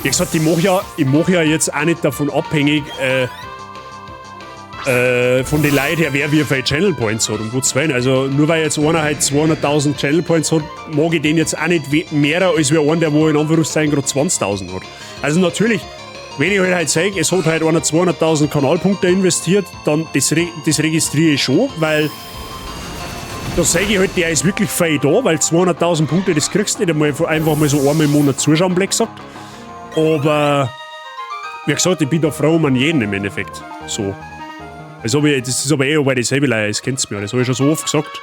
Wie gesagt, ich mach ja jetzt auch nicht davon abhängig, Von den Leuten her, wer wie viele Channel Points hat, um Gottes Willen. Also nur weil jetzt einer halt 200.000 Channel Points hat, mag ich den jetzt auch nicht mehr als wie einer, der wo in Anführungszeichen gerade 20.000 hat. Also natürlich, wenn ich halt sage, es hat halt einer 200.000 Kanalpunkte investiert, dann das registriere ich schon, weil da sage ich halt, der ist wirklich viel da, weil 200.000 Punkte, das kriegst du nicht einmal, einfach mal so einmal im Monat zuschauen, blöd gesagt. Aber wie gesagt, ich bin da froh um an jeden im Endeffekt. So. Also, das ist aber eh bei dieselbe Leier, das kennt's mir, das habe ich schon so oft gesagt.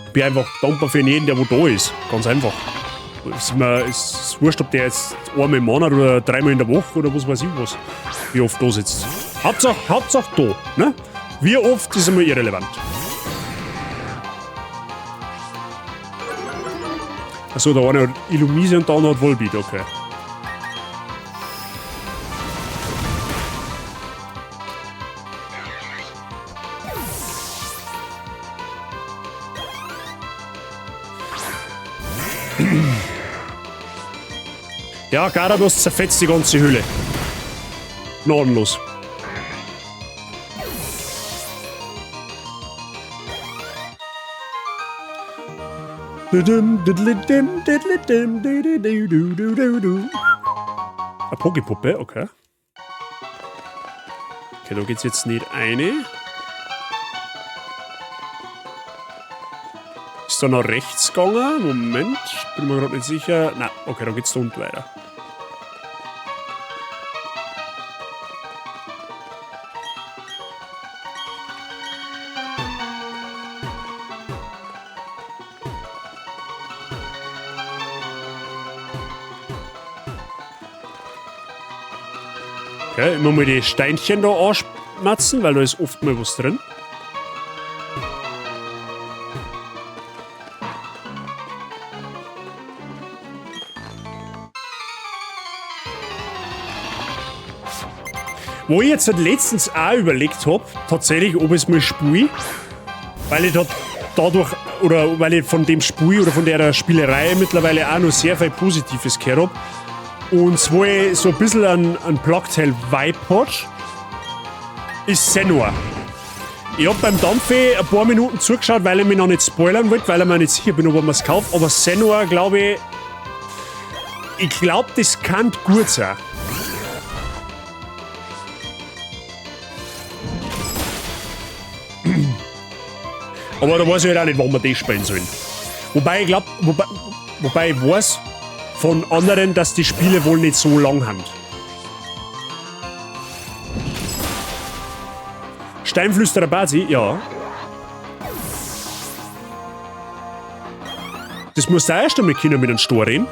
Ich bin einfach dankbar für jeden, der wo da ist. Ganz einfach. Es ist mir ist wurscht, ob der jetzt einmal im Monat oder dreimal in der Woche oder was weiß ich was, wie oft da sitzt. Hauptsache da, ne? Wie oft ist einmal irrelevant. Achso, der eine hat Illumise und der andere hat Volbeat, okay. Ja, Garados zerfetzt die ganze Höhle. Gnadenlos. Eine Poképuppe, okay. Okay, da geht's jetzt nicht eine. Ist da noch rechts gegangen? Moment, bin mir gerade nicht sicher. Nein, okay, da geht's da unten weiter. Okay, immer mal die Steinchen da anschmatzen, weil da ist oft mal was drin. Wo ich jetzt halt letztens auch überlegt hab, tatsächlich, ob ich es mal spiele, weil ich da dadurch, oder weil ich von dem Spiel oder von der Spielerei mittlerweile auch noch sehr viel Positives gehört hab. Und zwar so ein bisschen einen Plague Tale Vibe hat, ist Senua. Ich hab beim Dampfe ein paar Minuten zugeschaut, weil ich mich noch nicht spoilern wollte, weil ich mir nicht sicher bin, ob man es kauft. Aber Senua, glaube ich, glaube, das kann gut sein. Aber da weiß ich halt auch nicht, wann wir das spielen sollen. Wobei ich glaube, wobei ich weiß von anderen, dass die Spiele wohl nicht so lang sind. Steinflüsterer Basi, ja. Das musst du auch erst einmal können mit einem Stor reden.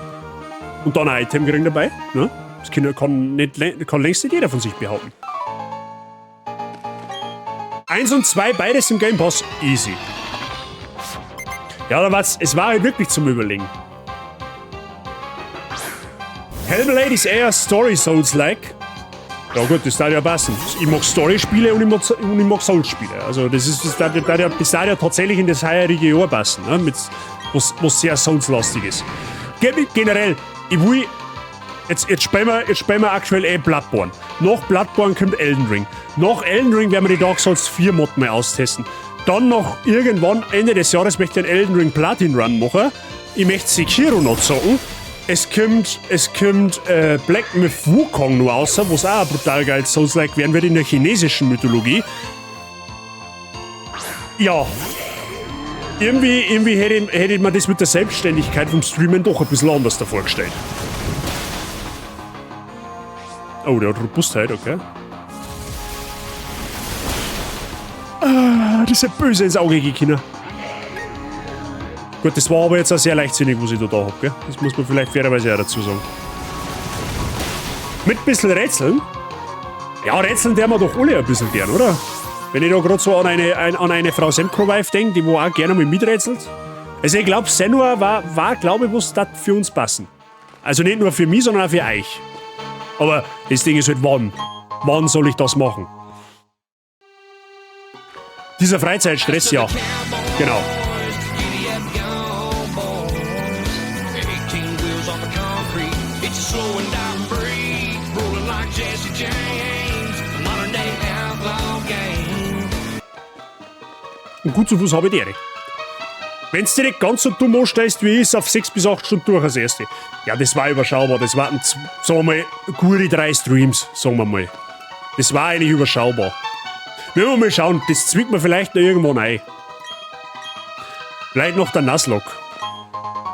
Und dann ein Item kriegen dabei. Ne? Das kann, kann längst nicht jeder von sich behaupten. 1 und 2, beides im Game Pass. Easy. Ja, da war's, es war halt wirklich zum Überlegen. Hellblade ist eher Story Souls-like. Ja gut, das darf ja passen. Ich mag Story-Spiele und ich mag Souls-Spiele. Also das darf ja tatsächlich in das heurige Jahr passen, ne? Mit, was sehr Souls-lastig ist. Generell, ich will... Jetzt spielen wir aktuell Bloodborne. Nach Bloodborne kommt Elden Ring. Nach Elden Ring werden wir die Dark Souls 4 Mod mal austesten. Dann noch irgendwann Ende des Jahres möchte ich einen Elden Ring Platin Run machen. Ich möchte Sekiro noch zocken. Es kommt Black Myth Wukong noch raus, was auch brutal geil Souls-like werden wird in der chinesischen Mythologie. Ja. Irgendwie hätte ich mir das mit der Selbstständigkeit vom Streamen doch ein bisschen anders da vorgestellt. Oh, der hat Robustheit, okay. Ah, das ist ja böse ins Auge gekommen. Gut, das war aber jetzt auch sehr leichtsinnig, was ich da hab, gell? Das muss man vielleicht fairerweise auch dazu sagen. Mit ein bisschen Rätseln? Ja, Rätseln der wir doch alle ein bisschen gern, oder? Wenn ich da gerade so an eine Frau Semkrowife denke, die wo auch gerne mal miträtselt. Also ich glaube, Senua war glaube ich, was das für uns passen. Also nicht nur für mich, sondern auch für euch. Aber das Ding ist halt, wann? Wann soll ich das machen? Dieser Freizeitstress, ja. Genau. Und gut zu Fuß habe ich die Ehre. Wenn du dich nicht ganz so dumm anstellst wie ich, auf 6 bis 8 Stunden durch als erste. Ja, das war überschaubar. Das waren, sagen wir mal, gute 3 Streams, sagen wir mal. Das war eigentlich überschaubar. Wenn wir mal schauen, das zwickt mir vielleicht noch irgendwann ein. Vielleicht noch der Nuzlocke.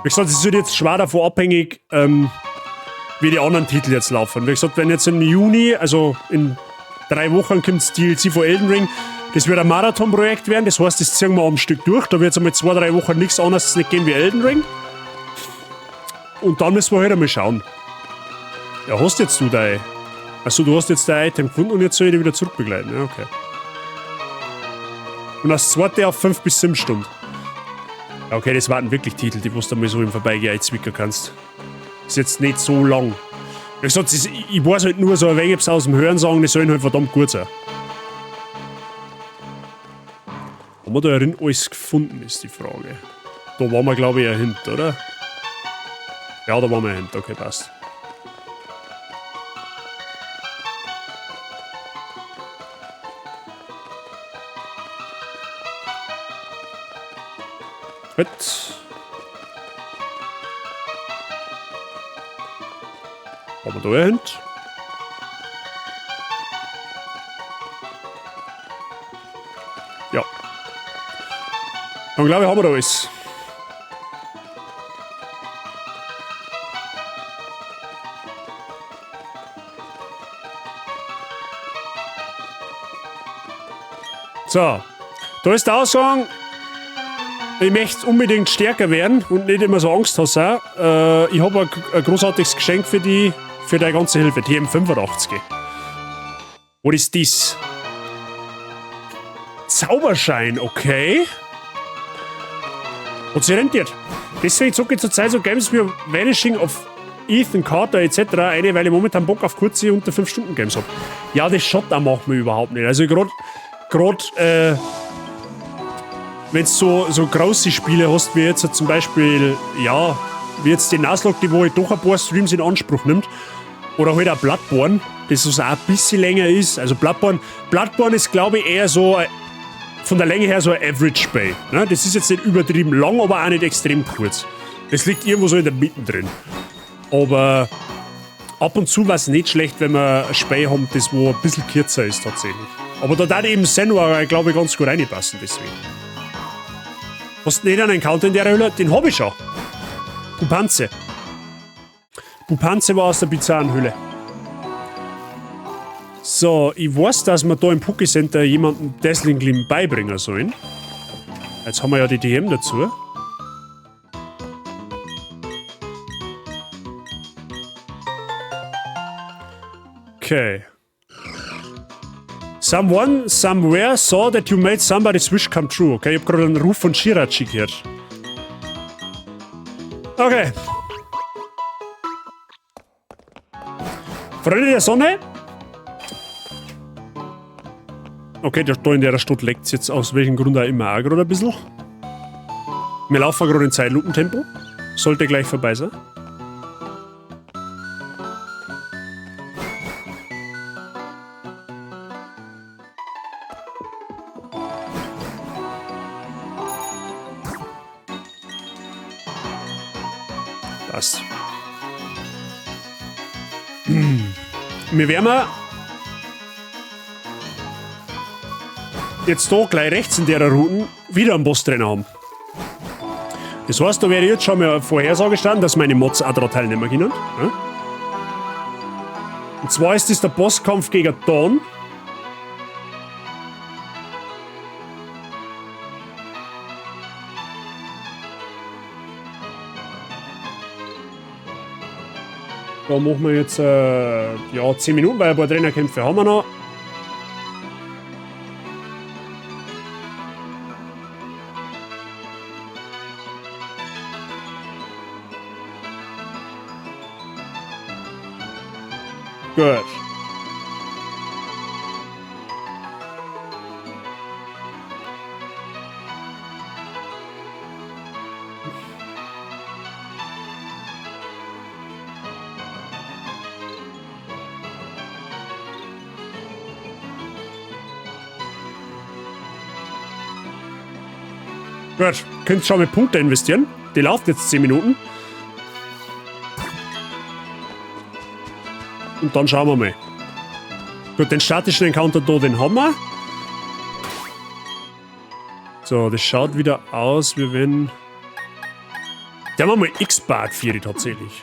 Wie gesagt, es wird jetzt schwer davon abhängig, wie die anderen Titel jetzt laufen. Wie gesagt, wenn jetzt im Juni, also in 3 Wochen, kommt das DLC von Elden Ring. Das wird ein Marathonprojekt werden, das heißt, das ziehen wir am Stück durch. Da wird es einmal 2, 3 Wochen nichts anderes nicht geben wie Elden Ring. Und dann müssen wir halt einmal schauen. Ja, hast jetzt du dein... Achso, du hast jetzt dein Item gefunden und jetzt soll ich dich wieder zurückbegleiten. Ja, okay. Und das zweite auf 5 bis 7 Stunden. Ja, okay, das waren wirklich Titel, die du mal so im Vorbeigehen einzwicken kannst. Ist jetzt nicht so lang. Wie gesagt, ich weiß halt nur so ein wenig aus dem Hören sagen, die sollen halt verdammt gut sein. Haben wir da herin alles gefunden, ist die Frage. Da waren wir, glaube ich, ja hinten, oder? Ja, da waren wir hinten. Okay, passt. Gut. Haben wir da hin? Ja. Dann glaube ich, haben wir da alles. So. Da ist der Ausgang. Ich möchte unbedingt stärker werden und nicht immer so Angst haben. Ich habe ein großartiges Geschenk für die, für deine ganze Hilfe. TM85. What is this? Zauberschein, okay. Hat sich rentiert. Deswegen zocke ich zurzeit so Games wie Vanishing of Ethan Carter etc. eine, weil ich momentan Bock auf kurze unter 5 Stunden Games hab. Ja, das schaut auch manchmal überhaupt nicht. Also grad wenn du so große Spiele hast, wie jetzt zum Beispiel, ja, wie jetzt die Nuzlocke, die wo ich doch ein paar Streams in Anspruch nimmt, oder halt auch Bloodborne, das so auch ein bisschen länger ist. Also Bloodborne ist, glaube ich, eher so von der Länge her so ein Average Spiel. Ne? Das ist jetzt nicht übertrieben lang, aber auch nicht extrem kurz. Das liegt irgendwo so in der Mitte drin. Aber ab und zu war es nicht schlecht, wenn wir ein Spiel haben, das wo ein bisschen kürzer ist tatsächlich. Aber da darf eben Senua, glaube ich, ganz gut reinpassen, deswegen. Hast du nicht einen Encounter in der Höhle? Den hab ich schon. Pupanze. Pupanze war aus der bizarren Höhle. So, ich weiß, dass wir da im Pokécenter jemanden Dazzling Gleam beibringen sollen. Jetzt haben wir ja die DM dazu. Okay. Someone, somewhere saw that you made somebody's wish come true. Okay, ich hab gerade einen Ruf von Shirachi gehört. Okay. Freunde der Sonne. Okay, da in der Stadt leckt's jetzt aus welchem Grund auch immer auch gerade ein bisschen. Wir laufen gerade in Zeitlupentempo. Sollte gleich vorbei sein. Passt. Wir werden jetzt da gleich rechts in der Route wieder einen Boss-Trainer haben. Das heißt, da werde ich jetzt schon mal eine Vorhersage starten, dass meine Mods auch daran teilnehmen können. Ja? Und zwar ist das der Bosskampf gegen Dawn. Da machen wir jetzt ja, 10 Minuten, weil ein paar Trainerkämpfe haben wir noch. Gut. Gut, könnt schon mit Punkte investieren. Die läuft jetzt 10 Minuten. Und dann schauen wir mal. Gut, den statischen Encounter da, den haben wir. So, das schaut wieder aus, wie wenn... Der haben wir mal X-Bart 4 tatsächlich.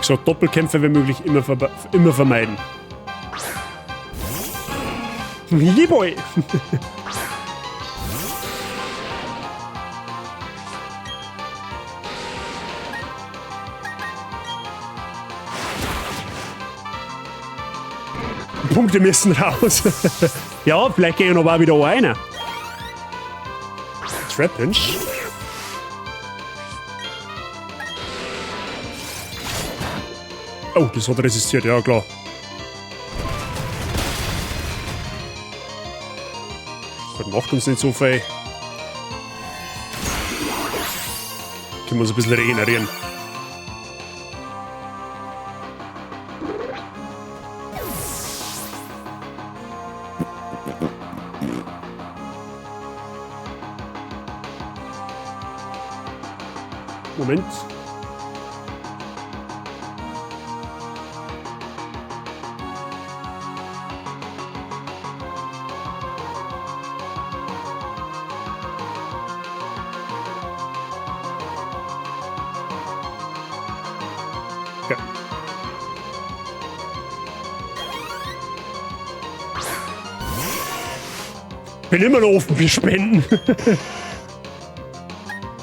So, Doppelkämpfe wenn möglich immer, immer vermeiden. Boy! Punkte müssen raus. Ja, vielleicht gehe ich noch mal wieder einer. Trapinch. Oh, das hat resistiert, ja klar. Das macht uns nicht so viel. Können wir uns ein bisschen regenerieren. Moment. Okay. Bin immer noch offen für Spenden.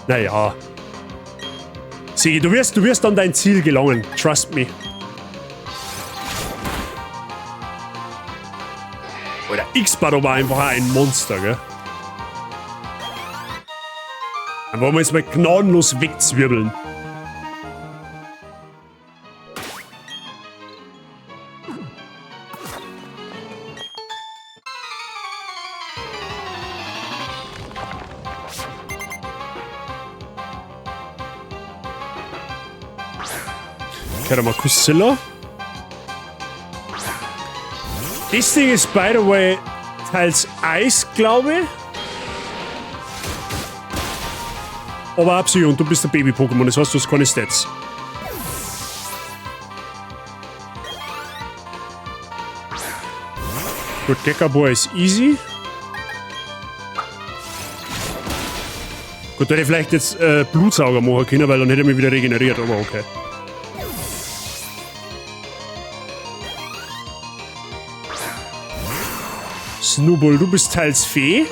Naja. Sigi, du wirst an dein Ziel gelangen. Trust me. Oder X-Baro war einfach ein Monster, gell? Dann wollen wir jetzt mal gnadenlos wegzwirbeln. Markusilla. Das Ding ist, by the way, teils Eis, glaube ich. Aber auch Psycho und du bist ein Baby-Pokémon, das heißt, du hast keine Stats. Gut, Gekabor ist easy. Gut, da hätte ich vielleicht jetzt Blutsauger machen können, weil dann hätte er mich wieder regeneriert, aber okay. Snubbull, du bist teils Fee.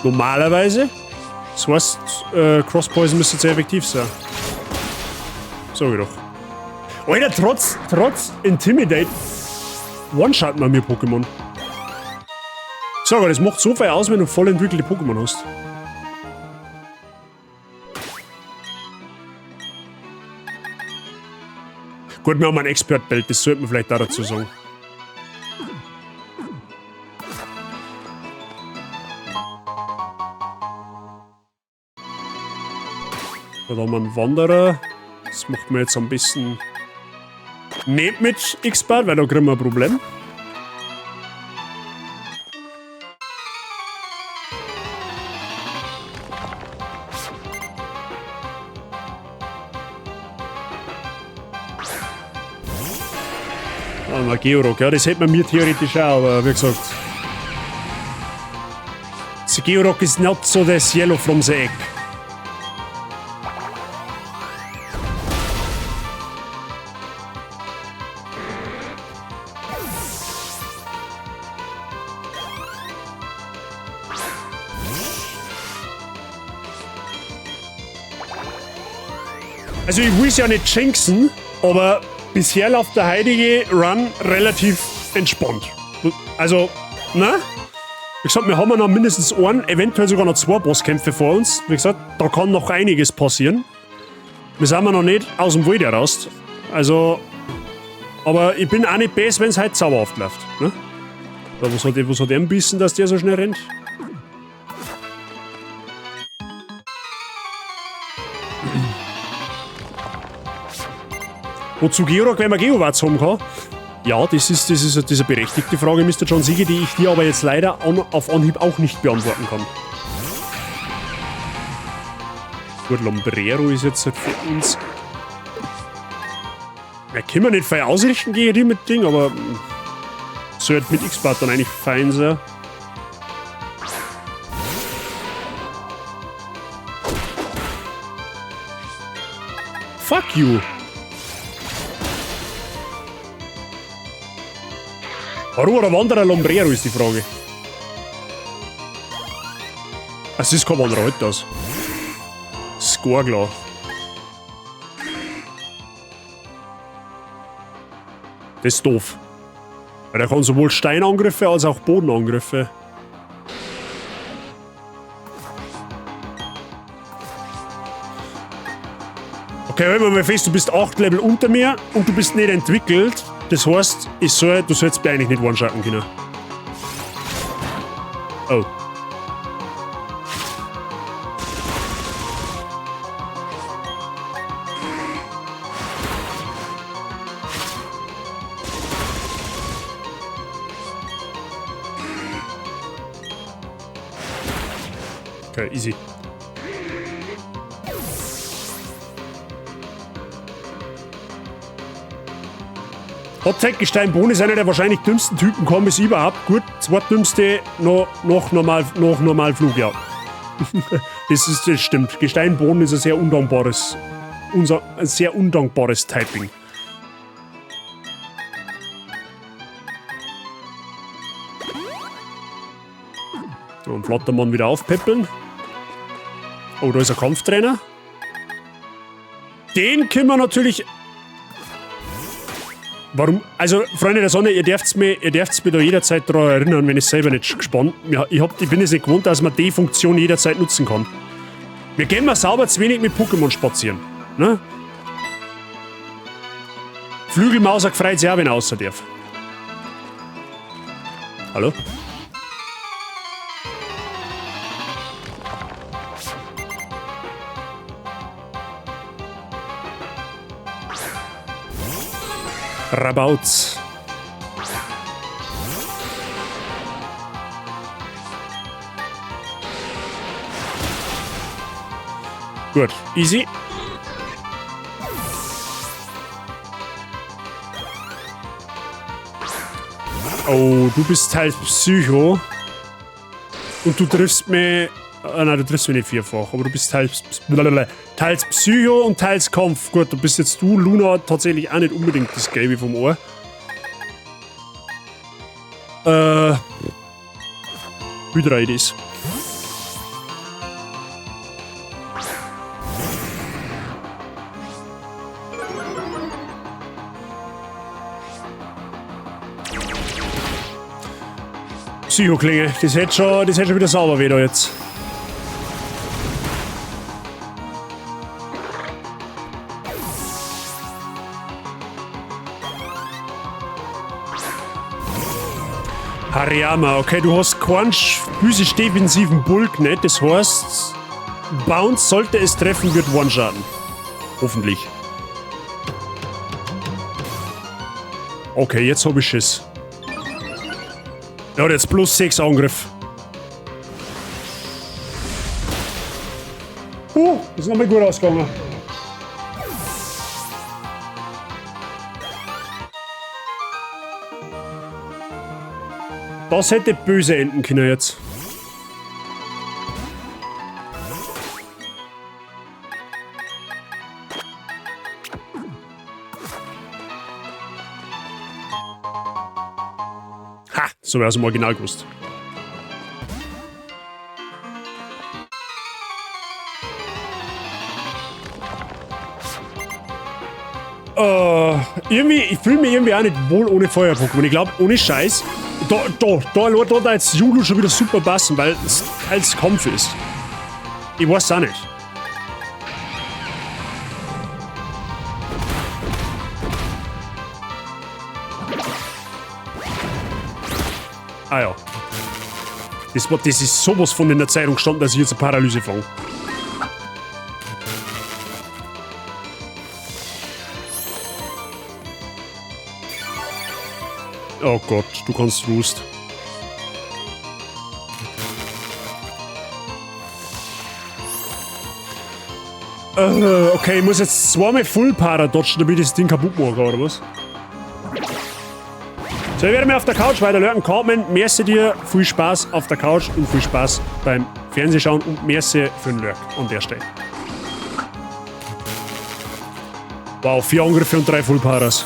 Normalerweise. Das heißt, Cross-Poison müsste sehr effektiv sein. Sag ich doch. Alter, trotz Intimidate one-shot man mir Pokémon. Sag, das macht so viel aus, wenn du voll entwickelte Pokémon hast. Gut, wir haben ein Expert-Belt, das sollte man vielleicht auch dazu sagen. Da haben wir einen Wanderer. Das macht man jetzt am besten nicht mit X-Bart, weil da kriegen wir ein Problem. Ah, Georok, ja, das hätte man mir theoretisch auch, aber wie gesagt. The Georok is not so das Yellow from the Egg. Also ich will's ja nicht jinxen, aber bisher läuft der heutige Run relativ entspannt. Also, ne? Wie gesagt, wir haben ja noch mindestens einen, eventuell sogar noch zwei Bosskämpfe vor uns. Wie gesagt, da kann noch einiges passieren. Wir sind ja noch nicht aus dem Wald heraus. Also, aber ich bin auch nicht böse, wenn's heute sauber läuft. Ne? Da, was hat der gebissen, dass der so schnell rennt? Wozu Georg, wenn man Geowaz haben kann? Ja, das ist eine berechtigte Frage, Mr. John Siege, die ich dir aber jetzt leider auf Anhieb auch nicht beantworten kann. Gut, Lombrero ist jetzt halt für uns... Ja, können wir nicht fein ausrichten gegen die mit Ding, aber... Sollte mit X-Bart dann eigentlich fein sein. Fuck you! Warum oder Wanderer Lombrero ist die Frage. Es ist kein Wanderer, halt das. Skorgler. Das ist doof. Weil der kann sowohl Steinangriffe als auch Bodenangriffe. Okay, halt mal fest, du bist 8 Level unter mir und du bist nicht entwickelt. Das heißt, du sollst mir eigentlich nicht one-shotten können. Oh. Okay, easy. Hottech Gestein Bohnen ist einer der wahrscheinlich dümmsten Typen, kommen es überhaupt. Gut, zweitdümmste noch Normalflug, ja. Das stimmt. Gestein Bohnen ist ein sehr undankbares, ein sehr undankbares Typing. So, und Flattermann wieder aufpäppeln. Oh, da ist ein Kampftrainer. Den können wir natürlich... Warum? Also, Freunde der Sonne, ihr dürft mir da jederzeit daran erinnern, wenn ich selber nicht gespannt bin. Ja, ich bin es nicht gewohnt, dass man die Funktion jederzeit nutzen kann. Wir gehen mal sauber zu wenig mit Pokémon spazieren. Ne? Flügelmauser freut sich auch, wenn er außer darf. Hallo? Rabauz. Gut, easy. Oh, du bist halt Psycho. Und du triffst mich... Ah, nein, du triffst mich nicht vierfach, aber du bist teils, teils Psycho und teils Kampf. Gut, du bist jetzt du, Luna, tatsächlich auch nicht unbedingt das Gelbe vom Ohr. Hydra it is. Psycho-Klinge, das hätte schon wieder sauber wieder jetzt. Hariyama, okay, du hast keinen physisch defensiven Bulk, nicht? Das heißt, Bounce sollte es treffen, wird One-Schaden. Hoffentlich. Okay, jetzt hab ich Schiss. Ja, jetzt plus 6 Angriff. Das ist nochmal gut ausgegangen. Das hätte böse enden können jetzt. Ha! So wär's im Original gewusst. Irgendwie, ich fühle mich irgendwie auch nicht wohl ohne Feuer-Pokémon. Ich glaub, ohne Scheiß. Da jetzt Julu schon wieder super passen, weil es teils Kampf ist. Ich weiß auch nicht. Ah ja. Das ist sowas von in der Zeitung gestanden, dass ich jetzt eine Paralyse fange. Oh Gott, du kannst Roost. Okay, ich muss jetzt zweimal Full Para dodgen, damit ich das Ding kaputt mache, oder was? So, ich werde mir auf der Couch weiter lurken. Cartman, merci dir, viel Spaß auf der Couch und viel Spaß beim Fernsehschauen und merci für den Lurk an der Stelle. Wow, 4 Angriffe und 3 Full Paras.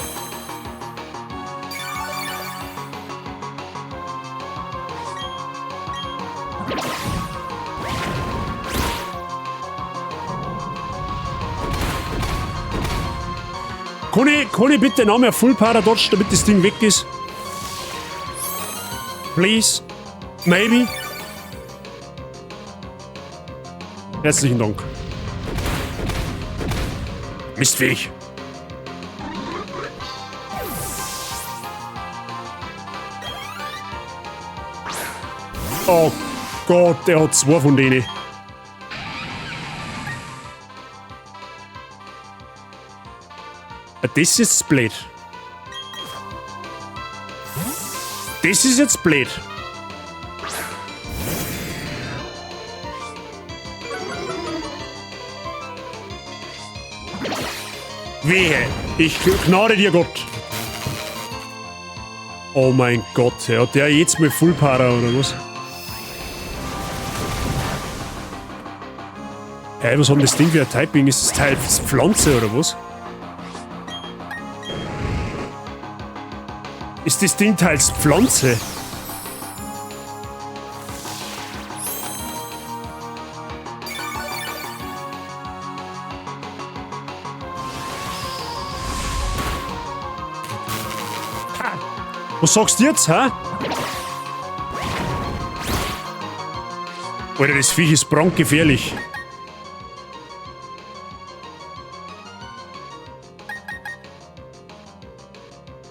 Kann ich bitte noch mehr Full Para dodgen, damit das Ding weg ist? Please? Maybe? Herzlichen Dank. Mistviech. Oh Gott, der hat 2 von denen. Das ist blöd. Das ist jetzt blöd. Wehe, ich gnade dir Gott. Oh mein Gott, hat der jetzt mal Full Para oder was? Hä, was hat denn das Ding für ein Typing? Ist das Teil Pflanze oder was? Ist das Ding teils Pflanze? Ha! Was sagst du jetzt, hä? Alter, das Viech ist brandgefährlich.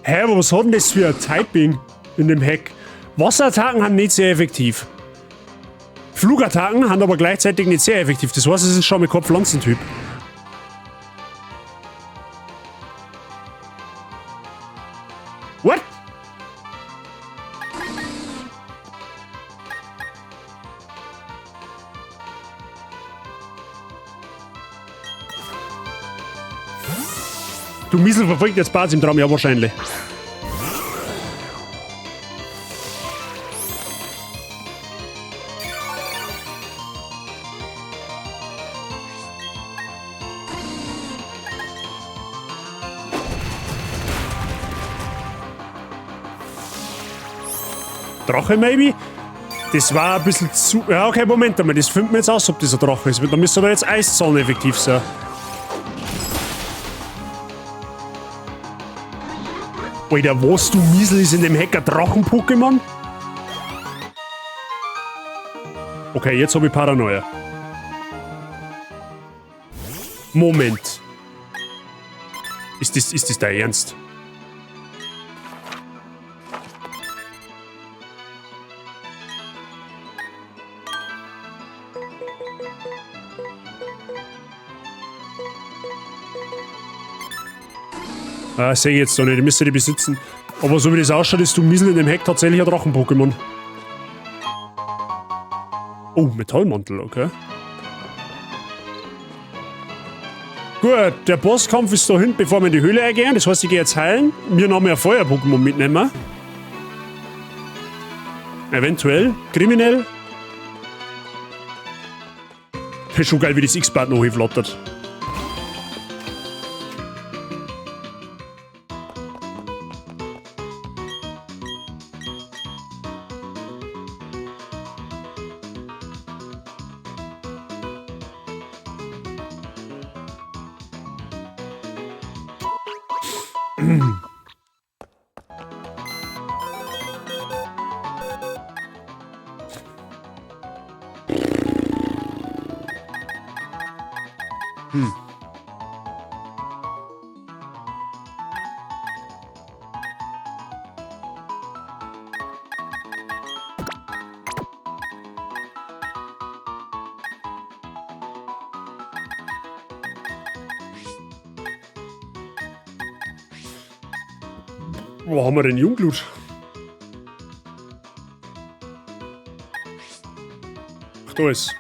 Hä, aber was hat denn das für ein Typing in dem Hack? Wasserattacken sind nicht sehr effektiv. Flugattacken sind aber gleichzeitig nicht sehr effektiv. Das heißt, es ist schon mal kein Pflanzentyp. What? Du Miesel verfolgt jetzt Bart im Traum, ja wahrscheinlich. Drache maybe? Das war ein bisschen zu... Ja, okay, Moment einmal, das finden wir jetzt aus, ob das ein Drache ist. Da müsste aber jetzt Eiszahn effektiv sein. Alter, was du Miesel ist in dem Hacker Drachen-Pokémon? Okay, jetzt hab ich Paranoia. Moment. Ist das dein Ernst? Ah, sehe ich jetzt noch nicht, ich müsste die besitzen. Aber so wie das ausschaut, ist du Miesel in dem Heck tatsächlich ein Drachen-Pokémon. Oh, Metallmantel, okay. Gut, der Bosskampf ist da hinten, bevor wir in die Höhle eingehen. Das heißt, ich gehe jetzt heilen. Wir noch mehr Feuer-Pokémon mitnehmen. Eventuell. Kriminell. Das ist schon geil, wie das X-Bad noch flattert. Wo haben wir denn Jungglut? Da ist.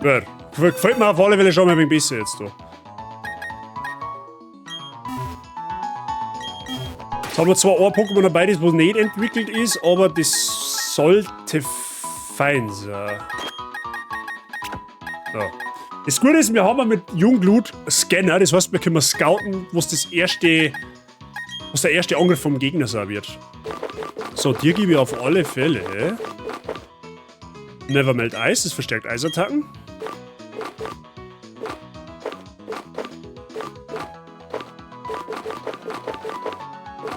Gut. Gefällt mir auf alle Fälle schon mal ein wenig besser jetzt da. Jetzt haben wir zwar ein Pokémon dabei, das was nicht entwickelt ist, aber das sollte fein sein. So. Das Gute ist, wir haben mit Jungglut Scanner, das heißt, wir können scouten, was der erste Angriff vom Gegner sein wird. So, dir gebe ich auf alle Fälle Never Melt Ice, das verstärkt Eisattacken.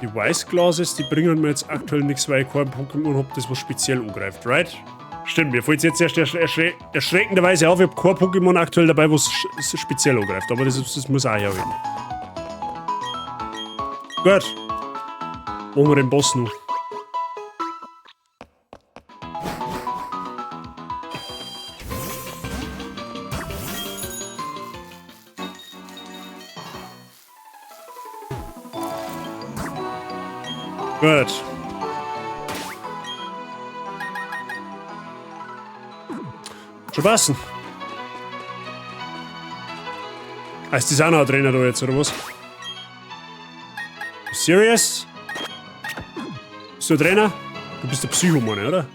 Die Wise Glasses, die bringen mir jetzt aktuell nichts, weil ich kein Pokémon hab, das was speziell angreift, right? Stimmt, mir fällt jetzt erst erschreckenderweise auf, ich hab kein Pokémon aktuell dabei, was speziell angreift, aber das muss auch herhalten. Gut. Machen wir den Boss noch. Gut. Schon passen. Ah, ist das auch noch ein Trainer da jetzt, oder was? Serious? Bist du ein Trainer? Du bist der Psychomann, oder?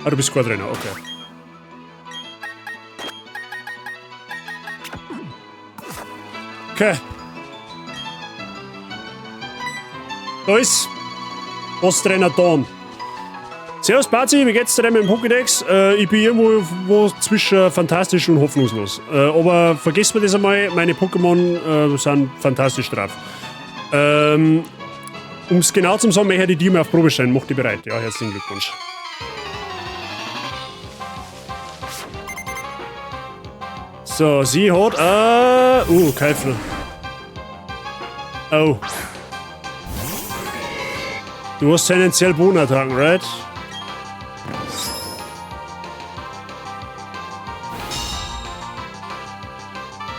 Ah, du bist kein Trainer, okay. Okay. Da ist Boss-Trainer Dawn. Servus Bazi, wie geht's dir denn mit dem Pokédex? Ich bin irgendwo wo zwischen fantastisch und hoffnungslos. Aber vergesst mir das einmal, meine Pokémon sind fantastisch drauf. Um's genau zu sagen, möchte ich die mal auf Probe stellen. Mach dich bereit. Ja, herzlichen Glückwunsch. So, sie hat... Käfer. Oh. Du hast tendenziell Bohnenattacken, right?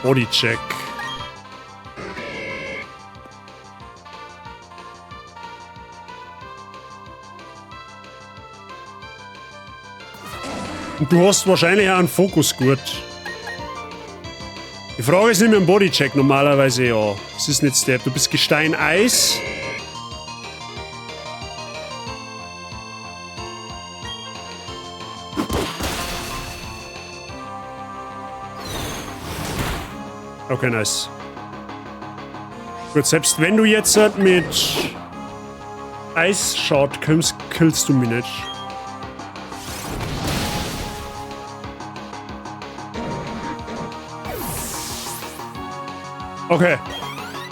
Bodycheck. Und du hast wahrscheinlich auch einen Fokusgurt. Die Frage ist nicht mehr im Bodycheck, normalerweise ja. Es ist nicht Step. Du bist Gestein Eis. Okay, nice. Gut, selbst wenn du jetzt mit Eisschad kommst, killst du mich nicht. Okay.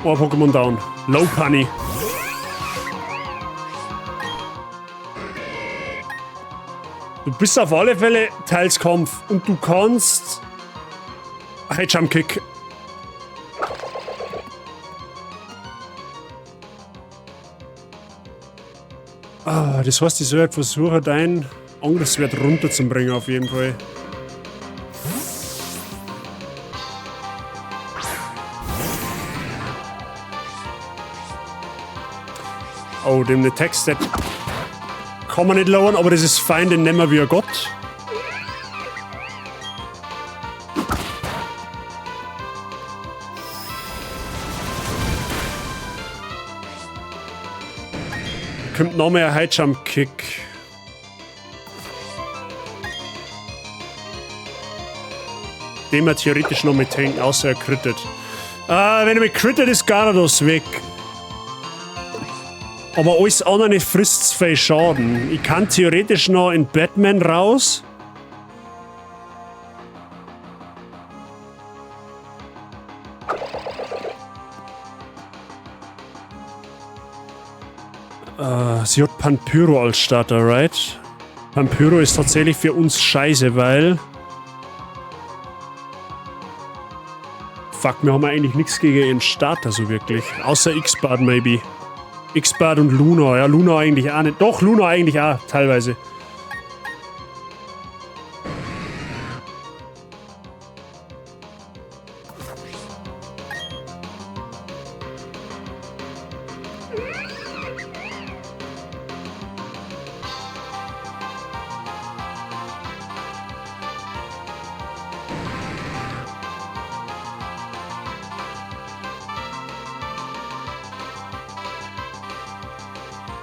Oh, Pokémon down. Low Punny. Du bist auf alle Fälle teils Kampf und du kannst High Jump Kick. Ah, das heißt, ich soll halt versuchen, deinen Angriffswert runterzubringen, auf jeden Fall. Oh, dem Attack-Stat kann man nicht lowern, aber das ist fein, den nehmen wir wie ein Gott. Kommt noch mehr High Jump Kick. Den wir theoretisch noch mit tanken, außer er crittet. Ah, wenn er mit crittet, ist Garados weg. Aber alles andere frisst viel Schaden. Ich kann theoretisch noch in Batman raus. Sie hat Panpyro als Starter, right? Panpyro ist tatsächlich für uns scheiße, weil... Fuck, wir haben eigentlich nichts gegen ihren Starter so wirklich. Außer X-Bart maybe. X-Bart und Luna. Ja, Luna eigentlich auch nicht. Doch, Luna eigentlich auch, teilweise.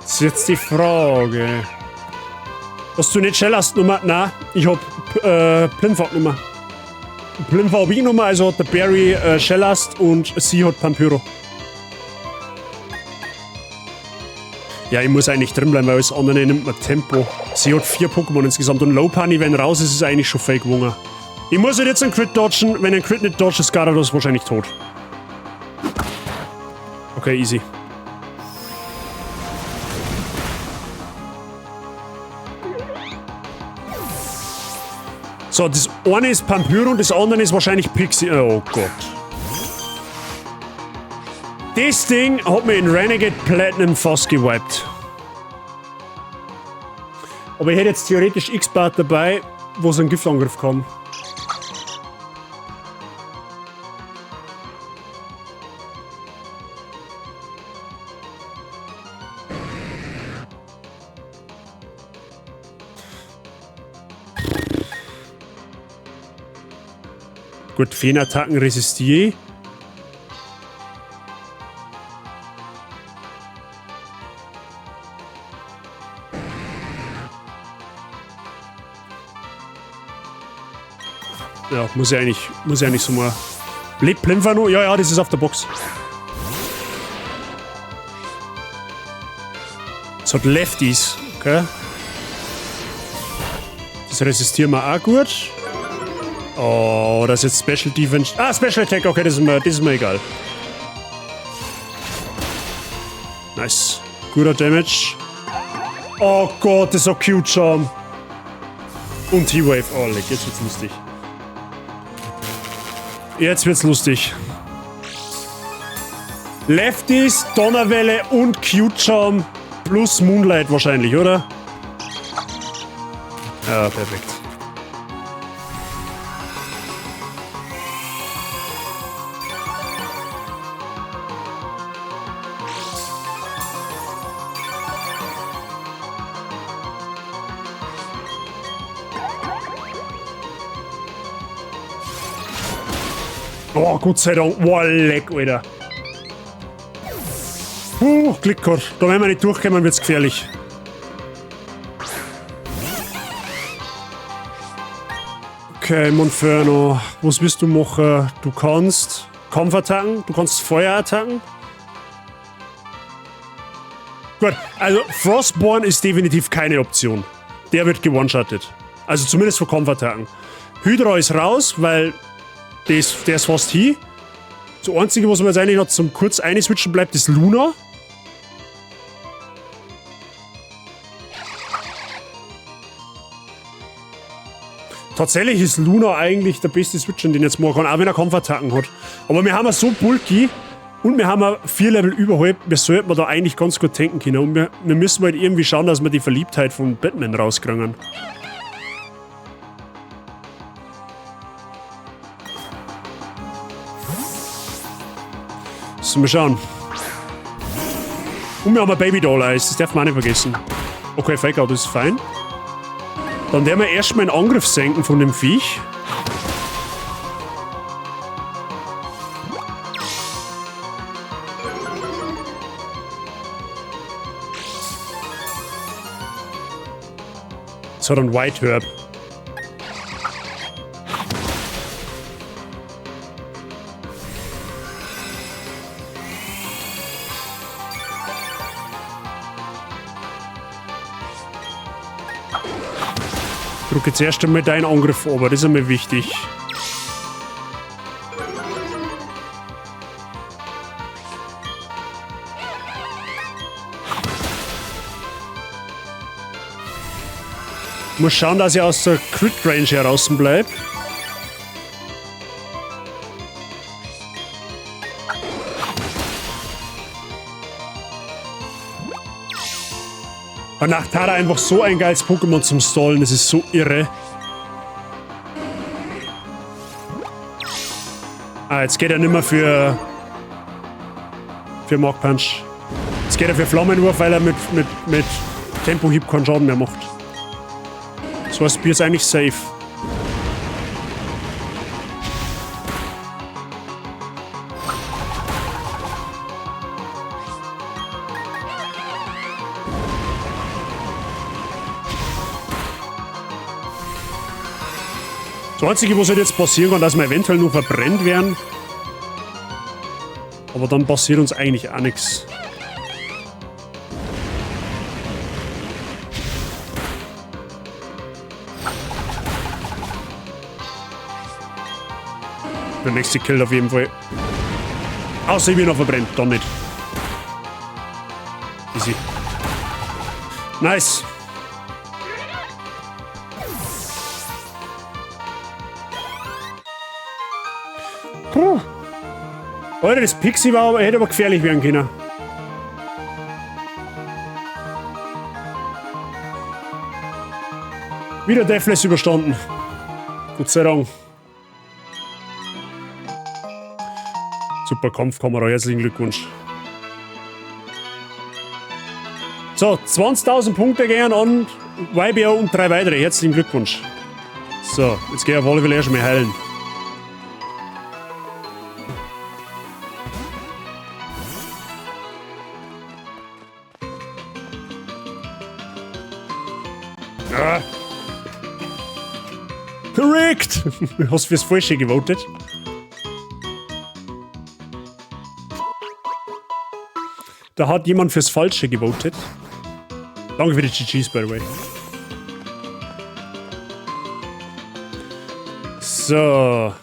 Das ist jetzt die Frage. Hast du nicht Schellast Nummer? Nein, ich hab Plinfa Nummer. Plinfa hab ich Nummer, also hat der Barry Schellast und sie hat Pampyro. Ja, ich muss eigentlich drin bleiben, weil alles andere nimmt mir Tempo. Sie hat 4 Pokémon insgesamt und Lopunny, wenn raus ist, ist eigentlich schon fake gewungen. Ich muss halt jetzt einen Crit dodgen. Wenn ein Crit nicht dodgt, ist Garados wahrscheinlich tot. Okay, easy. So, das eine ist Pampyro und das andere ist wahrscheinlich Pixie. Oh Gott. Das Ding hat mir in Renegade Platinum fast gewiped. Aber ich hätte jetzt theoretisch X-Bart dabei, wo es einen Giftangriff kann. Gut, Feenattacken resistiere. Ja, muss ich eigentlich so mal. Lebt Plinfa noch? Ja, ja, das ist auf der Box. Es hat Lefties, okay. Das resistieren wir auch gut. Oh, das ist jetzt Special Defense. Ah, Special Attack, okay, das ist mir egal. Nice. Guter Damage. Oh Gott, das ist so cute schon. Und T-Wave. Oh, leck, jetzt wird's lustig. Jetzt wird's lustig. Lefties, Donnerwelle und Cute Charm plus Moonlight wahrscheinlich, oder? Ja, perfekt. Oh, Gott sei Dank. Oh, leck, Alter. Puh, Glück gehabt. Da werden wir nicht durchkommen, wird's gefährlich. Okay, Monferno. Was willst du machen? Du kannst Kampfattacken, du kannst Feuerattacken. Gut, also Frostborn ist definitiv keine Option. Der wird gewone-shottet. Also zumindest für Kampfattacken. Hydra ist raus, weil der ist fast hin. Das Einzige, was mir jetzt eigentlich noch zum kurz einswitchen bleibt, ist Luna. Tatsächlich ist Luna eigentlich der beste Switcher, den ich jetzt machen kann, auch wenn er Kampfattacken hat. Aber wir haben so bulky und wir haben 4 Level überhalb. Wir sollten da eigentlich ganz gut tanken können. Und wir müssen halt irgendwie schauen, dass wir die Verliebtheit von Batman rauskriegen. So, mal schauen. Und wir haben ein Baby Doll Eyes, das darf man auch nicht vergessen. Okay, Fake Out ist fein. Dann werden wir erstmal einen Angriff senken von dem Viech. Das hat ein White Herb. Drück jetzt erst einmal deinen Angriff aber das ist einmal wichtig. Ich muss schauen, dass ich aus der Crit Range heraus bleib. Und Nachtara einfach so ein geiles Pokémon zum Stallen, das ist so irre. Ah, jetzt geht er nimmer für Mach Punch. Jetzt geht er für Flammenwurf, weil er mit Tempo-Hieb keinen Schaden mehr macht. So ist Bier ist eigentlich safe. Das Einzige, was halt jetzt passieren kann, dass wir eventuell noch verbrennt werden. Aber dann passiert uns eigentlich auch nichts. Der nächste Kill auf jeden Fall. Außer ich bin noch verbrennt, dann nicht. Easy. Nice. Puh. Alter, das Pixie war aber, hätte aber gefährlich werden können. Wieder Deathless überstanden. Gott sei Dank. Super Kampfkamera, herzlichen Glückwunsch. So, 20.000 Punkte gehen an YBO und 3 weitere. Herzlichen Glückwunsch. So, jetzt geh ich auf alle Fälle erst mal heilen. Ah. Correct! Hast fürs Falsche gewotet. Da hat jemand fürs Falsche gewotet. Danke für die GGs, by the way. So.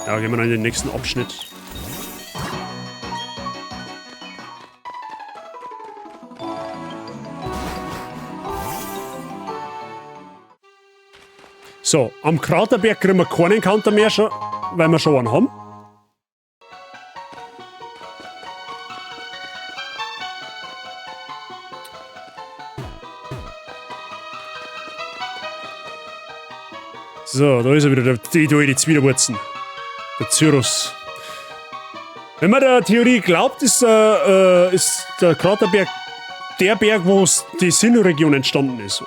Ja, gehen wir noch in den nächsten Abschnitt. So, am Kraterberg kriegen wir keinen Encounter mehr, schon, weil wir schon einen haben. So, da ist er wieder, die, die Zwiderwurzen. Der Cyrus. Wenn man der Theorie glaubt, ist der Kraterberg der Berg, wo die Sinnoh-Region entstanden ist.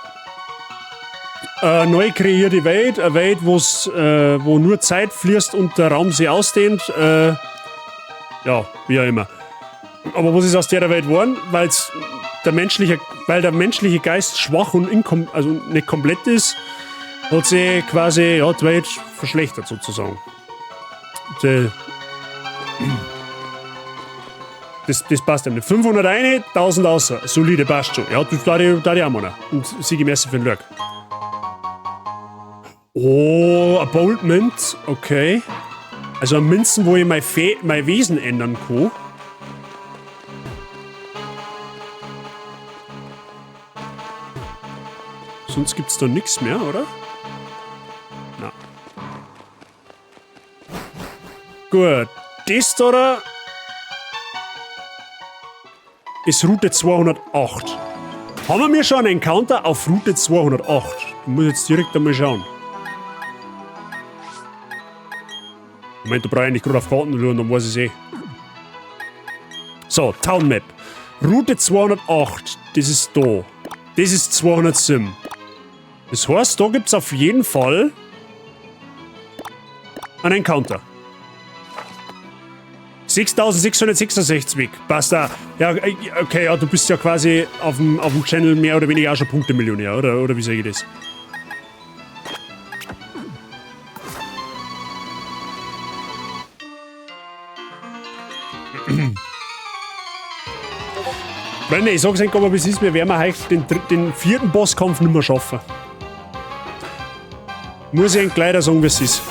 Neu kreierte Welt, eine Welt, wo nur Zeit fließt und der Raum sich ausdehnt. Ja, wie auch immer. Aber was ist aus der Welt geworden? Weil der menschliche Geist schwach und also nicht komplett ist, hat sich quasi, ja, die Welt verschlechtert sozusagen. Das passt eben nicht. 500 rein, 1000 außer. Solide, passt schon. Ja, das darf ich auch machen. Und sieg ich für den Lurk. Oh, ein Bold Mint. Okay. Also Münzen, wo ich mein Wesen ändern kann. Sonst gibt's da nix mehr, oder? Na. Gut. Das da ist Route 208. Haben wir schon einen Encounter auf Route 208? Ich muss jetzt direkt einmal schauen. Moment, da brauche ich eigentlich gerade auf Karten schauen, dann weiß ich's eh. So, Town Map. Route 208, das ist da. Das ist 207. Das heißt, da gibt's auf jeden Fall einen Encounter. 6666 Weg. Passt da. Ja, okay, ja, du bist ja quasi auf dem Channel mehr oder weniger auch schon Punktemillionär, oder? Oder wie sage ich das? Freunde, ich sag's euch aber, wie es ist, wir werden heute den vierten Bosskampf nicht mehr schaffen. Muss ich euch leider sagen, wie es ist.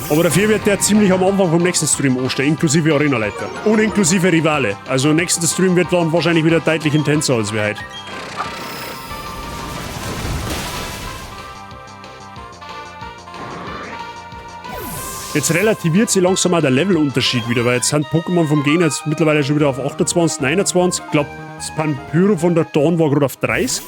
Aber dafür wird der ziemlich am Anfang vom nächsten Stream anstehen, inklusive Arenaleiter. Und inklusive Rivale. Also nächster Stream wird dann wahrscheinlich wieder deutlich intenser als wir heute. Jetzt relativiert sich langsam auch der Levelunterschied wieder, weil jetzt sind Pokémon vom Gegner jetzt mittlerweile schon wieder auf 28, 29. Ich glaub, das Panpyro von der Dawn war gerade auf 30.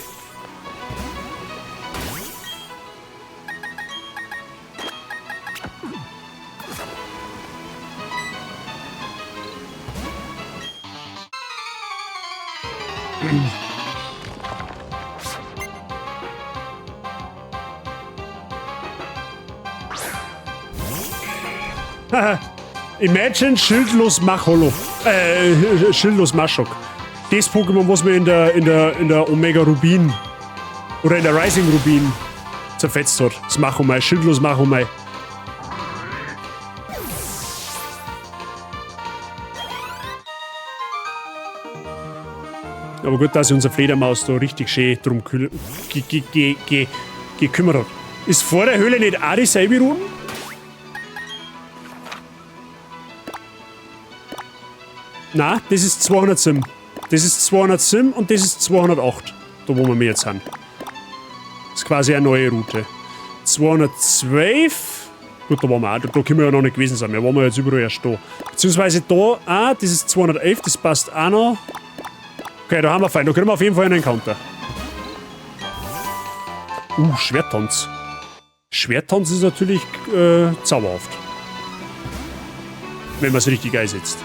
Imagine schildlos Macholo. Schildlos Maschock. Das Pokémon, was wir in der Omega Rubin Oder in der Rising Rubin zerfetzt hat. Das Machomei, schildlos Machomei. Aber gut, dass sich unser Fledermaus da richtig schön drum gekümmert hat. Ist vor der Höhle nicht auch dieselbe Route? Nein, das ist 207. Das ist 207 und das ist 208. Da wo wir jetzt sind. Das ist quasi eine neue Route. 212. Gut, da waren wir auch. Da können wir ja noch nicht gewesen sein. Wir waren ja jetzt überall erst da. Beziehungsweise da auch, das ist 211, das passt auch noch. Okay, da haben wir fein. Da kriegen wir auf jeden Fall einen Encounter. Schwerttanz. Schwerttanz ist natürlich zauberhaft. Wenn man es richtig einsetzt.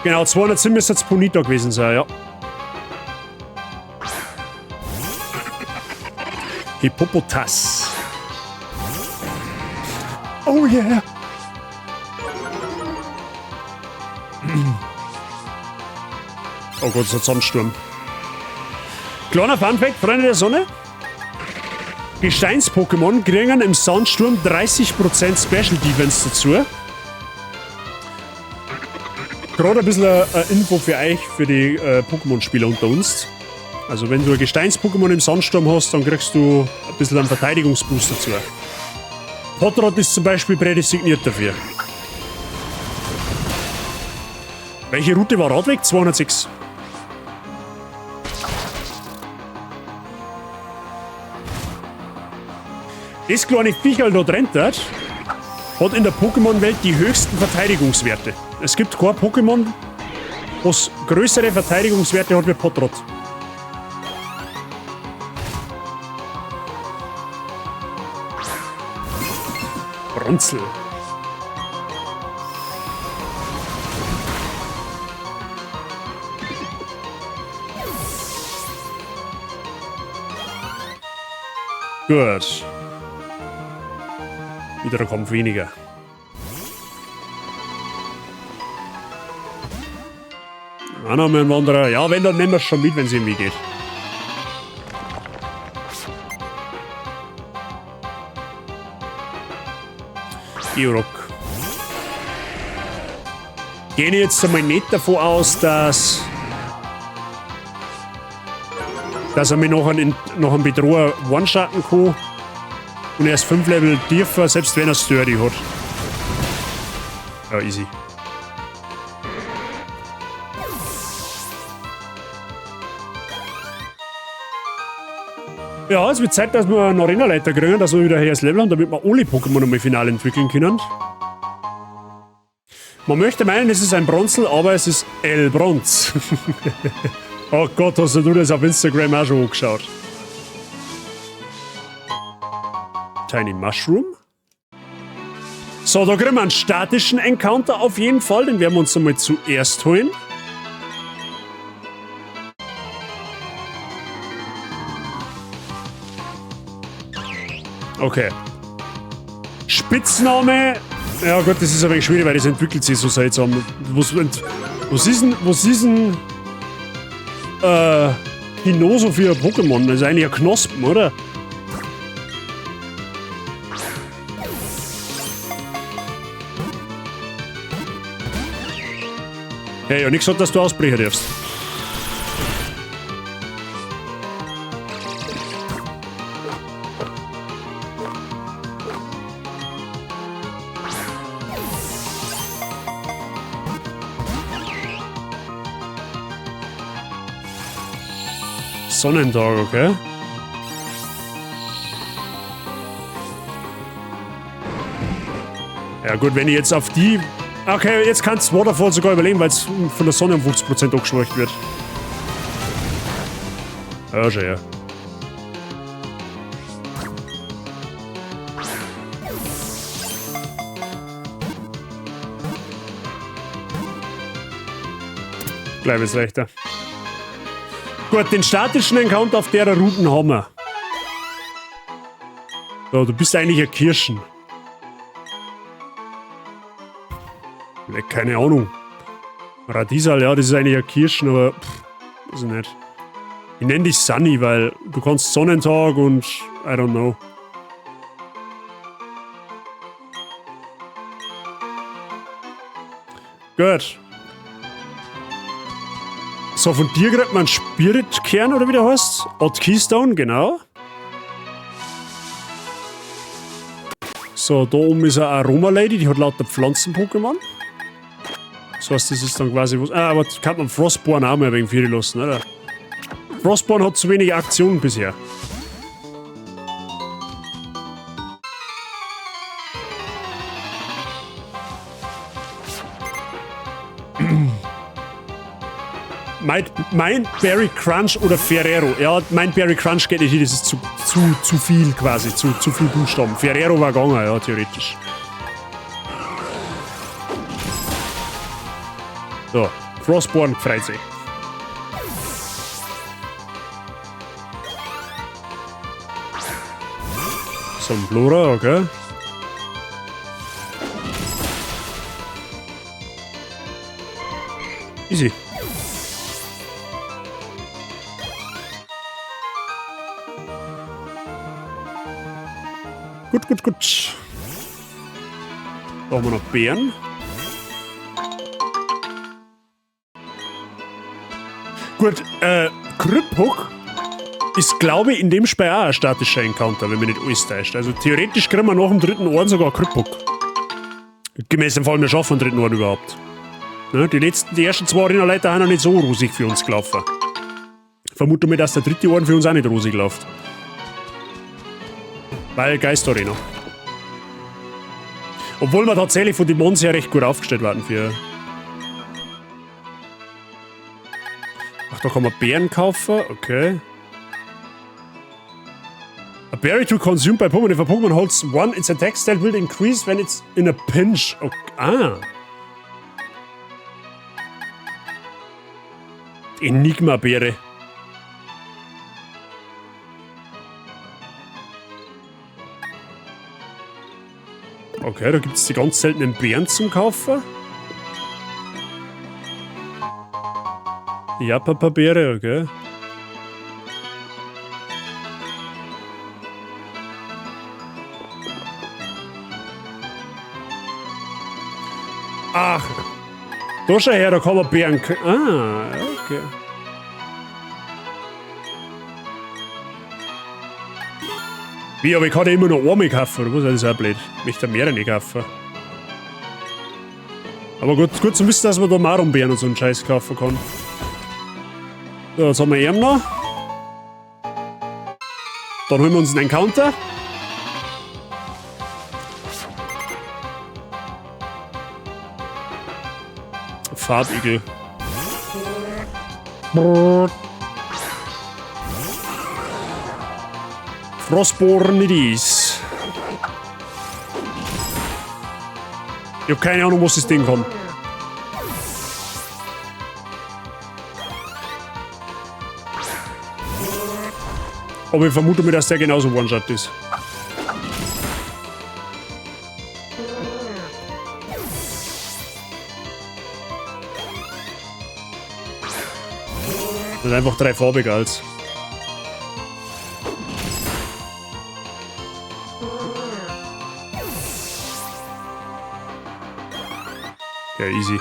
Genau, 207 müsste jetzt Ponita gewesen sein, ja. Hippopotas. Oh yeah! Oh Gott, es hat Sandsturm. Kleiner Funfact, Freunde der Sonne. Gesteins-Pokémon kriegen im Sandsturm 30% Special Defense dazu. Gerade ein bisschen eine Info für euch, für die Pokémon-Spieler unter uns. Also wenn du ein Gesteins-Pokémon im Sandsturm hast, dann kriegst du ein bisschen einen Verteidigungsboost dazu. Potrot ist zum Beispiel prädestiniert dafür. Welche Route war Radweg? 206. Das kleine Viecherl da drin hat in der Pokémon-Welt die höchsten Verteidigungswerte. Es gibt kein Pokémon, was größere Verteidigungswerte hat wie Potrot. Bronzel. Gut. Wieder ein Kampf weniger. Auch noch mal ein Wanderer. Ja, wenn, dann nehmen wir es schon mit, wenn es irgendwie geht. Georok. Gehe ich jetzt einmal nicht davon aus, dass er mich noch einen Bedroher one-shotten kann. Und er ist 5 Level tiefer, selbst wenn er Sturdy hat. Ja, easy. Ja, es wird Zeit, dass wir einen Arena-Leiter kriegen, dass wir wieder höheres Level haben, damit wir alle Pokémon einmal final entwickeln können. Man möchte meinen, es ist ein Bronzel, aber es ist El Bronz. Oh Gott, hast du das auf Instagram auch schon angeschaut? Tiny Mushroom. So, da kriegen wir einen statischen Encounter auf jeden Fall. Den werden wir uns einmal zuerst holen. Okay. Spitzname. Ja gut, das ist ein wenig schwierig, weil das entwickelt sich so seltsam. Was ist denn Hinoso für ein Pokémon? Das ist eigentlich ein Knospen, oder? Ja, ja, nicht gesagt, dass du ausbrechen darfst. Sonnentag, okay. Ja gut, wenn ich jetzt auf die... Okay, jetzt kannst du Waterfall sogar überleben, weil es von der Sonne um 50% abgeschwächt wird. Ja, schon, ja. Gleich wird's leichter. Gut, den statischen Encounter auf der Route haben wir. So, du bist eigentlich ein Kirschen. Keine Ahnung. Radisal, ja, das ist eigentlich ein Kirschen, aber pff, weiß ich nicht. Ich nenne dich Sunny, weil du kannst Sonnentag und I don't know. Gut. So, von dir kriegt man Spirit-Kern, oder wie der heißt? Odd Keystone, genau. So, da oben ist eine Aroma-Lady, die hat lauter Pflanzen-Pokémon. Das heißt, das ist dann quasi was. Ah, aber kann man Frostborn auch mal wegen Fury lassen, oder? Frostborn hat zu wenig Aktionen bisher. Mein Berry Crunch oder Ferrero. Ja, mein Berry Crunch geht nicht hin, das ist zu viel quasi, zu viel Buchstaben. Ferrero war gegangen, ja, theoretisch. So, Frostborn freut sich. So ein Blora, okay. Easy. Gut, gut, gut. Da haben wir noch Beeren. Gut, Kryppuk ist, glaube ich, in dem Spiel auch ein statischer Encounter, wenn mich nicht alles täuscht. Also theoretisch kriegen wir nach dem dritten Orden sogar Kryppuk. Gemäß dem Fall, wir schaffen den dritten Orden überhaupt. Ne, die ersten zwei Arena-Leiter haben noch nicht so rosig für uns gelaufen. Vermute mal, dass der dritte Orden für uns auch nicht rosig läuft. Weil Geisterarena. Obwohl wir tatsächlich von den Mons her recht gut aufgestellt werden für. Ach, da kann man Beeren kaufen, okay. A berry to consume by Pokémon. If a Pokémon holds one, its attack stat will increase when it's in a pinch. Okay. Ah. Enigma-Beere. Okay, da gibt's die ganz seltenen Beeren zum Kaufen. Ja, Papa-Beere, okay. Ach, da schau her, da kann man Beeren ah, okay. Wie, aber ich kann ja immer nur einmal kaufen, oder was? Das ist auch blöd. Ich möchte mehrere nicht kaufen. Aber gut, gut zu wissen, dass man da Maronbeeren und so einen Scheiß kaufen kann. So, jetzt haben wir ihn noch. Dann holen wir uns einen Encounter. Farbigel. Frostborn it is. Ich hab keine Ahnung, was das Ding kann. Aber ich vermute mir, dass der genauso One-Shot ist. Das sind einfach drei farbige als. Ja, easy.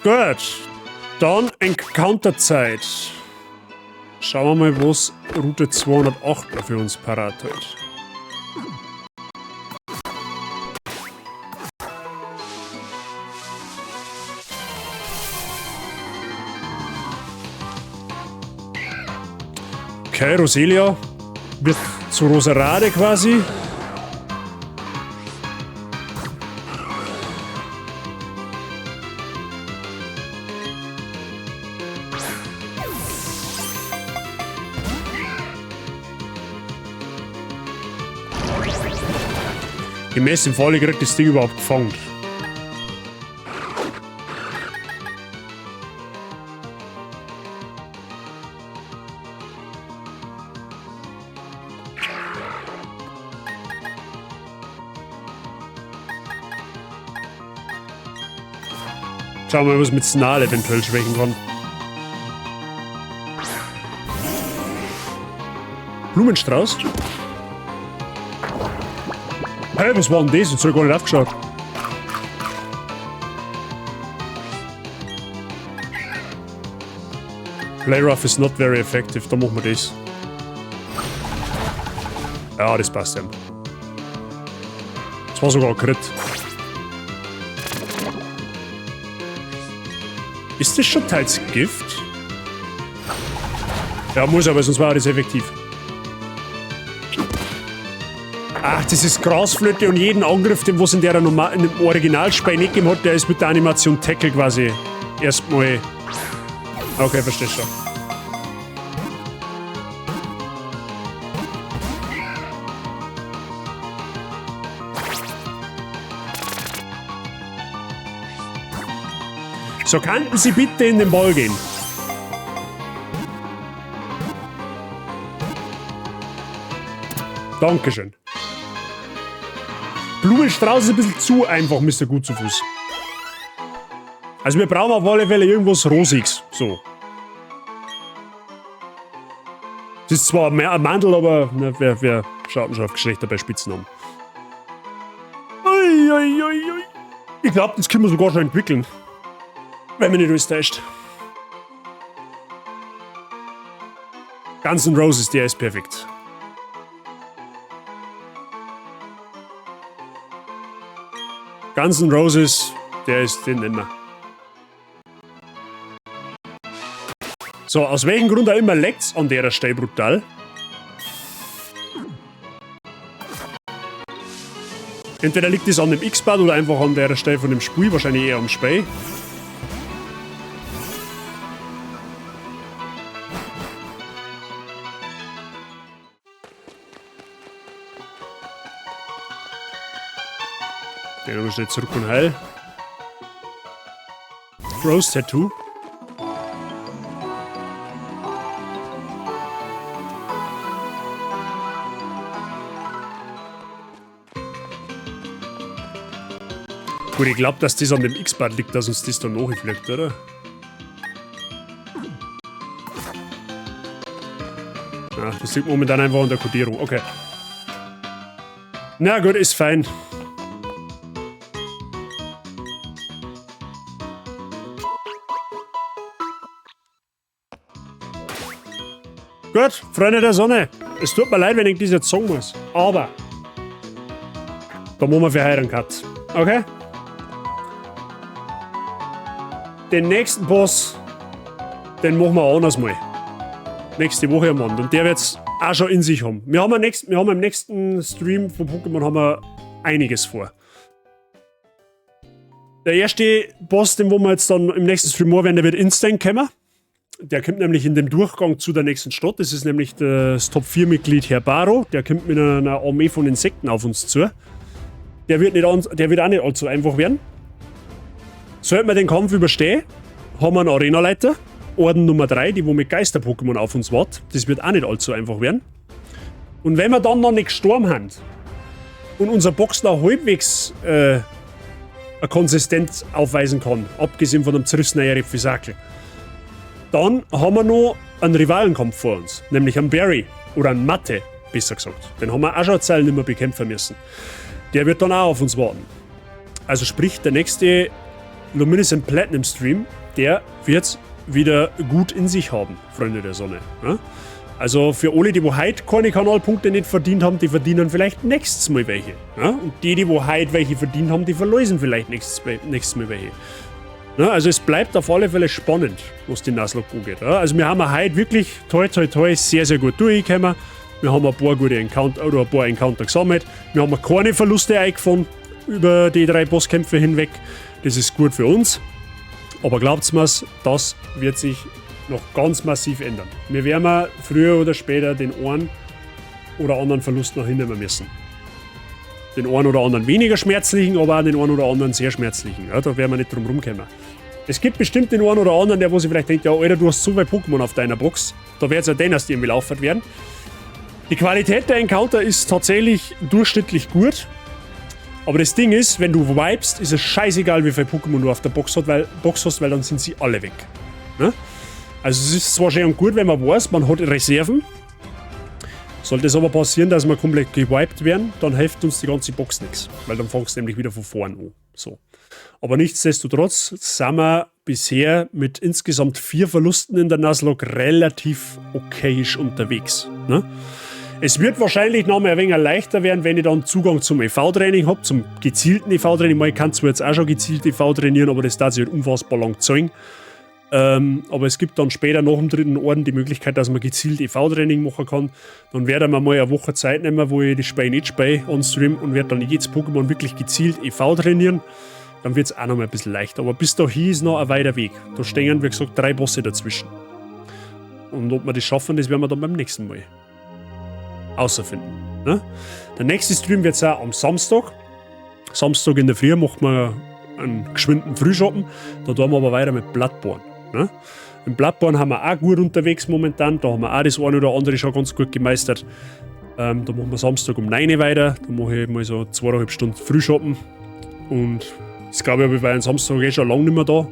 Gut. Dann Encounter-Zeit. Schauen wir mal, was Route 208 für uns parat hat. Okay, Roselia wird zu Roserade quasi. Gemäß dem Fall, ich krieg das Ding überhaupt gefangen. Schauen wir mal, was mit Snarl eventuell schwächen kann. Blumenstrauß? Hey, was war denn das? Jetzt hab ich gar nicht aufgeschaut. Play Rough is not very effective, da machen wir das. Ja, das passt ja. Das war sogar ein Crit. Ist das schon teils Gift? Ja, muss aber, sonst war das effektiv. Ach, das ist Grasflöte und jeden Angriff, den was in der Norma in dem Originalspiel nicht gegeben hat, der ist mit der Animation Tackle quasi erstmal. Okay, verstehe schon. So, könnten Sie bitte in den Ball gehen? Dankeschön. Blumenstrauß ist ein bisschen zu einfach, Mister Gut zu Fuß. Also wir brauchen auf alle Fälle irgendwas Rosiges. So. Das ist zwar ein Mandel, aber na, wer schaut denn schon auf Geschlechter bei Spitznamen? Ui, ui, ui, ui. Ich glaub, das können wir sogar schon entwickeln. Wenn mich nicht alles täuscht. Guns N' Roses, der ist perfekt. Guns N' Roses, der ist, den nehmen wir. So, aus welchem Grund auch immer leckt's an der Stelle brutal. Entweder liegt es an dem X-Pad oder einfach an der Stelle von dem Spiel, wahrscheinlich eher am Spiel. Den haben wir schnell zurück und heil. Rose Tattoo. Gut, ich glaub, dass das an dem X-Pad liegt, dass uns das da nachfliegt, oder? Ja, das liegt momentan einfach an der Kodierung. Okay. Na gut, ist fein. Gut, Freunde der Sonne. Es tut mir leid, wenn ich das jetzt sagen muss, aber da machen wir für heute einen Cut. Okay? Den nächsten Boss, den machen wir anders mal. Nächste Woche am Abend. Und der wird's auch schon in sich haben. Wir haben am nächsten, wir haben im nächsten Stream von Pokémon haben wir einiges vor. Der erste Boss, den wo wir jetzt dann im nächsten Stream machen werden, der wird instant kommen. Der kommt nämlich in dem Durchgang zu der nächsten Stadt. Das ist nämlich das Top-4-Mitglied Herr Baro. Der kommt mit einer Armee von Insekten auf uns zu. Der wird, nicht an, der wird auch nicht allzu einfach werden. Sollten wir den Kampf überstehen, haben wir einen Arenaleiter. Orden Nummer 3, die wo mit Geister-Pokémon auf uns wartet. Das wird auch nicht allzu einfach werden. Und wenn wir dann noch nicht gestorben haben und unser Boxler halbwegs konsistent aufweisen kann, abgesehen von einem zerrissenen Erepfisakel, dann haben wir noch einen Rivalenkampf vor uns, nämlich einen Barry oder einen Mathe, besser gesagt. Den haben wir auch schon eine Zeit nicht mehr bekämpfen müssen. Der wird dann auch auf uns warten. Also sprich, der nächste Luminescent Platinum Stream, der wird's wieder gut in sich haben, Freunde der Sonne. Ja? Also für alle, die wo heute keine Kanalpunkte nicht verdient haben, die verdienen vielleicht nächstes Mal welche. Ja? Und die, die wo heute welche verdient haben, die verlösen vielleicht nächstes Mal welche. Ja, also es bleibt auf alle Fälle spannend, was die Nuzlocke angeht. Ja? Also wir haben heute wirklich toi toi toi sehr, sehr gut durchgekommen. Wir haben ein paar gute Encounter oder ein paar Encounter gesammelt. Wir haben keine Verluste eingefahren über die 3 Bosskämpfe hinweg. Das ist gut für uns. Aber glaubt's mir's, das wird sich noch ganz massiv ändern. Wir werden früher oder später den einen oder anderen Verlust noch hinnehmen müssen. Den einen oder anderen weniger schmerzlichen, aber auch den einen oder anderen sehr schmerzlichen. Ja, da werden wir nicht drum rumkommen. Es gibt bestimmt den einen oder anderen, der wo sich vielleicht denkt, ja Alter, du hast so viele Pokémon auf deiner Box, da wird's ja den erst irgendwie laufen werden. Die Qualität der Encounter ist tatsächlich durchschnittlich gut, Aber das Ding ist, wenn du wipest, ist es scheißegal, wie viele Pokémon du auf der Box hast, weil dann sind sie alle weg. Ne? Also es ist zwar schön und gut, wenn man weiß, man hat Reserven. Sollte es aber passieren, dass wir komplett gewiped werden, dann hilft uns die ganze Box nichts. Weil dann fängst du nämlich wieder von vorn an. So. Aber nichtsdestotrotz sind wir bisher mit insgesamt 4 Verlusten in der Nuzlocke relativ okayisch unterwegs. Ne? Es wird wahrscheinlich noch mal ein wenig leichter werden, wenn ich dann Zugang zum IV-Training habe, zum gezielten IV-Training. Ich kann zwar jetzt auch schon gezielt IV trainieren, aber das dauert sich halt unfassbar lang zeigen. Aber es gibt dann später nach dem dritten Orden die Möglichkeit, dass man gezielt IV-Training machen kann. Dann werde ich mir mal eine Woche Zeit nehmen, wo ich das Spiel nicht spiele on Stream und werde dann jedes Pokémon wirklich gezielt IV trainieren. Dann wird es auch noch mal ein bisschen leichter. Aber bis dahin ist noch ein weiter Weg. Da stehen, wie gesagt, 3 Bosse dazwischen. Und ob wir das schaffen, das werden wir dann beim nächsten Mal außerfinden. Ne? Der nächste Stream wird sein am Samstag. Samstag in der Früh macht man einen geschwinden Frühschoppen. Da tun wir aber weiter mit Bloodborne. Ne? Im Bloodborne haben wir auch gut unterwegs momentan. Da haben wir auch das eine oder andere schon ganz gut gemeistert. Da machen wir Samstag um 9 Uhr weiter. Da mache ich mal so 2,5 Stunden Frühschoppen. Und das glaube ich, ich war am Samstag eh schon lange nicht mehr da.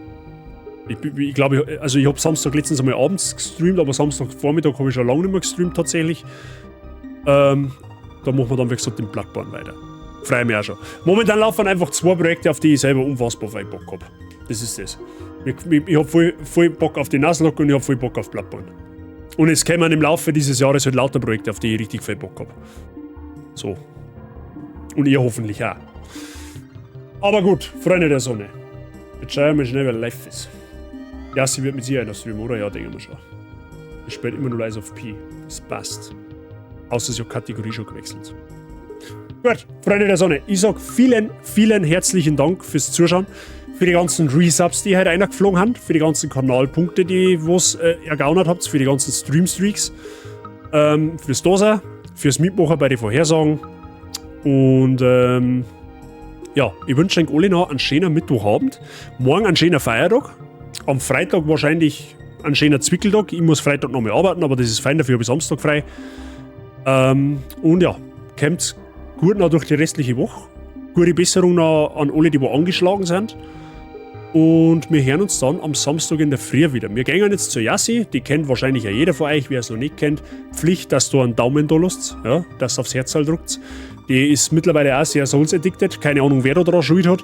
Ich glaube, also ich habe Samstag letztens einmal abends gestreamt, aber Samstagvormittag habe ich schon lange nicht mehr gestreamt tatsächlich. Da machen wir dann, wie gesagt, den Bloodborne weiter. Freue mich auch schon. Momentan laufen einfach 2 Projekte, auf die ich selber unfassbar viel Bock hab. Das ist das. Ich hab voll Bock auf die Nuzlocke und ich hab voll Bock auf Bloodborne. Und es kämen im Laufe dieses Jahres halt lauter Projekte, auf die ich richtig viel Bock hab. So. Und ihr hoffentlich auch. Aber gut, Freunde der Sonne. Jetzt schauen wir mal schnell, wer live ist. Ja, sie wird mit Sicherheit noch streamen, oder? Ja, denke ich mir schon. Ich spielt immer nur Lies of P. Das passt. Außer sie hat Kategorie schon gewechselt. Gut, Freunde der Sonne, ich sag vielen, vielen herzlichen Dank fürs Zuschauen, für die ganzen Resubs, die heute reingeflogen haben, für die ganzen Kanalpunkte, die wo's ergaunert habt, für die ganzen Streamstreaks, fürs Dosa, fürs Mitmachen bei den Vorhersagen und ja, ich wünsche euch alle noch einen schönen Mittwochabend, morgen einen schönen Feiertag, am Freitag wahrscheinlich einen schönen Zwickeltag. Ich muss Freitag noch mal arbeiten, aber das ist fein, dafür habe ich Samstag frei. Und ja, kommt gut noch durch die restliche Woche. Gute Besserung noch an alle, die wo angeschlagen sind. Und wir hören uns dann am Samstag in der Früh wieder. Wir gehen jetzt zur Yassi, die kennt wahrscheinlich ja jeder von euch, wer es noch nicht kennt. Pflicht, dass du einen Daumen da lasst, ja, dass aufs Herz drückt. Die ist mittlerweile auch sehr Souls-addicted, keine Ahnung, wer da dran schuld hat,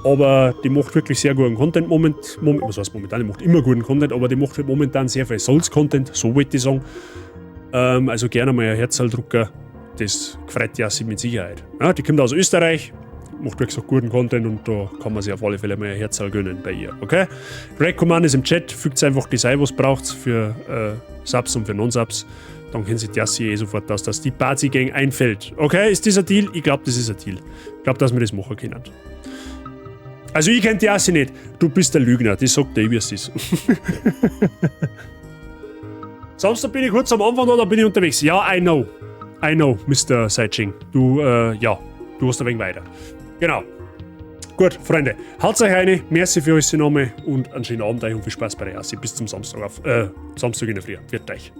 aber die macht wirklich sehr guten Content was heißt momentan, die macht immer guten Content, aber die macht halt momentan sehr viel Souls-Content, so wollte ich sagen. Also gerne mal ein Herzaldrucker, das freut Yassi mit Sicherheit. Ja, die kommt aus Österreich, macht wirklich guten Content und da kann man sich auf alle Fälle mal ein Herzal gönnen bei ihr, okay? Raid Command ist im Chat, fügt einfach das ein, was braucht für Subs und für Non-Subs. Dann kennt sich Yassi eh sofort aus, dass die Bazi-Gang einfällt. Okay, ist das ein Deal? Ich glaub, das ist ein Deal. Ich glaub, dass wir das machen können. Also ich kenn die Yassi nicht. Du bist der Lügner, das sagt der, wie es ist. Samstag bin ich kurz am Anfang da, da bin ich unterwegs. Ja, I know. I know, Mister Saiching. Du, ja, du hast ein wenig weiter. Genau. Gut, Freunde, haut euch eine. Merci für euch nochmal und einen schönen Abend euch und viel Spaß bei der Yassi. Bis zum Samstag auf, Samstag in der Früh. Wird euch.